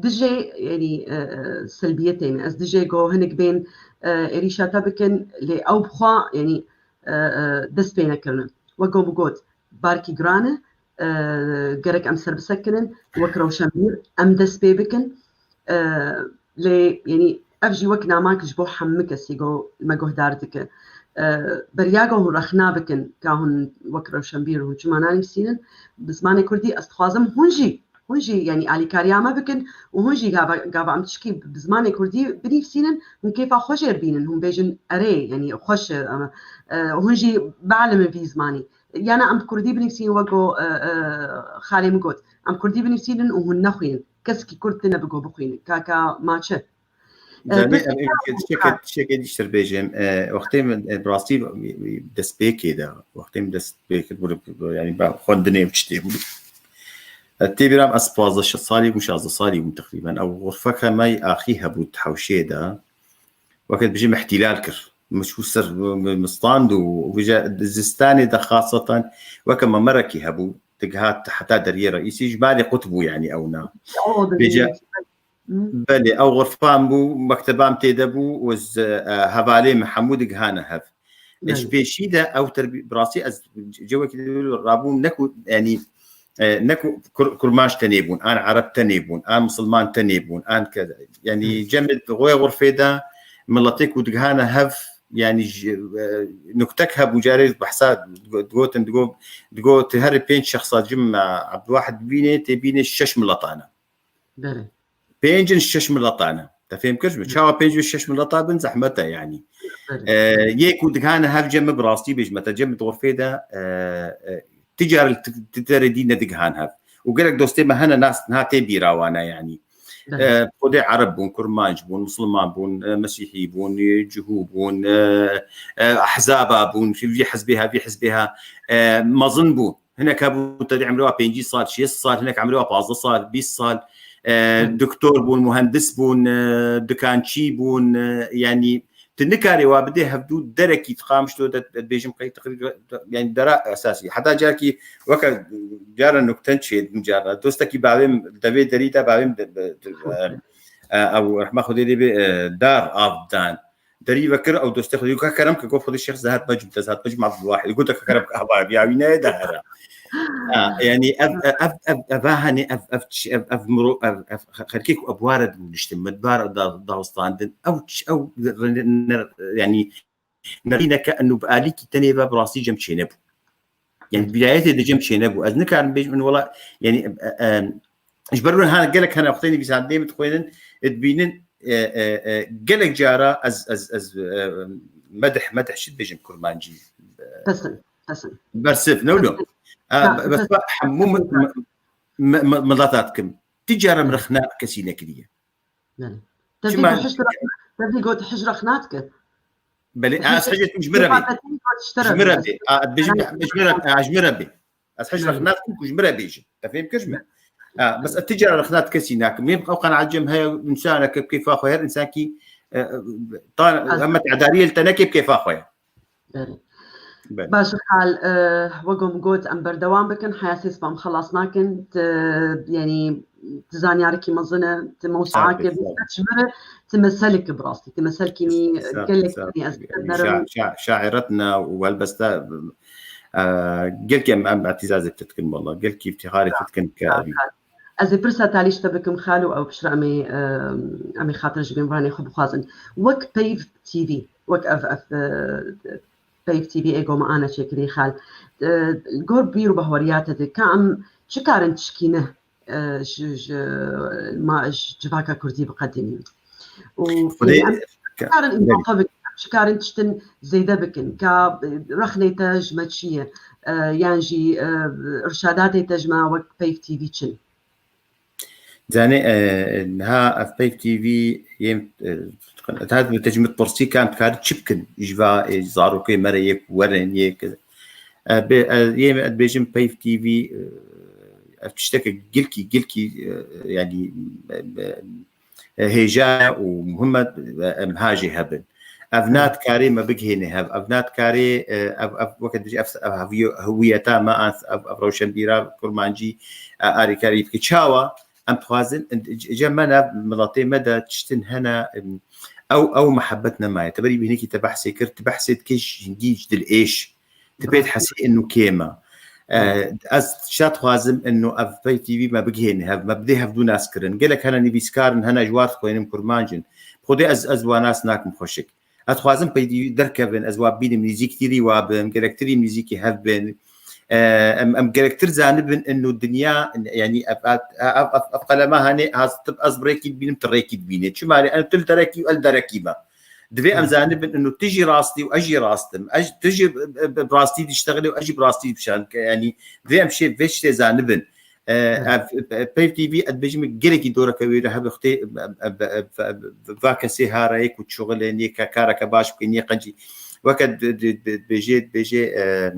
dijê, yanî, e, e, selbiyetê me. Ez dijê go hinek bên, e, êrîşa te bikin, lê ew bi xwe, yanî, e, e, dest pê nekirine. Wek go bigot, barkî giran e, e, gerek em ser bisekinin, wek rewşenbîr em dest pê bikin. E, lê, yanî, ev jî wek namak ji bo hemû kesî go me guhdar dike. E, beriya go hûn rexna bikin, ka hûn wek rewşenbîr hûn çima nanivîsînin, bi zimanê kurdî ez dixwazim hûn jî, hûn jî, yanî, alîkariya me bikin û hûn jî gava, gava em tişkî bi zimanê kurdî binivîsînin, hûn kêfa xwe jê re bînin, hûn bêjin, erê, yanî, xweş e, em, e, hûn jî bielimin vî zimanî. Yana em bi kurdî binivîsînin, wek go, e, e, xalê min got, em kurdî binivîsînin û hûn nexwînin. Kesekî kurd tune bi go bixwînin. Kaka ma çi? E, Zanî, pirsê em ê tiştekê, tiştekê dî ji te bêjim. E, wextê min, e, bi rastî destpêkê de, wextê min dest pê kir, bû, yanî, ba xwendinê û tiştê bû. E, tê bîra min, ez pazdeh salî bûm, şazdeh salî bûm teqrîben. Ew xurfeke me yê axî hebû di hewşê de. Weke dibêjim îhtîlal kir. Min çû ser, min, min stand û vêca zistanê de xaseten weke memerekî hebû. Digihat heta deriyê reîsî, ji malê qut bû, yanî, ewna. O, Vêca Hı. Belê, ew xurfan bû, mekteba min tê de bû û ez, e, hevalê min hemû digihane hev. E, ji Belê. pêşî de ew terbî-, bi rastî ez cewekî de rabûm, ne ku, yanî, e, ne ku kur-, kurmanc tenê bûn, an ereb tenê bûn, an misilman tenê bûn, an ke-, yanî Hı. cem di xwe xurfê de miletê ku digihane hev, yanî ji, e, nuktek hebû, carê behsa digo-, digotin, digo-, digo tu herî pênc şexsa cim, e, Ebdulwahid bînê, tê bînê şeş miletane. Belê. Pênc in şeş mileta ne. Te fêm kir ji min? Çawa pênc û şeş mileta bin, zehmet e, yanî. Belê. E, yê ku digihane hev cem, bi rastî bêjime te, cem di xurfê de, e, e, ti car li ti, ti derê dî nedigihan hev. Û gelek dostê me hene nas niha tê bîra wan e, yanî. Belê. E, Xwedê ereb bûn, kurmanc bûn, misilman bûn, e, mesîhî bûn, e, cihû bûn, e, e, ehzaba bûn, vî hizbê ha, vî hizbê ha, e, mezin bûn. Hinek hebû te dî emrê wa pêncî sal, şêst sal, hinek emrê wa pazdeh sal, bîst sal, e, Hı. doktor bûn, muhendis bûn, e, dikançî bûn, e, yanî tu nikarê wa bidê hevdû derekî di Qamişlo de, de dibêjim qey teqrîb, yanî dera esasî. Heta carekî weke cara nukten çêdin cara. Dostekî bavê min, devê derî de bavê min de, de, de, e, e, ew rehma Xwedê lê bê, e, dar av dan. Derî vekir, ew dostê xwe dî, ka kerem ke, got, Xwedê şêx, ez hat bacim, ez hat bacim Abdulwahid. Got, ka kerem ke, hava, ya wî neyê de here. Ha, yanî ev, ev, ev, ev, ev, hanê, ev, ev, çi-, ev, ev miro, ev, ev xelkê ku ev ware dibû niştin, me di bar da, dawistandin. Ew, ç-, ew, re-, ne-, yanî nerîneke enû bi alîkî tenê ve bi rastî cem çênebû. Yani vilayetê de cem çênebû. Ez nikarim bêjim, wela, yani, e, e, ji ber wê hene gelek hene wextê nivîsandinê min dixwênin, dibînin, e, e, e, gelek cara ez, ez, ez, e, medih, medih çi dibêjim kurmancî? E, Pesin, pesin. Bersiv, ne wilo? Pesin. E, Ha, bes pesin. Hemû mi-, mi-, mi-, mi-, milata dikim. Ti cara min Hı. rexna kesî nekiriye. Belê. Te Çima vî got hişt re-, te vî got hişt rexna dike. Belê, Hişt ez hişê ji min re bê. Hişt re Ji min re bê. bê. A, dibêjim, Belê. ji min re, a, ji min re bê. Ez hişt Belê. rexna dikim ku ji min re bêjin. Te fêm kir ji min? A, bes ez ti cara rexna di kesî nakim. Min ew qenaet cem heye, însaneke bi kêfa xwe, her însankî, E, e, ta, em me tedariyê li te nekê bi kêfa xwe ye. Belê. Baş xal, e, wek ku min got, em berdewam bikin, heya sê siba em xelas nakin, tu, yanî, tu zanyarekî mezin e, tu mewsuakê ji me re, tu meselekî bi rastî, tu meselkî gelek, yanî, ez nerim. Şaîretna û helbesta, e, gelkî em, em îtîzazê bi te dikin, wela, gelkî îftixarê bi te dikin ke Ez ê pirsa talî ji te bikim xal û ew piştre em ê, em ê xatir ji bînvanê xwe bixwazin. Wek Peyv T V, wek ev, ev, e, Peyv T V ê ku me ana çêkirî xal. E, li gor bîr û bahweriya te de, ka em çi karin tişkîne, e, ji, ji, ma, ji civaka kurdî biqedînin? Û, yanî, em çi karin îdafe bikin, em çi karin tiştin zêde bikin, ka, e, rexnê te ji me çi ye, e, yan jî, e, irşadatê te ji me wek Peyv T V çi ne? Zanî, e, niha ev Peyv T V yên, e, dihat bi te ji min dipirsî ka em dikarin çi bikin ji va, e, zarokê me re yê ku werin, yê ku, e, bê, e, yê me dibêjim Peyv T V, e, ev tişteke gilkî, gilkî, e, yanî, e, e, e, hêja ye û muhim e, e, em ha jê hebin. Ev na dikarê me bigihêne hev. Ev na dikarê, e, ev, ev weke dijî ev, ev hewî-, hewiyeta me, an ev, ev rewşenbîra kurmancî, e, alîkarî bike. Çawa? Em dixwazin, e, c-, cem me nav miletê me de tiştin hene, em, ew, ew muhebbet nemaye. Te berî bînekî te behsê kir, tu behsê dikê ji hingî ji dilêş. Tu pê dihesî inu kêm e. E, ez şa dixwazim inu ev Peyv T V me bigihêne hev, me bidê hevdû nas kirin. Gelek hene nivîskar in, hene ji war dixwînin kurmanc in. Xwedê ez, ez wa nas nakim xweşik. Ez dixwazim Peyv T V derkevin, ez wa bînim, nêzîktirî wa bim, gelektirî nêzîkî hev bin. E, em, em gelektir zanibin inu dinya, yanî ev, ev, ev, ev, ev qelema hanê, has, tu, ez bi rêkî dibînim, tu rêkî dibînî. Çima lê, em tu li derekî û el derekî me. Divê em zanibin inu tu jî rastî û ez jî rast im. Ez, tu jî bi, bi, bi rastî diştexilî û ez jî bi rastî dibişan. Yanî divê em şê vê tiştê zanibin. E, ev, e, Peyv T V, ez dibêjim gelekî doreke wê re hebe xutê, e, e, e, e, va kesê ha re yê ku şixulên, yê ke kareke baş bikin, yê qencî. Weke di, di, di, dibêjê, dibêjê, e,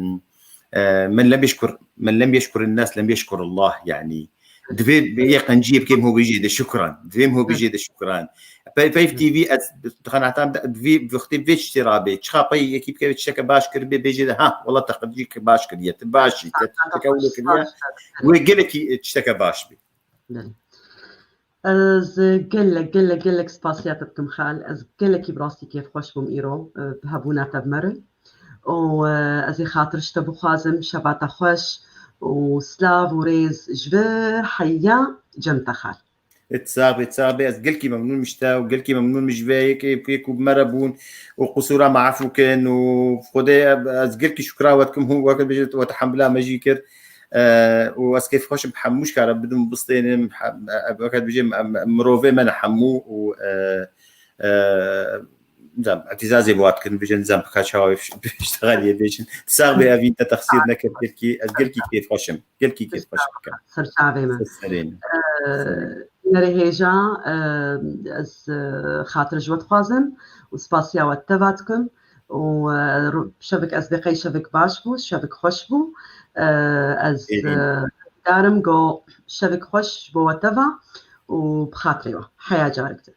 e, "Men lem yeşkur, men lem yeşkur nas, lem yeşkur Allah", yanî. Divê yê qenciyê bikêm ho bêjê de şukran. Divêm ho bêjê de şukran. Pey-, Peyv T V, ez dixanatan de, divê, vextê vê tiştê rabê. Çiqa pey yekî bikeve tişteke baş kiribê, bêjê de, "Ha, wela te qencî baş kiriye, tu baş î, te tişteke wilo kiriye." Wê gelekî, e, tişteke baş bê. Belê. Ez gelek, gelek, gelek spasiya te dikim xal. Ez gelekî bi rastî kêfxweş bûm îro, e, bi hebûna te bi me re. Û, e, ez ê xatir ji te bixwazim, şeva te xweş û silav û rêz ji vir heya cem te xal. Ê, tu sax bî, tu sax bî. Ez gelkî memnûn im ji te û gelkî memnûn im ji vê yekê, yekê ku bi me re bûn û qisûra me efû kin û Xwedê ez gelkî şukra we dikim, hûn weke bêje we tehemila me jî kir. E, û ez kêfxweş im hemû ji kare bidim bistênim, hem, e, weke dibêjim, em, em, mirovê me ne hemû û, e, e, nizam, îtîzazê bi wan dikin, bêjin, nizam, bi ka çawa wê biştexeliyê bêjin. Sax bê, evîn te texsîr nekir, gelkî, ez gelkî kêfxweş im. Gelkî kêfxweş dikim. Ser çavê me. Ser serê min. Ee, Nere hêja, e, ez, e, xatir ji we dixwazim û spasiya we teva dikim û, e, ru-, şevik ez bê qey şevik baş bû, şevik xweş bû. E, ez, e, darim go şevik xweş ji bo we teva û bi xatirê we. Heya carek din.